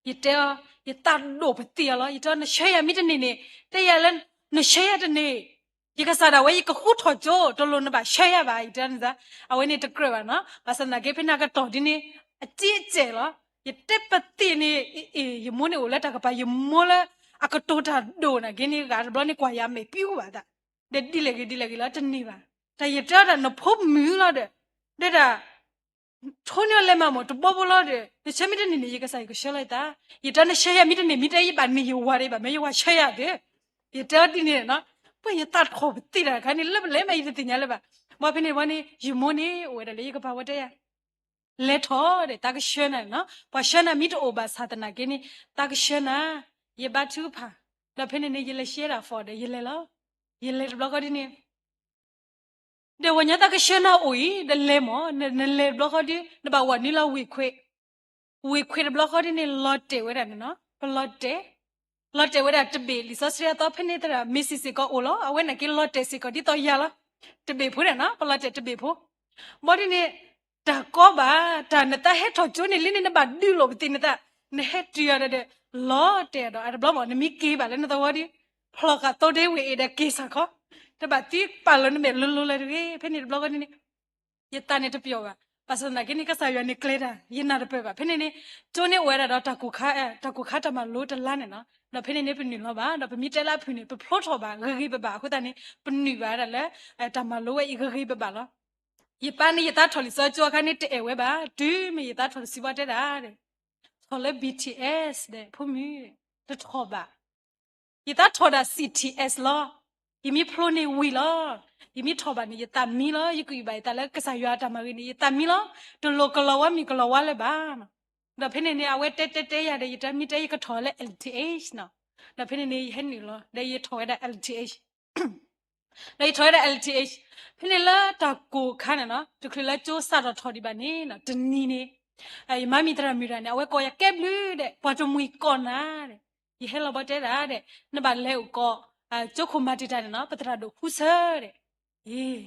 ယတဲအီၤ, ယသးဒိၣ်ပသံၣ်အီၤလီၤ. ယတဲအီၤ နဆှၢယၤမ့ၢ်တန့ၢ်န့ၣ်, တဲယၤလၢ နဆှၢယၤတန့ၢ်, ယကစၢ်ဒၣ်ဝဲ ယကဃူထီၣ်ကၠိ, တလိၣ်နဘၣ်ဆှၢယၤဘၣ်, ယတဲန့ၣ်, အဝဲန့ၣ်တကြၢးဘၣ်နီၤ. ဘၣ်ဆၣ်သနာ်က့ ဖဲန့ၣ်အကတီၢ်ဒ်န့ၣ် အကံအစဲးလီၤ. ယတဲပသံၣ်န့ၣ် အ့ၣ် ယမိၢ်န့ၣ်အိၣ်လၢတၢ်ကပၤ, ယမိၢ်လၢအကတိၤတၢ်ဒိၣ်နာ်က့န့ၣ် ဂၤတဘျီန့ၣ် ကွၢ်ယၤမဲာ်ပျူၤဘၣ်သး, ဒီးဒ်လဲၣ်ဂ့ၤဒ်လဲၣ်ဂ့ၤလီၤ တန့ၢ်ဘၣ်. တၢ်ယတဲအီၤတၢ်နဖိမုၣ်လီၤဒီး, ဒီးတၢ် ထိန့ၢ်အီၤလဲၤမးမၢ် တဘီဘိလီၤဒီး နဆှၢမ့ၢ်တန့ၢ်န့ၣ် ယကစၢ်ယကဆှၢလီၤယသး, ယတဲနဆှၢယၤမ့ၢ်တန့ၢ် မ့ၢ်တဲယဘၣ်န့ၢ်ယဝၤဒီး ယဘၣ်မၢယဝၤဆှၢယၤသ့, ယတဲအီၤဒ်န့ၣ်နီၤ. ပှၤယသးထီၣ်ပသံၣ်တၢ်တခါန့ၣ် လၢပလဲၤမးယတသ့ၣ်ညါလၢၤဘၣ်. ဘၣ်ဖဲန့ၣ်ဝဲန့ၣ် ယမိၢ်န့ၣ် အိၣ်ဝဲဒၣ်လၢယကပၤဝဲတဲယၤ လဲၤထီၣ်ဒီး သးကဆှၢနၤနီၤ. ပှၤဆှၢနၤမ့ၢ်တအိၣ်ဘၣ်ဆၣ်သနာ်က့န့ၣ် သးကဆှၢနၤ, ယဘါထုကဖၣ်, ဒီးဖဲန့ၣ်န့ၣ် ယလဲၤရှဲဒၣ် form ဒီး ယလဲၤလီၤ. ယလဲၤတဘျီဃီဒ်န့ၣ် ဒီးဝဲညါတၢ်ကဆှၢနၤအိၣ်အံၤ ဒီးလဲၤမၢ်, နလဲၤတဘျီဃီဒီး နဘၣ်ဝဲနုာ်လီၤဝ့ၢ်ခွဲး, ဝ့ၢ်ခွဲးတဘျီဃီဒ်န့ၣ် လီၤတဲာ်ဝဲဒၣ်န့ၣ်နီၤ, ပလီၤတဲာ်, လီၤတဲာ်ဝဲဒၣ်တဘ့ၣ် လံာ်စီဆှံအသီဖဲန့ၣ်သရၣ် မ့ၢ်စံးစ့ၢ်ကီးအိၣ်လီၤ, အဝဲန့ၣ်က့လီၤတဲာ်စ့ၢ်ကီးဒ်သိးယၤလီၤ, တဘ့ၣ်ဖိန့ၣ်နီၤ, ပလီၤတဲာ်တဘ့ၣ်ဖိ, ဘီဒ်န့ၣ် တၢ်ကီဘၣ်, တၢ်နတၢ်ဟဲထီၣ်ကၠိန့ၣ်လံန့ၣ် နဘၣ်ဒုးလိာ်ပသံးနသး, နဟဲတုၤယၤဒီး လီၤတဲာ်ဒီး အတဘျီမၢ် နမ့ၢ်က့ၤဘၣ်လၢနသဝီဒီး ဖျိးဃာ်သိဒ့ဝ့ၢ်အ့ၣ်ဒီးက့ၤစ့ၢ်ကီး, တဘၣ်သံပာ်လီၤနမဲာ်လိၤလိၤလၢၤတဂ့ၤ, ဖဲန့ၣ်တဘျီဃီဒ်န့ၣ် ယသးန့ၣ်တပျီၢ်ဘၣ်, ဘၣ်ဆၣ်သနာ်က့န့ၣ် ကစၢ်ယွၤန့ၣ်ကျဲၤတၢ် ယနၢ်တပၢၢ်ဘၣ်, ဖဲန့ၣ်န့ၣ် ကၠိန့ၣ်အိၣ်ဝဲဒၣ်ဒီး တၢ်ကိၢ်ခါတၢ်မၤလိတလါန့ၣ်နီၤ, ဒီးဖဲန့ၣ်န့ၣ်ပနုာ်လီၤဘၣ်, ဒီးပမ့ၢ်တဲလၢအဖုၣ်န့ၣ် ပဖျိထီၣ်ဘၣ်ဂ့ၤဂ့ၤဘၣ်ဘၣ်အဃိသတးန့ၣ် ပနုာ်ဘၣ်ဝဲဒၣ်လၢ တၢ်မၤလိဝဲအံၤဂ့ၤဂ့ၤဘၣ်ဘၣ်လီၤ. ယပၢ်န့ၣ် ယသးထီၣ်လံာ်စီဆှံကၠိအခါန့ၣ် တအဲၣ်ဝဲဘၣ်, တုၤမ့ၢ်ယသးထီၣ်တစံးဘၣ်တဲဒၣ်, ထီၣ်လၢ B T S ဒီး ဖိမုၣ်, တထီၣ်ဘၣ်, ယသးထီၣ်ဒၣ် C T S လီၤ, ယမ့ၢ်ဖျိန့ၣ်ဝံၤလီၤ, ယမ့ၢ်ထီၣ်ဘၣ်န့ၣ် ယသးမံလီၤ, ယကအုၣ်ဘၣ်ယသးလၢကစၢ်ယွၤအတၢ်မၤဂ့ၤန့ၣ် ယသးမံလီၤ, တလိၣ်ကလီၤဝါမံၤကလီၤဝါလၢၤဘၣ်. ဒီးဖဲန့ၣ်န့ၣ် အဝဲတဲတဲတဲယၤဒီး ယတဲမ့ၢ်တဲယကထီၣ်လၢ L T H နီၤ, ဒီးဖဲန့ၣ်န့ၣ် ယဟဲနုာ်လီၤ ဒီးယထီၣ်ဝဲဒၣ် L T H ဒီးယထီၣ်ဝဲဒၣ် L T H, ဖဲန့ၣ်လၢတၢ်ကိၢ်ခါန့ၣ်နီၤ တချုးလၢကၠိစးထီၣ်ထီၣ်ဒံးဘၣ်န့ၣ် တနံၤန့ၣ် ယမါမံၤသရၣ်မုၣ်တဂၤန့ၣ် အဝဲကိးယၤကဲဘျုးဒီး ပှၤတမှံၤကိးနၤဒီး ယဟဲလီၤဘီတဲဒၣ်ဒီး နဘၣ်လဲၤအိၣ်ကိး ကၠိခိၣ်မၤတံာ်တာ်န့ၣ်နီၤ ပသရၣ်ဒိၣ်ဃူဆၢဒီး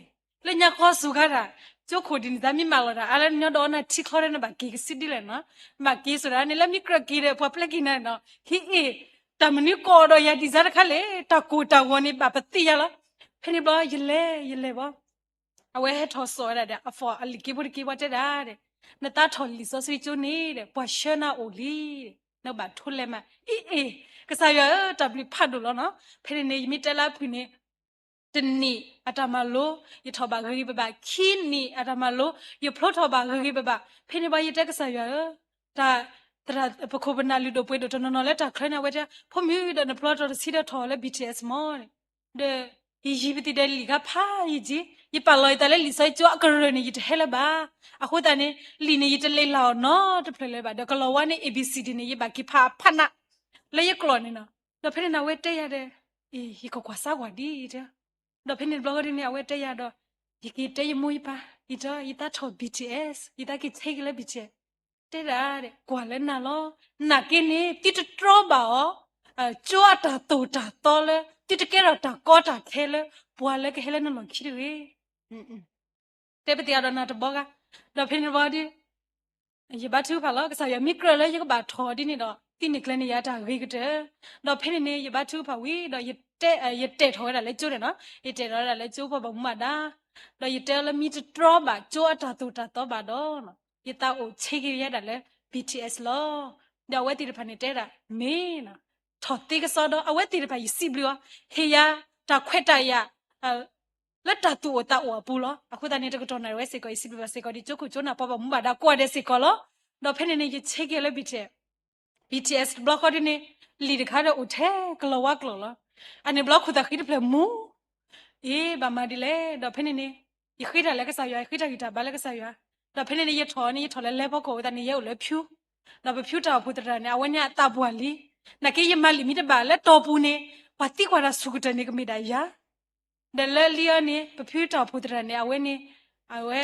လၢညါဃီစူၤခါတၢ် ကၠိခိၣ်ဒ်န့ၣ် တၢ်မ့ၢ်မၤလီၤတၢ်အါလၢနညီဒီးအီနၤထံချီဒီး နဘၣ်က့ၤကစုဒ်လဲၣ်နီၤ, နဘၣ်က့ၤစိၤဒၣ်န့ၣ် လၢမ့ၢ်ကြၢးက့ၤဒီး ပှၤပျဲက့ၤနၤနီၤ ဟံးအ့ၣ် တၢ်မနုၤကိးဒီးယၤဒ်စါတခါလဲၣ်, တၢ်ကိၢ်တၢ်ဂီၤန့ၣ် ဘၣ်ပသ့ၣ်ညါလီၤ. ဖဲန့ၣ်ဘျီ ယလဲၤ ယလဲၤဘီ အဝဲဟဲထီၣ်စိာ်ဝဲဒၣ်ဒီး အဖီၣ်အလံာ်က့ဖိတက့ဖိတဲဒၣ်ဒီး နသးထီၣ်လံာ်စီဆှံကၠိန့ၣ်ဒီး ပှၤဆှၢနၤအိၣ်လံ, နဘၣ်ထိလဲၤမး အံၤအ့ၣ် ကစၢ်ယွၤဧၢ တၢ်ဘျုးဖးဒိၣ်လီၤနီၤ. ဖဲန့ၣ်န့ၣ် ယမ့ၢ်တဲလၢအဖုၣ်န့ၣ် တနံၣ်အတၢ်မၤလိ ယထီၣ်ဘၣ်ဂ့ၤဂ့ၤဘၣ်ဘၣ်, ခံနံၣ်အတၢ်မၤလိ ယဖျိထီၣ်ဘၣ်ဂ့ၤဂ့ၤဘၣ်ဘၣ်. ဖဲန့ၣ်ဘၣ်ယတဲကစၢ်ယွၤဧၢ, တၢ် သရၣ် ပခိၣ်ပနၢ်လုၢ်ဒိၣ်ပှ့ၤဒိၣ်တနီၤနီၤလၢတၢ်ချၢန့ၣ် အဝဲတဲ ဖိမုၣ်ဒီးနဖျီထီၣ်တဆံဒီးထီၣ်လၢ B T S မၢ်န့ၣ်, ဒီး ယယံၤပသံးဒီးလံာ်ခါဖးယံာ်က့, ယပာ်လီၤယသးလၢလံာ်စီဆှံကၠိအကရၢၢ်န့ၣ် ယတဟဲလၢၤဘၣ်. အဃိသတးန့ၣ် လံာ်န့ၣ်ယတလ့ၤလၢ်အီၤနီတဖျၢၣ်လၢၤဘၣ်, ဒီးကလီၤဝါန့ၣ် A B C D န့ၣ် ယဘၣ်က့ၤဖးဖးနး လၢယကျိာ်န့ၣ်နီၤ. ဒီးဖဲန့ၣ်န့ၣ် အဝဲတဲယၤဒီး အ့ၣ် ယကကွၢ်စၢ်ကွၢ်ဒ်အံၤတဲ, ဒီးဖဲန့ၣ်တဘျီဃီဒ်န့ၣ် အဝဲတဲယၤဒီး ယက့ၤတဲယမိၢ်ယပၢ် အံၤတဲ ယသးထီၣ် B T S, ယသးက့ၤဆဲက့ၤလၢ B T S တဲဒၣ်ဒီး ကွၢ်လၢနၤလီၤ. နာ်က့န့ၣ် သုတတြီဘၣ်အီၤ ကၠိအတၢ်သိၣ်တၢ်သီလၢ သုတကဲထီၣ်တၢ်ကီတၢ်ခဲလၢ ပှၤလၢကဟဲလၢနလီၢ်ခံတဂ့ၤ. တဲပသံးအီၤဒီးနၤတဘျီဂၤ, ဒီးဖဲန့ၣ်တဘျီဒီး ယဘါထုကဖၣ်လီၤ. ကစၢ်ယွၤမ့ၢ်ကြၢးလၢယကဘၣ်ထီၣ်ဒ်န့ၣ်ဒီး သုန့ၣ်ကျဲန့ၣ်ယၤတၢ်ဂ့ၤကတၢၢ်. ဒီးဖဲန့ၣ်န့ၣ် ယဘါထုကဖၣ်ဝံၤဒီး ယတဲထီၣ်ဝဲဒၣ်လၢကၠိန့ၣ်နီၤ, ယတဲထီၣ်ဝဲဒၣ်လၢကၠိပှၤဘၣ်မူဘၣ်ဒါ, ဒီးယတဲလၢမ့ၢ်တတြီဘၣ်ကၠိအတၢ်သိၣ်တၢ်သီဘၣ်ဒီး ယသးအိၣ်ဆဲက့ၤယဲဒၣ်လၢ B T S လီၤ. ဒီးအဝဲသ့ၣ်တဖၣ်န့ၣ်တဲဒၣ် မ့ၢ်နီၤ, ထီၣ်သ့ကစီဒီ အဝဲသ့ၣ်တဖၣ်ယစံးဘျုးအီၤ, ဟ့ၣ်ယၤတၢ်ခွဲးတၢ်ယာ် လၢတၢ်သူၣ်အိၣ်သးအိၣ်အပူၤလီၤ. အဃိသတးန့ၣ် တကတီၢ်နၣ်ရံၣ်ဝဲစ့ၢ်ကီး ယစံးဘျုးဘၣ်စ့ၢ်ကီးဒီး ကၠိခိၣ်ကၠိနၢ်ပှၤဘၣ်မူဘၣ်ဒါကိးဂၤဒဲးစ့ၢ်ကီးလီၤ. ဒီးဖဲန့ၣ်န့ၣ် ယဆဲက့ၤလၢ B T S, B T S တဘျီဃီဒ်န့ၣ် လံာ်တခါဒီးအိၣ်ထဲကလီၤဝါကျိာ်လီၤ. အန့ၣ်ဘျီခိၣ်သးဃံတဖျၢၣ်မူ အ့ ဘၣ်မၤဒ်လဲၣ်. ဒီးဖဲန့ၣ်န့ၣ် ယဃ့တၢ်လၢကစၢ်ယွၤ, ယဃ့တၢ်ဂံၢ်တၢ်ဘါလၢကစၢ်ယွၤ. ဒီးဖဲန့ၣ်န့ၣ် ယထီၣ်န့ၣ် ယထီၣ်လၢလဲဖီခိၣ်အဃိသတးန့ၣ် ယဲအိၣ်လၢဖၠူ, ဒီးပဖၠူတၢ်အိၣ်ဖှိၣ်သရၣ်န့ၣ် အဝဲန့ၣ်အသးပှၢ်လံ. နာ်က့ယမၤလံာ်မံတဘၣ်လၢတီၢ်ပူၤန့ၣ် ပှၤသံကွၢ်တၢ်ဆူၣ်ကတၢၢ်န့ၣ် ကမ့ၢ်ဒၣ်ယၤ ဒီးလၢလံအီၤန့ၣ် ပဖုတၢ်အိၣ်ဖှိၣ်သရၣ်န့ၣ် အဝဲန့ၣ် အဝဲ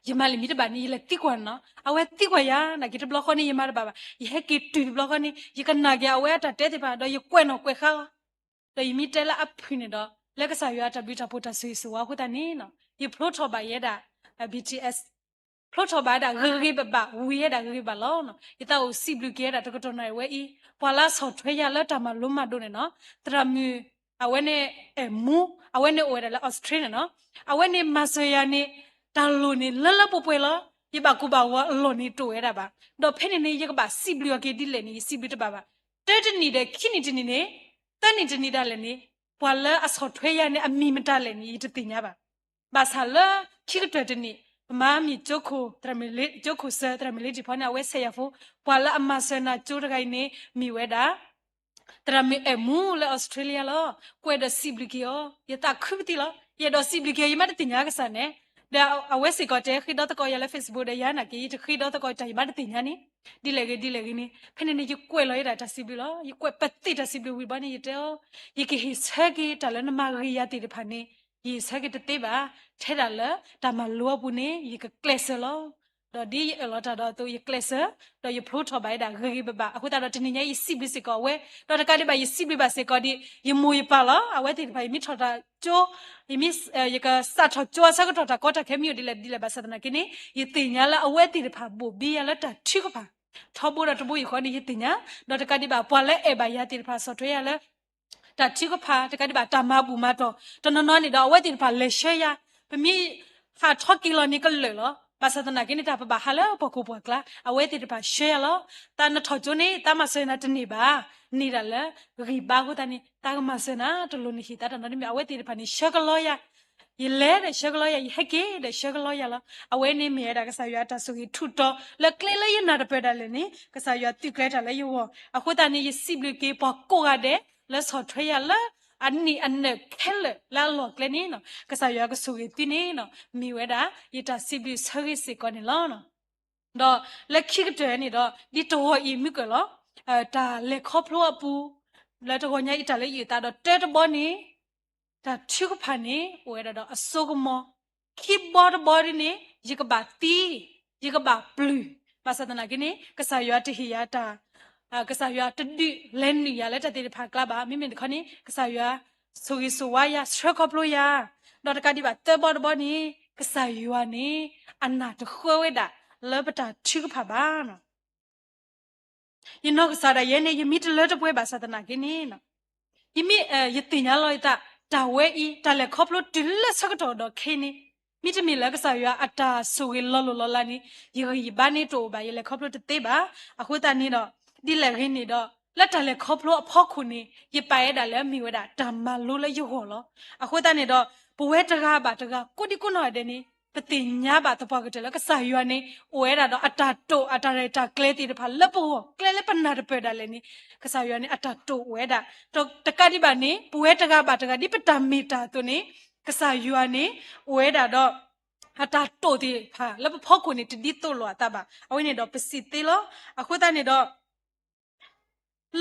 ယမၤလံာ်မံတဘၣ်န့ၣ် ယလဲၤသံကွၢ်နီၤ, အဝဲသံကွၢ်ယၤ နာ်က့တဘျီဃီန့ၣ် ယမၤတဘၣ်ဘၣ်, ယဟဲက့ၤတုၤတဘျီဃီန့ၣ် ယကနၣ်က့ၤအဝဲအတၢ်တဲသ့ၣ်တဖၣ် ဒီးယကွဲးနီၣ်ကွဲးဃါအီၤ, ဒီးယမ့ၢ်တဲလၢအဖုၣ်န့ၣ်ဒီး လၢကစၢ်ယွၤအတၢ်ဘျုးတၢ်ဖှိၣ်တၢ်ဆိၣ်ဂ့ၤဆိၣ်ဝါအဃိသတးန့ၣ်နီၤ ယဖျိထီၣ်ဘၣ်ယဲဒၣ် B T S ဖျိထီၣ်ဘၣ်ဒၣ်ဂ့ၤဂ့ၤဘၣ်ဘၣ် ဝံၤယဲဒၣ်ဂ့ၤဂ့ၤဘၣ်လီၤ. ယသးအိၣ်စံးဘျုးက့ၤဝဲဒၣ်တကတီၢ်နၣ်ရံၣ်ဝဲအံၤ ပှၤလၢအဆီၣ်ထွဲယၤလၢတၢ်မၤလိမၤဒိးန့ၣ်နီၤ သရၣ်မုၣ် အဝဲန့ၣ် အဲၣ်မူ အဝဲန့ၣ်အိၣ်ဝဲဒၣ်လၢ Australia န့ၣ်နီၤ, အဝဲန့ၣ်မၤစၢၤယၤန့ၣ် တၢ်လိၣ်န့ၣ်လၢလၢပှဲၤပှဲၤလီၤ. ယဘၣ်ကူဘၣ်ဝီအလီၢ်န့ၣ်တအိၣ်ဝဲဒၣ်ဘၣ်. ဒီးဖဲန့ၣ်န့ၣ် ယကဘၣ်စံးဘျုးအီၤက့ၤဒ်လဲၣ်န့ၣ် ယစံးဘျုးတဘၣ်ဘၣ်. တၢတနံၣ်ဒီးခံနံၣ်တနံၣ်န့ၣ် သၢနံၣ်တနံၣ်ဒၣ်လဲာ်န့ၣ် ပှၤလၢအဆီၣ်ထွဲယၤန့ၣ် အမံၤမတၤလဲၣ်န့ၣ် ယတသ့ၣ်ညါဘၣ်. ဘၣ်ဆၣ်လၢခံကတၢၢ်တနံၣ် ပမၤမံၤကၠိခိၣ် ကၠိခိၣ်စၢၤ သရၣ်မုၣ်လ့တံၢ်ဖီန့ၣ် အဝဲဆဲးယၤဖိ ပှၤလၢအမၤစၢၤနၤကၠိတဂၤအံၤန့ၣ် မ့ၢ်ဝဲဒၣ် သရၣ်မုၣ်အဲၣ်မူလၢ Australia လီၤ. ကွဲးဒီးစံးဘျုးက့ၤအီၤ ယသးခုပသံလီၤ. ယအဲၣ်ဒိးစံးဘျုးက့ၤအီၤ ယမ့ၢ်တသ့ၣ်ညါကစၢ်န့ၣ်, ဒီးအဝဲစ့ၢ်ကီးတဲဃ့ဒီသကိးယၤလၢ Facebook ဒီးယၤနာ်က့ ယတဃ့ဒီသကိးတၢ်ယမ့ၢ်တသ့ၣ်ညါန့ၣ် ဒ်လဲၣ်ဂ့ၤဒ်လဲၣ်ဂ့ၤန့ၣ် ဖဲန့ၣ်န့ၣ် ယကွဲးလီၤယဲဒၣ်တၢ်စံးဘျုးလီၤ. ယကွဲးပသ့ၣ်တၢ်စံးဘျုးဝံၤဘီန့ၣ် ယတဲအီၤ ယကဟ့ၣ်ဆၢက့ၤတၢ်လၢနမၤဂ့ၤယၤသ့ၣ်တဖၣ်န့ၣ် ယဆၢက့ၤတသ့ဘၣ်. ထဲဒၣ်လၢတၢ်မၤလိအပူၤန့ၣ် ယကကျဲးစၢးလီၤ. ဒီးဒ်ယအၢၣ်လီၤတၢ်ဒီးအသိး ယကျဲးစၢး, ဒီးယဖျိထီၣ်ဘၣ်ဝဲဒၣ်ဂ့ၤဂ့ၤဘၣ်ဘၣ်. အဃိသတးဒီး တနံၤညါအံၤ ယစံးဘျုးစ့ၢ်ကီးအဝဲ, ဒီးတကးဒံးဘၣ် ယစံးဘျုးဘၣ်စ့ၢ်ကီးဒ် ယမိၢ်ယပၢ်လီၤ. အဝဲသ့ၣ်တဖၣ် ယမ့ၢ်ထီၣ်တၢ်ကၠိ, ယမ့ၢ်, ယကစးထီၣ်ကၠိအဆၢကတီၢ် တၢ်ကီတၢ်ခဲမ့ၢ်အိၣ်ဒ်လဲၣ်ဒ်လဲၣ်ဘၣ်ဆၣ်သနာ်က့န့ၣ် ယသ့ၣ်ညါလၢအဝဲသ့ၣ်တဖၣ်ဘိၣ်ဘံယၤလၢတၢ်ထုကဖၣ် ထီဘိဒီးတဘိယူၢ်ဃီန့ၣ် ယသ့ၣ်ညါ, ဒီးတကးဒံးဘၣ် ပှၤလၢအဲၣ်ဘၣ်ယၤသ့ၣ်တဖၣ် ဆီၣ်ထွဲယၤလၢ တၢ်ထုကဖၣ်, တကးဒံးဘၣ် တၢ်မၤဘူၣ်မၤတီၢ် တနီၤနီၤန့ၣ်ဒီး အဝဲသ့ၣ်တဖၣ်လဲၤဆှၢယၤ, ပမ့ၢ်ဟးထီၣ်က့ၤလီၤန့ၣ်ကလၢာ်လီၤ. ဘၣ်ဆၣ်သနာ်က့န့ၣ် တၢ်ပဘၣ်ဟးလၢပှၤခိၣ်ပှၤကျါ, အဝဲသ့ၣ်တဖၣ်ဆှၢယၤလီၤ. သးနထီၣ်ကၠိန့ၣ် သးမၤစၢၤနၤတန့ၢ်ဘၣ်, န့ၢ်ဒၣ်လၢဂံၢ်ဘါအဃိသတးန့ၣ် သးကမၤစၢၤနၤတလိၤန့ၣ် ဟ့ၣ်သးတၢ်နီတမံၤ, အဝဲသ့ၣ်တဖၣ်န့ၣ် ဆှၢကလီယၤ ယလဲၤဒီးဆှၢကလီယၤ, ယဟဲက့ၤဒီးဆှၢကလီယၤလီၤ. အဝဲန့ၣ်မ့ၢ်ဝဲဒၣ်ကစၢ်ယွၤအတၢ်ဆိၣ်ဂ့ၤထူးတီၤ လၢကျဲလၢယနၢ်တပၢၢ်ဒၣ်လဲာ်န့ၣ် ကစၢ်ယွၤသုးကျဲၤတၢ်လၢယဂီၢ်. အဃိသတးန့ၣ် ယစံးဘျုးက့ၤပှၤကိးဂၤဒဲး လၢဆီၣ်ထွဲယၤလၢအနံၣ်အနၢၣ်ခဲလၢာ်လၢအလီၢ်ကျဲန့ၣ် ကစၢ်ယွၤကဆိၣ်ဂ့ၤသုန့ၣ် မ့ၢ်ဝဲဒၣ် ယတၢ်စံးဘျုးဆၢဂ့ၤစ့ၢ်ကီးန့ၣ်လီၤ. ဒီးလၢခံကတၢၢ်န့ၣ်ဒီး ဒ်တဂီၤအံၤမုၢ်ကၢၢ်လီၤ. တၢ်လဲၤခီဖျိအပူၤ လၢတဂီၤညါအံၤတၢ်လၢယအုၣ်သးဒီးတၢတဘီန့ၣ် တၢ်ထုကဖၣ်န့ၣ် အိၣ်ဝဲဒၣ်ဒီးအစိကမီၤ, ခံဘီတဘီဒ်န့ၣ် ယကဘၣ်သံ, ယကဘၣ်ပျုၢ်, ဘၣ်ဆၣ်သနာ်က့န့ၣ် ကစၢ်ယွၤတဟ့ၣ်ယၤတၢ် ကစၢ်ယွၤတဒုးလဲၤနုာ်ယၤလၢတၢ်သ့ၣ်တဖၣ်အကျါဘၣ်. မ့မ့ၢ်တခီန့ၣ် ကစၢ်ယွၤဆိၣ်ဂ့ၤဆိၣ်ဝါယၤ ဆှၢခီဖျိယၤ, ဒီးတကးဒံးဘၣ်သၢဘီတဘီန့ၣ် ကစၢ်ယွၤန့ၣ် အနၢ်တဃၢဝဲဒၣ်လၢပတၢ်ထုကဖၣ်ဘၣ်. ယနီၢ်ကစၢ်ဒၣ်ယဲန့ၣ် ယမ့ၢ်တလၢတပှဲၤဘၣ်ဆၣ်သနာ်က့န့ၣ် ယမ့ၢ်, ယသ့ၣ်ညါလီၤယသး တၢ်ဝဲအံၤ တၢ်လဲၤခီဖျိတုၤလၢဆၢကတီၢ်ဒီးခဲအံၤန့ၣ် မ့တမ့ၢ်လၢကစၢ်ယွၤအတၢ်ဆိၣ်ဂ့ၤလီၤလိၢ်လီၤလးန့ၣ် ယဂံၢ်ယဘါန့ၣ်တအိၣ်ဘၣ်, ယလဲၤခီဖျိတသ့ဘၣ်. အဃိသတးန့ၣ်ဒီး ဒ်လဲၣ်ဂ့ၤန့ၣ်ဒီး လၢတၢ်လဲၤခီဖျိအဖီခိၣ်န့ၣ် ယပာ်ဝဲဒၣ်လၢမ့ၢ်ဝဲဒၣ်တၢ်မၤလိလၢယဂီၢ်လီၤ. အဃိသတးန့ၣ်ဒီး ပဝဲတဂၤဘၣ်တဂၤ ကိးဒံကိးနီၢ်ဂၤဒဲးန့ၣ် ပသ့ၣ်ညါဘၣ်သပှၢ်ကတၢၢ်လၢကစၢ်ယွၤန့ၣ် အိၣ်ဝဲဒၣ်ဒီးအတၢ်တိာ်အတၢ်ရဲၣ်တၢ်ကျဲၤသ့ၣ်တဖၣ်လၢပဂီၢ် ကျဲလၢပနၢ်တပၢၢ်ဒၣ်လဲာ်န့ၣ် ကစၢ်ယွၤန့ၣ် အတၢ်တိာ်အိၣ်ဝဲဒၣ်. ဒီးတကးဒံးဘၣ်န့ၣ် ပဝဲတဂၤဘၣ်တဂၤ ဒ်ပတၢ်မ့ၢ်တၢ်အသိးန့ၣ် ကစၢ်ယွၤန့ၣ် အိၣ်ဝဲဒၣ်ဒီး အတၢ်တိာ်သ့ၣ်တဖၣ်လၢပဖီခိၣ်န့ၣ် တဒ်သိးလိာ်အသးဘၣ်. အဝဲန့ၣ်ဒီးပစံးသ့လီၤ. အဃိသတးန့ၣ်ဒီး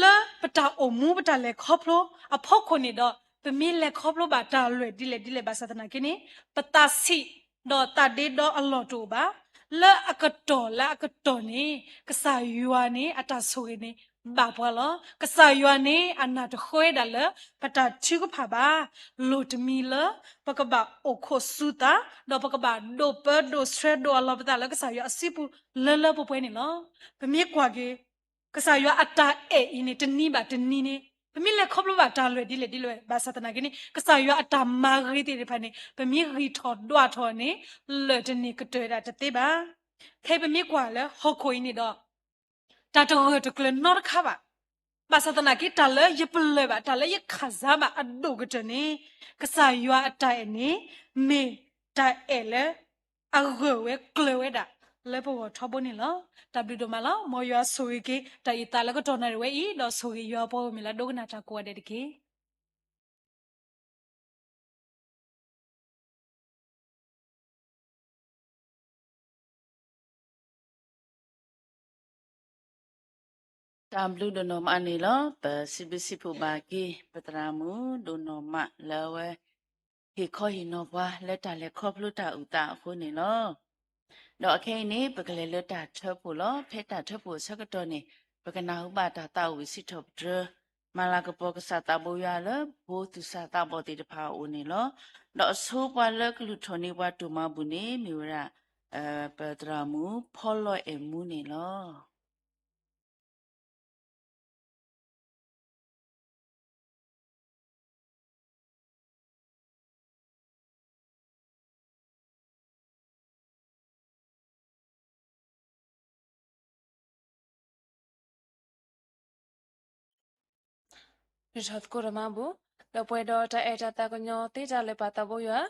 လၢပတၢ်အိၣ်မူပတၢ်လဲၤခီဖျိအဖီခိၣ်န့ၣ်ဒီး ပမ့ၢ်လဲၤခီဖျိဘၣ်တၢ်လွဲၢ်ဒ်လဲၣ်ဒ်လဲၣ်ဘၣ်ဆၣ်သနာ်က့န့ၣ် ပသးဆံးဒီးသးဒ့ဒီအလီၢ်တအိၣ်ဘၣ်. လၢအကတီၢ်လၢအကတီၢ်န့ၣ် ကစၢ်ယွၤန့ၣ် အတၢ်ဆိၣ်ဂ့ၤန့ၣ် ဘၣ်ပှၤလီၤ. ကစၢ်ယွၤန့ၣ် အနၢ်တဃၢဝဲဒၣ်လၢပတၢ်ထုကဖၣ်ဘၣ်. လိၣ်တမံၤလၢ ပကဘၣ်အိၣ်ခိးစူၤသး ဒီးပကဘၣ်ဒိးပၢဒိးဆှၢ ဒိးအလီၤပသးလၢကစၢ်ယွၤအစုပူၤလၢလၢပှဲၤပှဲၤန့ၣ်လီၤ. ပမ့ၢ်ကွၢ်က့ၤ ကစၢ်ယွၤအတၢ်အဲၣ်အံၤန့ၣ် တနံၤဘၣ်တနံၤန့ၣ် ပမ့ၢ်လဲၤခီဖျိဘၣ်တၢ်လွဲၢ်ဒ်လဲၣ်ဒ်လဲၣ်ဘၣ်ဆၣ်သနာ်က့န့ၣ် ကစၢ်ယွၤအတၢ်မၤဂ့ၤသ့ၣ်တဖၣ်န့ၣ် ပမ့ၢ်ဂံၢ်ထီၣ်ဒွးထီၣ်န့ၣ် လၢာ်တန့ၢ်ကတၢၢ်ဒၣ်တသ့ဘၣ်. ခဲအံၤပမ့ၢ်ကွၢ်လၢဟီၣ်ခိၣ်အံၤန့ၣ်ဒီး တၢ်တဂၢၢ်တကျၢၤနီတခါဘၣ်. ဘၣ်ဆၣ်သနာ်က့ တၢ်လၢယပလၢၢ်ဘၣ် တၢ်လၢယခးစါဘၣ်အဒိၣ်ကတၢၢ်န့ၣ် ကစၢ်ယွၤအတၢ်အဲၣ်န့ၣ် မ့ၢ်တၢ်အဲၣ်လၢ အဂၢၢ်ဝဲကျၢၤဝဲဒၣ် လၢပဂီၢ်ထီဘိန့ၣ်လီၤ. တၢ်ဘျုးဒိၣ်မးလီၤ. မ်ယွၤဆိၣ်ဂ့ၤက့ၤ တၢ်အုၣ်သးလၢကတီၢ်နၣ်ရံၣ်ဝဲအံၤ ဒီးဆိၣ်ဂ့ၤယွၤပှၤဂီၢ်မုၢ်လၢအဒိကနၣ်တၢ်ကိးဂၤဒဲးတက့ၢ်. တၢ်ဘျုးဒိၣ်နီၢ်မးန့ၣ်လီၤ. ပစံးဘျုးစံးဖှိၣ်ဘၣ်က့ၤ ပသရၣ်မုၣ်ဒိၣ်နီၢ်မးလၢအဝဲ ဟ့ၣ်ခီဟ့ၣ်နီၤပှၤလၢတၢ်လဲၤခီဖျိတၢ်အုၣ်သးအဃိန့ၣ်လီၤ. ဒီးအခဲအံၤန့ၣ် ပကလဲၤလၢတၢ်ထၢဖှိၣ်လီၤ. ဖဲတၢ်ထၢဖှိၣ်အဆၢကတီၢ်န့ၣ် ပကနၢ်ဟူဘၣ်တၢ်သးဝံၣ်စံးထီၣ်ပတြၢၤ မၤလၤကပီၤကစၢ်သးဘိယွၤလၢ ဖိသူၣ်စၢ်သးဘီၣ်သ့ၣ်တဖၣ်အအိၣ်န့ၣ်လီၤ. ဒီးအဆိပှၤလၢကလုၢ်ထီၣ်န့ၢ်ပှၤတိၢ်မၤဘူၣ်န့ၣ် မ့ၢ်ဝဲဒၣ် ပသရၣ်မုၣ်ဖီလီၤအဲၣ်မူန့ၣ်လီၤ. နုာ်ထီၣ်သကိးတၢ်မၤဘူၣ်, ဒီးပှဲၤဒီးတၢ်အဲၣ်တၢ်သးကညီၤသ့တၢ်လၢပၢ်သးဘိယွၤ,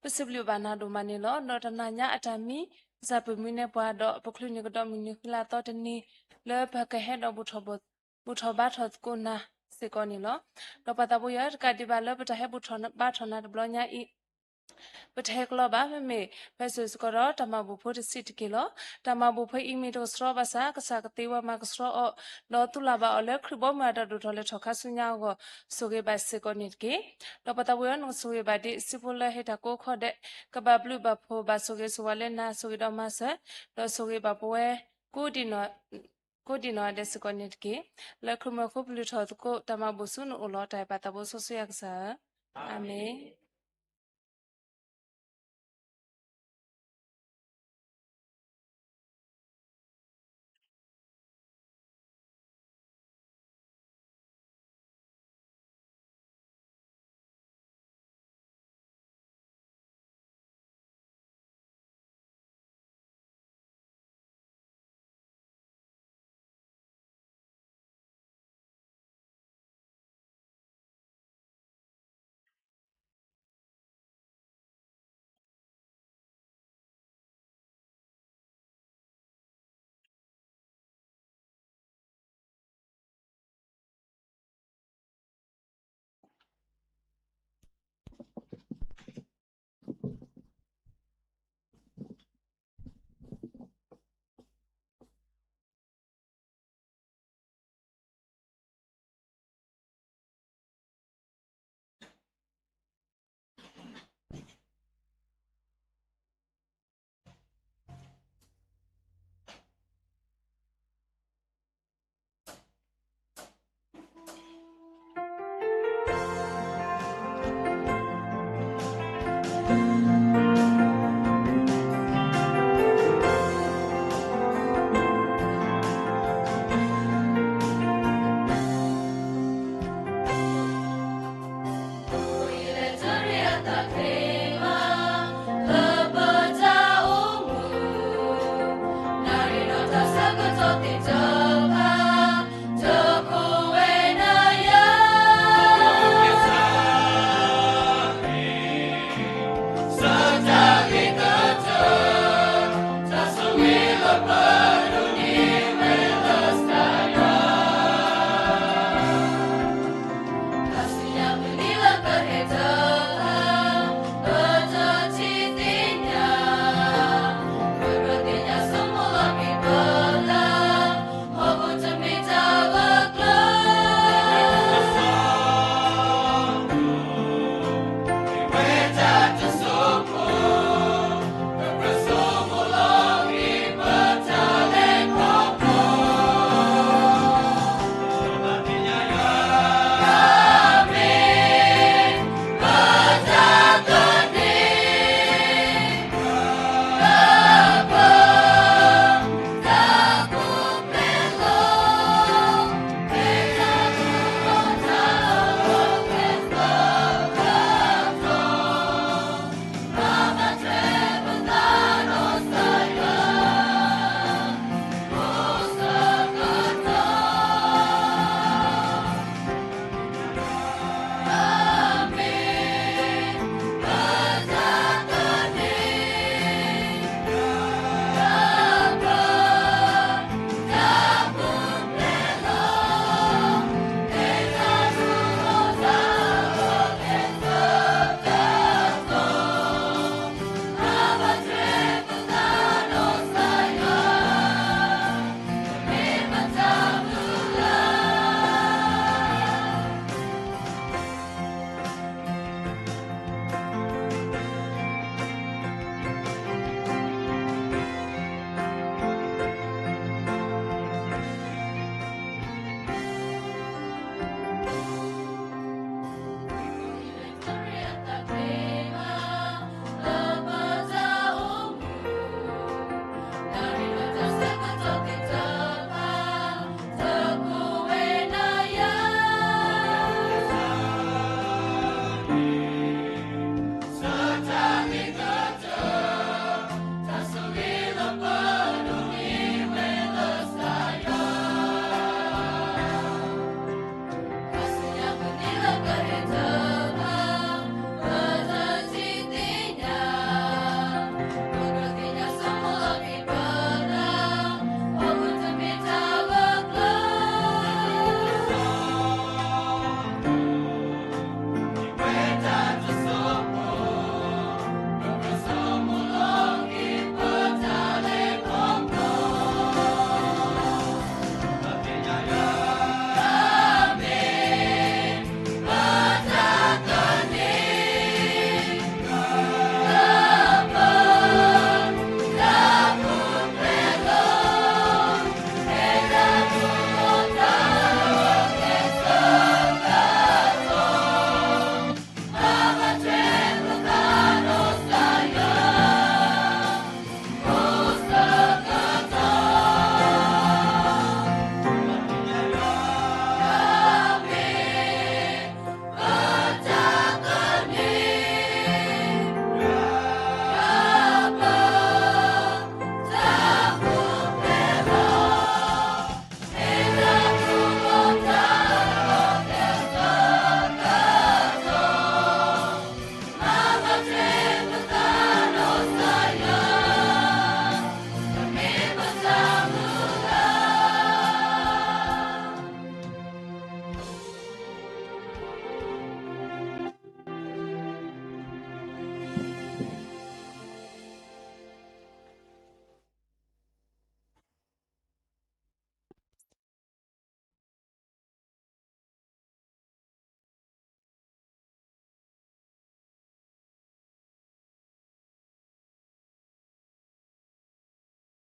ပစံးဘျုးဘၣ်နၤဒိၣ်မးန့ၣ်လီၤ. ဒီးတနၤညါအတၢ်မံ ကစၢ်ပၢၢ်မုၢ်န့ၢ်ပှၤ ဒီးပချုးန့ၢ်ကဒီးမုၢ်နံၤဃံလၤသီတနံၤ လၢပကဟဲဒီး ဘူၣ်ထီၣ်ဘါထီၣ်သကိးနၤစ့ၢ်ကီးန့ၣ်လီၤ. ဒီးပၢ်သးဘိယွၤ တကးဒံးဘၣ်လၢပတၢ်ဟဲဘူၣ်ထီၣ်ဘါထီၣ်နၤတဘျီညါအံၤ ပတဟဲကလီဘၣ်. မ့မ့ၢ် ဖဲစိၤစ့ၢ်ကီးဒီး တၢ်မၤဘူၣ်ဖိတဆံးတက့ၢ်လီၤ. တၢ်မၤဘူၣ်ဖိအံၤမ့ၢ်တကဆှီဘၣ်ဆၣ် ကစၢ်ကသ့ဝဲမၤကဆှီအီၤ, ဒီးသူၣ်လၢ်ဘၣ်အီၤလၢခရံာ်ဘီမုၢ်အတၢ်ဒိၣ်ထီၣ်လဲၤထီၣ်ခါဆူညါအဂီၢ် ဆိၣ်ဂ့ၤဘၣ်စ့ၢ်ကီးန့ၣ်တက့ၢ်. ဒီးပသးဝံၣ်အီၤ နကဆိၣ်ဂ့ၤဘၣ်ဒံး စုဖိလၢဟ့ၣ်တၢ်ကိးခီဒဲး, ကဘၣ်ဘျုးဘၣ်ဖှိၣ် ဘၣ်ဆိၣ်ဂ့ၤဆိၣ်ဝါလၢနၤ ဆိၣ်ဂ့ၤဒီးမၤစၢၤ, ဒီးဆိၣ်ဂ့ၤဘၣ်ပဝဲ ကိးဒံးနီၢ်ဒဲးစ့ၢ်ကီးန့ၣ်တက့ၢ်. လၢခရံာ်မၢဖိပလုၢ်ထီၣ်သကိး တၢ်မၤဘူၣ်ဆူနအိၣ်လီၤ. တၢ်အဲၣ်ပၢ်သးဘိစီဆှံယွၤကစၢ်ဧၢ, အၤမ့ၣ်.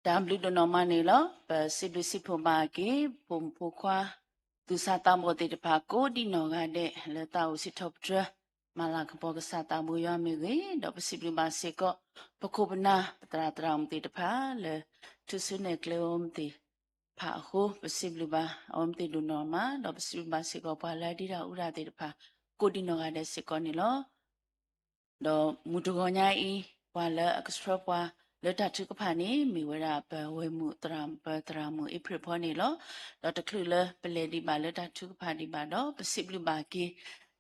တၢ်ဘျုးဒိၣ်နီၢ်မးန့ၣ်လီၤ. ပစံးဘျုးစံးဖှိၣ်ဘၣ်က့ၤ ပိာ်မုၣ်ဖိခွါ သူၣ်စၢ်သးဘီၣ်သ့ၣ်တဖၣ် ကိးဒံးနီၢ်ဂၤဒဲး လၢသးအိၣ်စံးထီၣ်ပတြၢၤ မၤလၤကပီၤကစၢ်သးဘိယွၤမ့ၢ်ဂ့ၤ, ဒီးပစံးဘျုးဘၣ်စ့ၢ်ကီး ပခိၣ်ပနၢ် ပသရၣ်သရၣ်မုၣ်သ့ၣ်တဖၣ် လၢထူၣ်စုနဲၣ်ကျဲအီၤမ့ၢ်သ့ၣ်တဖၣ်အဃိ ပစံးဘျုးဘၣ်အီၤမ့ၢ်သ့ၣ်ဒိၣ်နီၢ်မး, ဒီးပစံးဘျုးဘၣ်စ့ၢ်ကီးပှၤလၢအဒ့တၢ်အူတၢ်သ့ၣ်တဖၣ် ကိးဒံးနီၢ်ဂၤဒဲးစ့ၢ်ကီးန့ၣ်လီၤ. ဒီးမုၢ်တဂီၤညါအံၤ ပှၤလၢအကဆှၢပှၤလၢတၢ်ထုကဖၣ်န့ၣ် မ့ၢ်ဝဲဒၣ်ပဝဲၢ်မုၣ်သရၣ် ပသရၣ်မုၣ်အ့ဖြ့ၣ်ဖီန့ၣ်လီၤ. ဒီးတချုးလၢပလဲၤဒံးဘၣ်လၢတၢ်ထုကဖၣ်ဒံးဘၣ်ဒီး ပစံးဘျုးဘၣ်က့ၤ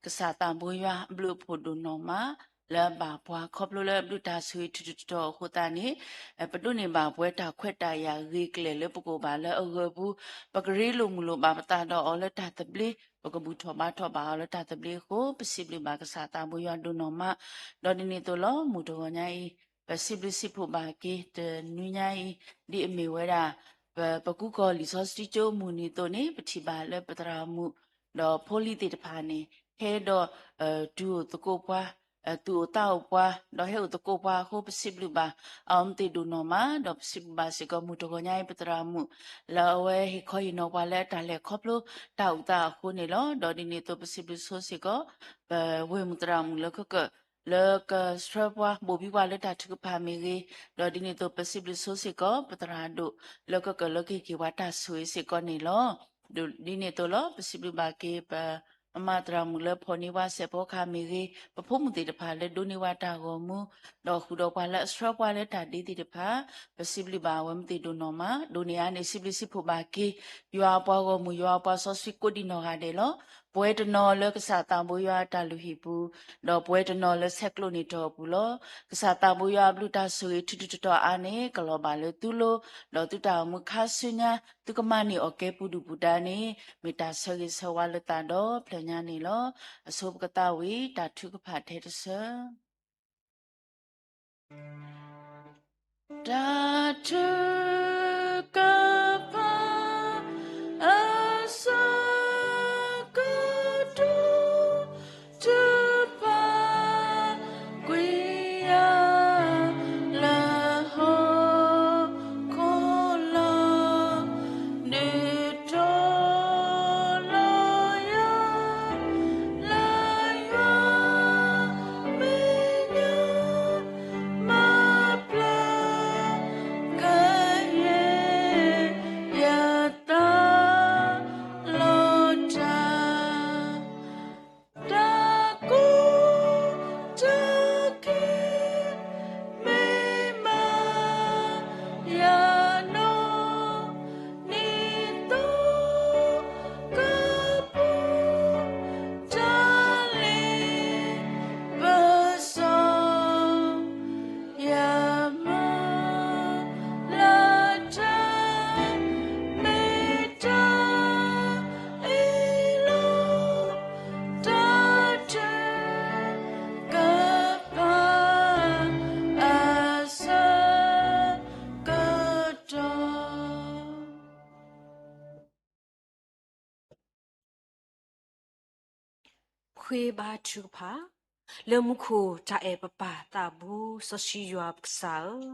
ကစၢ်သးဘိယွၤအဘျုးအဖှိၣ်ဒိၣ်နီၢ်မး လၢအဘၣ်ပှၤခီဖျိလၢအဘျုးတၢ်ဆိၣ်ဂ့ၤထူးထူးတီၤတီၤအဃိသတးန့ၣ် ပဒိးန့ၢ်ဘၣ်ပဝဲတၢ်ခွဲးတၢ်ယာ်ဂ့ၤကျဲၤလၢပကအိၣ်ဘၣ်လၢအဂၢၢ်ပူၤ, ပကရ့လိာ်မုာ်လိာ်ဘၣ်ပသးဒီးအီၤလၢတၢ်သဘျ့, ပကဘူၣ်ထီၣ်ဘါထီၣ်ဘၣ်အီၤလၢတၢ်သဘျ့အဃိ ပစံးဘျုးဘၣ်ကစၢ်သးဘိယွၤဒိၣ်နီၢ်မး. ဒီးဒ်န့ၣ်အသိးလီၤ မုၢ်တဂီၤညါအံၤ ပစံးဘျုးစံးဖှိၣ်ဘၣ်က့ၤ တနွံညါအံၤ ဒ်အမ့ၢ်ဝဲဒၣ် ပ ပကူကီၢ်လံာ်စီဆှံကၠိအမုၢ်နံၤအသိးန့ၣ် ပထံၣ်ဘၣ်လၢပသရၣ်မုၣ် ဒီးဖိလံၤသ့ၣ်တဖၣ်န့ၣ် ဟဲဒီး တုၤအိၣ်သကိးပှၤ သူၣ်အိၣ်သးအိၣ်ပှၤ ဒီးဟဲအိၣ်သကိးပှၤအဃိ ပစံးဘျုးဘၣ်အီၤမ့ၢ်သ့ၣ်ဒိၣ်နီၢ်မး, ဒီးပစံးဘျုးဘၣ်စ့ၢ်ကီးမုၢ်တဂီၤညါအံၤ ပသရၣ်မုၣ် လၢအဝဲဟ့ၣ်ခီဟ့ၣ်နီၤပှၤလၢအတၢ်လဲၤခီဖျိတၢ်အိၣ်သးအဃိန့ၣ်လီၤ. ဒီးဒ်န့ၣ်အသိးပစံးဘျုးဆိစ့ၢ်ကီး ပဝဲၢ်မုၣ်သရၣ်မုၣ်လၢကက လၢကဆှၢပှၤဘိၣ်ဘံပှၤလၢတၢ်ထုကဖၣ်မ့ၢ်ဂ့ၤ, ဒီးဒ်န့ၣ်အသိးပစံးဘျုးဆိစ့ၢ်ကီး ပသရၣ်ဒိၣ်လၢကကလၢကဟ့ၣ်က့ၤပှၤတၢ်ဆိၣ်ဂ့ၤစ့ၢ်ကီးန့ၣ်လီၤ. ဒ်န့ၣ်အသိးလီၤ ပစံးဘျုးဘၣ်က့ၤ ပမမၤသရၣ်မုၣ်လၢဖီၣ်န့ၢ်ပှၤစဲးဖီကဟၣ်မ့ၢ်ဂ့ၤ, ပဖိမုၣ်သ့ၣ်တဖၣ်လၢဒိးန့ၢ်ပှၤတၢ်ဂီၤမူ, ဒီးဃုာ်ဒီးပှၤလၢအဆှၢပှၤလၢတၢ်ဒ့သ့ၣ်တဖၣ် ပစံးဘျုးဘၣ်အဝဲမ့ၢ်သ့ၣ်ဒိၣ်နီၢ်မး, ဒိးန့ၢ်အါန့ၣ် စံးဘျုးစံးဖှိၣ်ဘၣ်က့ၤ ယွၤအပှၤဂီၢ်မုၢ် ယွၤအပှၤစီဆှံကိးဒံးနီၢ်ဂၤဒဲးလီၤ. ပဝဲတနီၤလၢကစၢ်သးဘိယွၤအတၢ်လုၢ်ဟံၣ်ပူၤ, ဒီးပဝဲတနီၤလၢဆဲးကျိးန့ၢ်တီၢ်အပူၤလီၤ. ကစၢ်သးဘိယွၤအဘျုးတၢ်ဆိၣ်ဂ့ၤထူးထူးတီၤတီၤအါန့ၣ် ကလီၤဘၣ်လၢသုလိၤ, ဒီးသုတၢ်အိၣ်မူခါဆူညါ သုကမၤန့ၢ်အီၣ်ကဲပူၤဒုၣ်ပူၤဒါန့ၣ် မ့ၢ်တၢ်ဆၢဂ့ၤဆၢဝါလၢသးဒီဖျၢၣ်ညါန့ၣ်လီၤ. အဆိပကသးဝံၣ်တၢ်ထုကဖၣ်ထဲတဆၢ တၢ်ထုကဖၣ် အဆၢကတီၢ် ထုကဖၣ်ကွံာ်ယၤ လၢဟီၣ်ခိၣ်လီၤ. နုာ်ထီၣ်လီၤယၤ လၢယွၤမဲာ်ညါ မၤပျၢ်ကယဲၢ် ယသးလီၤတၢ် တၢ်ကူၣ်တၢ်က့ၤ မ့ၢ်မၤ ယၤနီၢ် နံၤသီကပူၤ တၢ်လ့ပစီ ယမၤလၢတၢ် မ့ၢ်တၢ်အ့ၣ်လိာ် တၢ်ထုကဖၣ် အဆၢကတီၢ် ဃ့ဘါထုကဖၣ်, လၢမူခိၣ်တၢ်အဲၣ်ပပၢ်သးဘိစီဆှံယွၤပကစၢ်ဧၢ,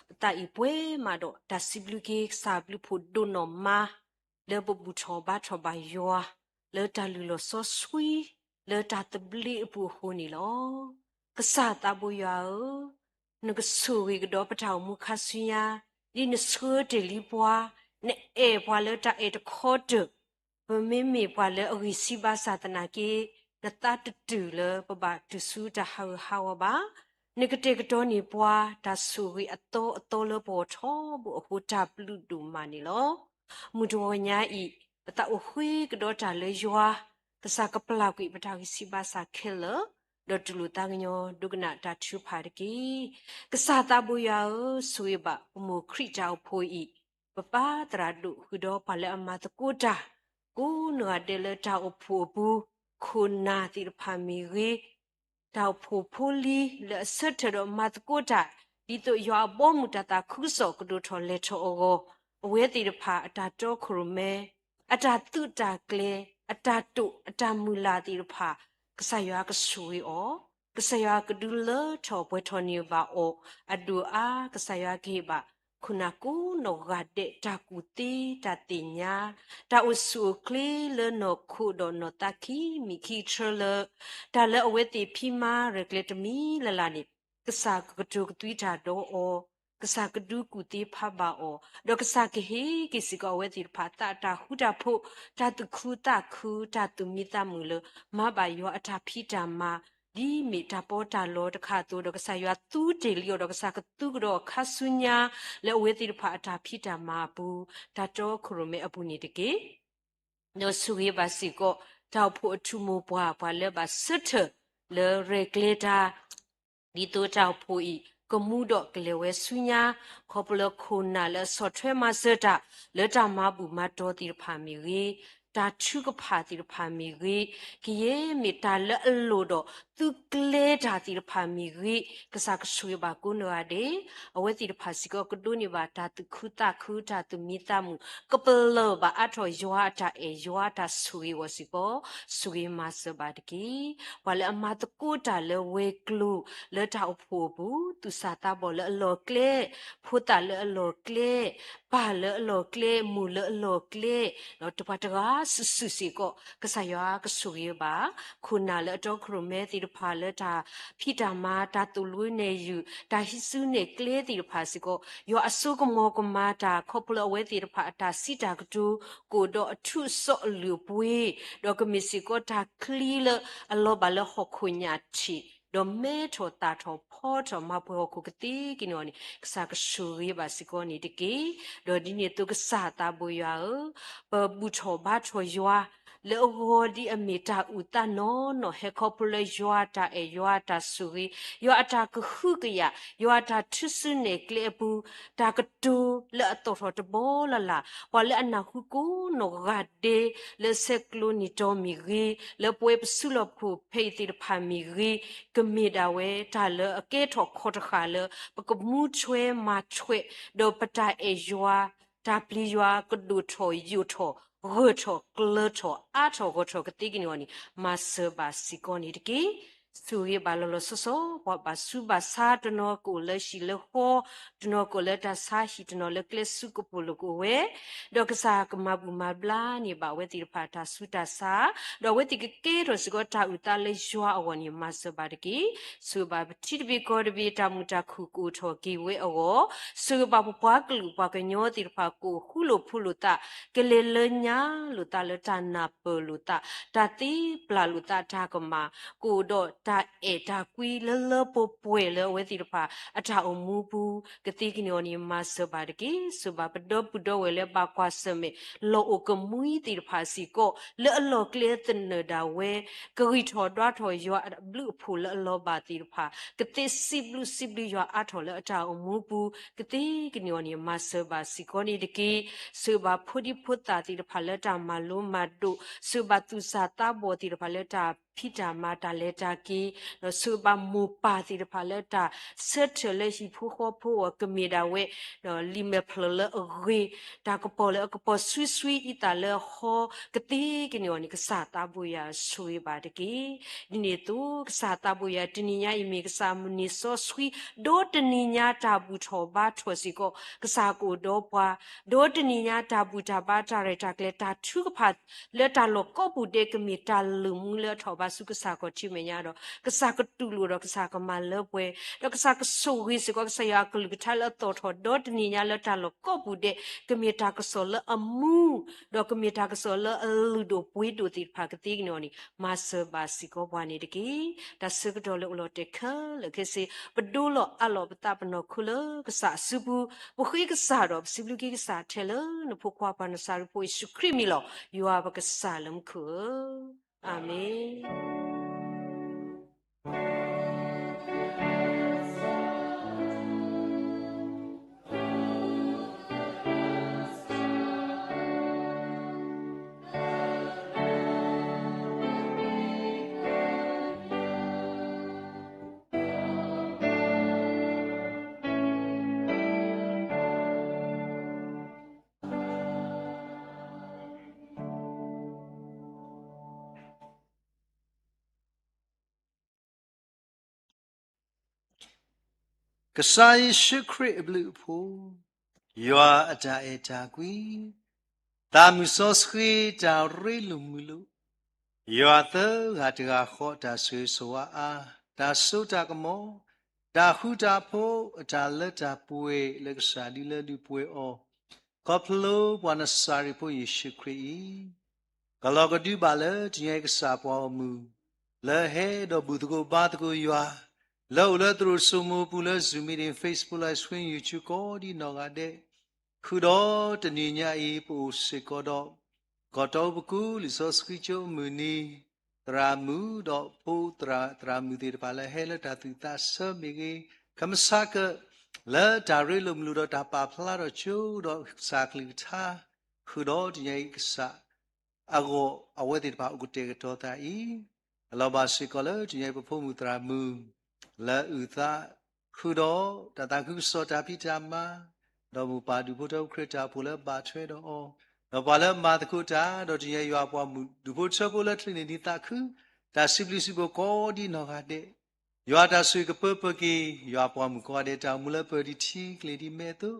ပသးအံၤပှဲၤမးဒီးတၢ်စံးဘျုးက့ၤကစၢ်ဘျုးဖှိၣ်ဒိၣ်နီၢ်မး, လၢပဘူၣ်ထီၣ်ဘါထီၣ်ဘၣ်ယွၤ, လၢတၢ်လုၢ်လီၢ်စီဆှံ, လၢတၢ်သဘျ့အပူၤအဃိန့ၣ်လီၤ. ကစၢ်သးဘိယွၤဧၢ, နကဆိၣ်ဂ့ၤကဒီးပတၢ်အိၣ်မူခါဆူညါ, ဒ်နဆှၢတ့ၢ်လံပှၤ, နအဲၣ်ပှၤလၢတၢ်အဲၣ်တခီတၢၢ်, ပမ့မ့ၢ်ပှၤလၢအဂံၢ်ဆံးဘၣ်ဆၣ်သနာ်က့, နသးတတုာ်လၢပဘၣ်တုၤဆူတၢ်ဟးဂူာ်ဟးဂီၤဘၣ်. နကတဲာ်ကတီၤန့ၢ်ပှၤ တၢ်ဆိၣ်ဂ့ၤအသီအသီလၢပဂီၢ်ထီဘိအဃိ တၢ်ဘျုးဒိၣ်မးန့ၣ်လီၤ. မုၢ်တဂီၤညါအံၤ, ပသးအိၣ်ဃ့ကဒီးတၢ်လၢယွၤ, ကစၢ်ကပျၢ်ကွံာ်ပတၢ်ဂံၢ်ဆံးဘၣ်ဆၣ်ခဲလၢာ်, ဒီးတူၢ်လိာ်သးကညီၤဒိကနၣ်တၢ်ထုကဖၣ်တက့ၢ်. ကစၢ်သးဘိယွၤဧၢ, ဆိၣ်ဂ့ၤဘၣ်ပမိၢ်ခရံာ်တၢ်အိၣ်ဖှိၣ်အံၤ, ပပၢ်သရၣ်ဒိၣ်ဃုာ်ဒီးပှၤလၢအမၤသကိးတၢ်, ကိးနီၢ်ဂၤဒဲးလၢတၢ်အိၣ်ဖှိၣ်အပူၤ, ခိၣ်နၢ်သ့ၣ်တဖၣ်မ့ၢ်ဂ့ၤ, တၢ်အိၣ်ဖှိၣ်ဖိလံၤလၢအဆၢထၢၣ်ဒီးမၤသကိးတၢ်, ဒ်သိးယွၤအဘီအမုၢ်တၢ်သးခုကစီၣ်ကဒိၣ်ထီၣ်လဲၤထီၣ်အဂီၢ်, အဝဲသ့ၣ်တဖၣ်အတၢ်တီခိၣ်ရိၣ်မဲ, အတၢ်သုးတၢ်ကျဲၤ, အတၢ်တိာ်အတၢ်မုၢ်လၢ်သ့ၣ်တဖၣ်, ကစၢ်ယွၤကဆိၣ်ဂ့ၤအီၤ, ကစၢ်ယွၤကဒုးလၢထီၣ်ပှဲၤထီၣ်န့ၢ်ဘၣ်အီၤ, အဒိၣ်အါကစၢ်ယွၤကဟ့ၣ်ဘၣ် ခိၣ်နၢ်ကိးနီၢ်ဂၤဒဲး တၢ်ကူၣ်သ့တၢ်သ့ၣ်ညါ, တၢ်အိၣ်ဆူၣ်အိၣ်ချ့လၢနီၢ်ခိဒီးနီၢ်သးခံ မ့ၢ်ခံကထၢလၢ တၢ်လၢအဝဲသ့ၣ်ဖံးမၤရဲၣ်ကျဲၤတမံၤလၢ်လၢ်န့ၣ် ကစၢ်ကကတိၤကသွံတၢ်ဒီးအီၤ, ကစၢ်ကဒုးကူၣ်သ့ဖးဘၣ်အီၤ, ဒီးကစၢ်ကဟ့ၣ်က့ၤစ့ၢ်ကီးအဝဲသ့ၣ်တဖၣ်အသးအတၢ်ဃူတၢ်ဖိး, တၢ်သူၣ်ခုသးခု, တၢ်သူၣ်မံသးမုာ်လၢ မၤဘၣ်ယွၤအတၢ်ဖံးတၢ်မၤ ဒ်မ့ၢ်တၢ်ပီးတၢ်လီတခါအသိးဒီး ကစၢ်ယွၤသူတ့ၢ်လံအီၤဒီး ကစၢ်ကသူကဒီးအခါဆူညါ လၢအဝဲသ့ၣ်တဖၣ်အတၢ်ဖံးတၢ်မၤအပူၤ, တၢ်တီခိၣ်ရိၣ်မဲအပူၤန့ၣ်တက့ၢ်. ဒီးဆိၣ်ဂ့ၤဘၣ်စ့ၢ်ကီး တၢ်အိၣ်ဖှိၣ်အထူၣ်မိၢ်ပှၢ် ပှၤလၢဘၣ်ဆၢထၢၣ်လၢရဲၣ်ကျဲၤတၢ် ဒ်သိးတၢ်အိၣ်ဖှိၣ်အံၤ ကမူဒီးကလဲၤဝဲဆူညါ, ခီဖျိလၢခိၣ်နၢ်လၢအဆီၣ်ထွဲမၤစၢၤတၢ် လၢတၢ်မၤဘူၣ်မၤတီၤသ့ၣ်တဖၣ်မ့ၢ်ဂ့ၤ, တၢ်ထုကဖၣ်သ့ၣ်တဖၣ်မ့ၢ်ဂ့ၤ, ကယဲၢ်မ့ၢ်တၢ်လၢအလိၣ်ဒီးသုကျဲတၢ်သ့ၣ်တဖၣ်မ့ၢ်ဂ့ၤ, ကစၢ်ကဆိၣ်ဂ့ၤဘၣ်ကိးနီၢ်ဂၤဒဲး, အဝဲသ့ၣ်တဖၣ်စ့ၢ်ကီး ကဒိးန့ၢ်ဘၣ်တၢ်သူၣ်ခုသးခု တၢ်သူၣ်မံသးမုာ်, ကပလၢၢ်ဘၣ်အါထီၣ်ယွၤအတၢ်အဲၣ် ယွၤအတၢ်ဆိၣ်ဂ့ၤအဂီၢ်စ့ၢ်ကီး, ဆိၣ်ဂ့ၤမၤစၢၤဘၣ်တက့ၢ်. ပှၤလၢအမၤသကိးတၢ်လၢဝဲၤကျိၤ လၢတၢ်အိၣ်ဖှိၣ်အပူၤ, သူၣ်စၢ်သးဘီၣ်လၢအလီၢ်ကျဲ, ဖိသၣ်လၢအလီၢ်ကျဲ, ပၢ်လၢအလီၢ်ကျဲ, မိၢ်လၢအလီၢ်ကျဲ, ဒီးတပှၤတဂၤစုာ်စုာ်စ့ၢ်ကီး ကစၢ်ယွၤကဆိၣ်ဂ့ၤဘၣ်, ခိၣ်နၢ်လၢအတီခိၣ်ရိၣ်မဲသ့ၣ်တဖၣ်လၢတၢ်ဖံးတၢ်မၤ တၢ်သိၣ်လိနဲၣ်ယုၢ် တၢ်ဟံးစုနဲၣ်ကျဲသ့ၣ်တဖၣ်စ့ၢ်ကီး, ယွၤအစိကမီၤကမၤတၢ် ခီဖျိလၢအဝဲသ့ၣ်တဖၣ်အတၢ်စံးတၢ်ကတိၤ ကအိၣ်ဒီးအထူအစီအလုၢ်အပှ့ၤ, ဒီးကမ့ၢ်စ့ၢ်ကီးတၢ်ချံလၢအလီၤဘၣ်လၢဟီၣ်ခိၣ်ညၣ်ထံး, ဒီးမဲထီၣ်သၣ်ထီၣ်ဖီထီၣ်မၤပှဲၤဟီၣ်ခိၣ်ကသ့ကန့ၢ်အီၤန့ၣ် ကစၢ်ကဆိၣ်ဂ့ၤဘၣ်စ့ၢ်ကီးန့ၣ်တက့ၢ်. ဒီးဒ်န့ၣ်အသိးကစၢ်သးဘိယွၤဧၢ, ပဘူၣ်ထီၣ်ဘါထီၣ်ယွၤ လၢအဂီၢ်ဒ်အမ့ၢ်တၢ်အုၣ်သးနီၢ်နီၢ် ဟဲခီဖျိလၢယွၤအတၢ်အဲၣ် ယွၤအတၢ်ဆိၣ်ဂ့ၤ, ယွၤအတၢ်ကဟုကယာ်, ယွၤအတၢ်ထုးစုနဲၣ်ကျဲအပူၤ, တၢ်ကတိၤလၢအသီၣ်ထီၣ်တဘီလၢ်လၢ်, ပှၤလၢအနၢ်ဟူကိးနီၢ်ဂၤဒဲး လၢဆဲးကျိးနံၣ်တီမ့ၢ်ဂ့ၤ, လၢပဝဲပစုလီၢ်ခိၣ်ဖဲအံၤသ့ၣ်တဖၣ်မ့ၢ်ဂ့ၤ, ကမ့ၢ်ဒၣ်ဝဲတၢ်လၢအကဲထီၣ်ခီၣ်တဃၣ်လၢ ပကမူထွဲမၤထွဲ ဒီးပတၢ်အဲၣ်ယွၤ တၢ်ပျံၤယွၤကဒိၣ်ထီၣ်ယိာ်ထီၣ် ဂၢၢ်ထီၣ်ကျၢၤထီၣ်အါထီၣ်ဂီၢ်ထီၣ်ကသ့ကန့ၢ်အီၤန့ၣ် မၤစၢၤဘၣ်စ့ၢ်ကီးန့ၣ်တက့ၢ်. ဆိၣ်ဂ့ၤဘၣ်လီၤလီၤဆီဆီ ပှၤဘၣ်ဆူးဘၣ်ဆါ တနီၤကအိၣ်လၢဟံၣ်လၢဃီ, တနီၤကအိၣ်လၢတၢ်ဆါဟံၣ် တနီၤလၢကျဲဆူကပိာ်လိၤကအိၣ်ဝဲ, ဒီးကစၢ်ကမၤဘူၣ်မၤဘျါန့ၢ်ဘၣ်အဝဲသ့ၣ်တဖၣ်တၢ်ဆူးတၢ်ဆါ, ဒီးအဝဲသ့ၣ်ကကဲထီၣ်စ့ၢ်ကီးတၢ်အုၣ်သးလၢယွၤအဂီၢ်န့ၣ် မၤစၢၤဘၣ်တက့ၢ်. ဆိၣ်ဂ့ၤဘၣ်ပထံတဘ့ၣ်ကီၢ်တဘ့ၣ် တၢ်မုာ်တၢ်ခုၣ်ကအိၣ်ထီၣ်က့ၤဝဲအဂီၢ်, ဆိၣ်ဂ့ၤဘၣ်ပပှၤကလုာ်ပှၤကညီသ့ၣ်တဖၣ် ကအိၣ်ဃူလိာ်ဖိးလိာ်သး, ကလဲၤလၢညါလိာ်သးလၢတၢ်နၢ်ပၢၢ်လိာ်သး, တၢ်သ့ပျၢ်လိာ်သးတၢ်ကမၣ်, ကအိၣ်ဒီးတၢ်အဲၣ်တၢ်ကွံလၢလၢပှဲၤပှဲၤလၢအဝဲသ့ၣ်တဖၣ်အတၢ်အိၣ်မူပူၤ ကသ့ကန့ၢ်အီၤန့ၣ် မၤစၢၤဘၣ်တက့ၢ်. ဆိၣ်ဂ့ၤဘၣ်ပဒီပုၢ်ဒီဝဲၢ်လၢဘၣ်ကွၢ်ဆၢၣ်မဲာ် လီၢ်အိၣ်ကမှံသ့ၣ်တဖၣ်စ့ၢ်ကီး လၢအလီၢ်ကျဲသနၢၣ်ဒၣ်ဝဲ ကဂံၢ်ထီၣ်ဒွးထီၣ်ယွၤအဘျုးအဖှိၣ်လၢအလီၤဘၣ်သ့ၣ်တဖၣ် ကသ့စံးဘျုးစံးဘျုးယွၤအါထီၣ်လၢအတၢ်အိၣ်မူပူၤ ကသ့ကန့ၢ်အီၤန့ၣ် မၤစၢၤဘၣ်စ့ၢ်ကီးန့ၣ်တက့ၢ်. ဆိၣ်ဂ့ၤဘၣ်ဖိဒံဖိသၣ်သ့ၣ်တဖၣ်လၢတၢ်မၤလိမၤဒိး, ဆိၣ်ဂ့ၤဘၣ်သူၣ်စၢ်သးဘီၣ်သ့ၣ်တဖၣ်လၢတၢ်ဖံးတၢ်မၤတၢ်လဲၤတၢ်က့ၤ, ဒီးဆိၣ်ဂ့ၤဘၣ်မိၢ်ပၢ်သ့ၣ်တဖၣ်လၢတၢ်ဆၢထၢၣ်လၢဟံၣ်ဖိဃီဖိအဂီၢ် ကမ့ၢ်ဒၣ်ဝဲ ဒီးလံာ်မဲာ်ဖျၢၣ်လၢအဂ့ၤ, တၢ်ကပီၤလၢအကပီၤစွံစွံ အံသၣ်လၢအဟီ ကသ့ကန့ၢ်အီၤန့ၣ် ကစၢ်သးဘိယွၤဆိၣ်ဂ့ၤဘၣ်တက့ၢ်. ဒ်န့ၣ်အသိး ကစၢ်သးဘိယွၤ တနံၤညါအံၤမ့ၢ်ကစၢ်မုၢ်နံၤစီဆှံ, ဒီးတနံၤညါတၢ်ဘူၣ်ထီၣ်ဘါထီၣ်စ့ၢ်ကီး ကစၢ်ကအိၣ်ဒီးပှၤ, ဒီးတနံၤညါတၢ်ဘူၣ်တၢ်ဘါတၢ်ရဲၣ်တၢ်ကျဲၤ တၢ်ထုကဖၣ်လၢတၢ်လီၢ်ကိးပူၤဒဲး ကမ့ၢ်တၢ်လုၢ်မူလၢအထီၣ်ဘါဆူကစၢ်ခီၣ်ထံးမဲာ်ညါဒီး ကစၢ်ကတူၢ်လိာ်ဒီးကစၢ်ကမၤလၢပှဲၤ, ဒီးကစၢ်ကဆိၣ်ဂ့ၤစ့ၢ်ကီး ကစၢ်ယွၤအကလုၢ်ကထါလၢအသီၣ်ထီၣ်ဒီတနံၤညါလၢတၢ်လီၢ်ကိးပူၤဒဲး ကမ့ၢ်တၢ်ကစီၣ်လၢအမူ ဒီးကမ့ၢ်တၢ်ကစီၣ်လၢအလုၢ်ဒိၣ်ပှ့ၤဒိၣ်သ့ၣ်တဖၣ်ကသ့ကန့ၢ်အီၤန့ၣ် မၤစၢၤဘၣ်စ့ၢ်ကီးပှၤန့ၣ်တက့ၢ်. တၢ်ဆၢကတီၢ်လၢအိၣ်လီၤတဲာ်ခဲလၢာ်ခဲဆ့ ပဒိလီၤအးလီၤပသးပနီၢ်ခိလၢကစၢ်အစုပူၤ, ပဃ့ကစၢ်ဒီးပစံးဘျုးက့ၤကစၢ်ထဲလၢနဖိခွါပှၤနစၤရ့းဖိယ့ၣ်ၡူးခရံာ်မံၤလီၤ. ယွၤပကစၢ်လၢမူခိၣ်ဧၢ, အၤမ့ၣ်. ကစၢ်ယ့ၣ်ၡူးခရံာ်အဘျုးအဖှိၣ်, ယွၤအတၢ်အဲၣ်တၢ်ကွံ, သးမုၢ်စီဆှံတၢ်ရ့လိာ်မုာ်လိာ်, ယွၤသၢဂၤတဂၤဃီတၢ်ဆိၣ်ဂ့ၤဆိၣ်ဝါအါ, တၢ်စိတၢ်ကမီၤ, တၢ်ဃူတၢ်ဖိး, အတၢ်လၢတၢ်ပှဲၤလၢကစၢ်ဒုလၢဒုးပှဲၤအီၤ, ခီဖျိပှၤနစၤရ့းဖိယ့ၣ်ၡူးခရံာ်အံၤ ကလီၤကဒုဘၣ်လၢတနံၤအံၤကစၢ်ပှၤဂီၢ်မုၢ်, လၢဟဲဒီးဘူၣ်သကိးဘါသကိးယွၤ, လၢအိၣ်လၢသရိာ်စိမိၤပူၤလၢ Zoom meeting, Facebook Live Stream, YouTube ကိးဒံနီၢ်ဂၤဒဲး, ဃုာ်ဒီးတနံၤညါအံၤ ပအိၣ်စ့ၢ်ကီးဒီး ကီၢ်တီပကူ လံာ်စီဆှံကၠိအမုၢ်နံၤ, သရၣ်မုၣ်ဒီးဖိသရၣ် သရၣ်မုၣ်သ့ၣ်တဖၣ်လၢဟဲလၢတၢ်သူၣ်သးဆၢမ့ၢ်ဂ့ၤ, ခမဆါကၢၣ် လၢတၢ်ရ့လိာ်မုာ်လိာ်ဒီးတၢ်ပာ်ဖျါထီၣ်ကၠိဒီးကစၢ်ကလုၢ်ကထါ, ဃုာ်ဒီးတနံၤအံၤကစၢ် အဂီၢ်အဝဲသ့ၣ်တဖၣ်အိၣ်ကတဲာ်ကတီၤသးအံၤ, အလီၤဘၣ်စ့ၢ်ကီးလၢတနံၤအံၤပဖိမုၣ်သရၣ်မုၣ် လၢအုၣ်သး, ဃုာ်ဒီးတၢ်သးခုကစီၣ်တၢ်ဖံးတၢ်မၤ, ဒီးမိၢ်ပၢ်ဒူၣ်ဖိထၢဖိခရံာ်တၢ်အိၣ်ဖှိၣ်လၢဘၣ်ထွဲဒီးအီၤ, ဒီးပှၤလၢမၤသကိးတၢ်, ဒီးတနံၤအံၤယွၤပှၤမုၣ်ဒူၣ်ဖိထၢဖိလၢချ့န့ၢ်ဒံးသးခု, တၢ်စံးဘျုးစံးဖှိၣ်ကိးဒံနီၢ်ဂၤဒဲး, ယွၤတၢ်ဆိၣ်ဂ့ၤကပၢပၢက့ၤ ယွၤပှၤမုၣ်ကိးဂၤဒဲး တၢ်အိၣ်မူလၢပၢၤဒံးထံကျဲၤဒံးမဲာ်အသိး,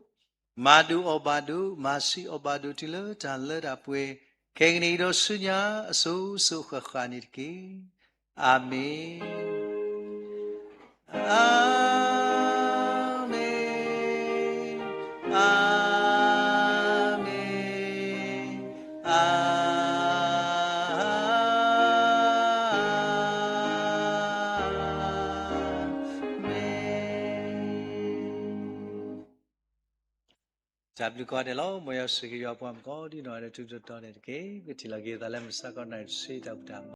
မၤဒိၣ်အီၣ်ဘၣ်ဒိၣ်, မၤဆံးအီၣ်ဘၣ်ဒိၣ်တုၤလၢတၢ်လၢတၢ်ပှဲၤ, ခဲကနံၣ်အံၤဒီးဆူညါအစိၤစိၤဃၣ်ဃၣ်န့ၣ်တက့ၢ်. အၤမ့ၣ်, အၤမ့ၣ်, အၤမ့ၣ်, အၤ မ့ၣ်. တၢ်ဘျုးကိးဂၤဒဲးလီၤ. မ်ယွၤဆိၣ်ဂ့ၤယွၤပှၤမုၣ်ကိးဒံနီၢ်ဂၤဒဲး ထူးထူးတီၤတီၤန့ၣ်တက့ၢ်. ပကထံၣ်လိာ်က့ၤသးလၢမုၢ်ဆါခီနၣ်ရံၣ်တဆံတၢ်ဘူၣ်တၢ်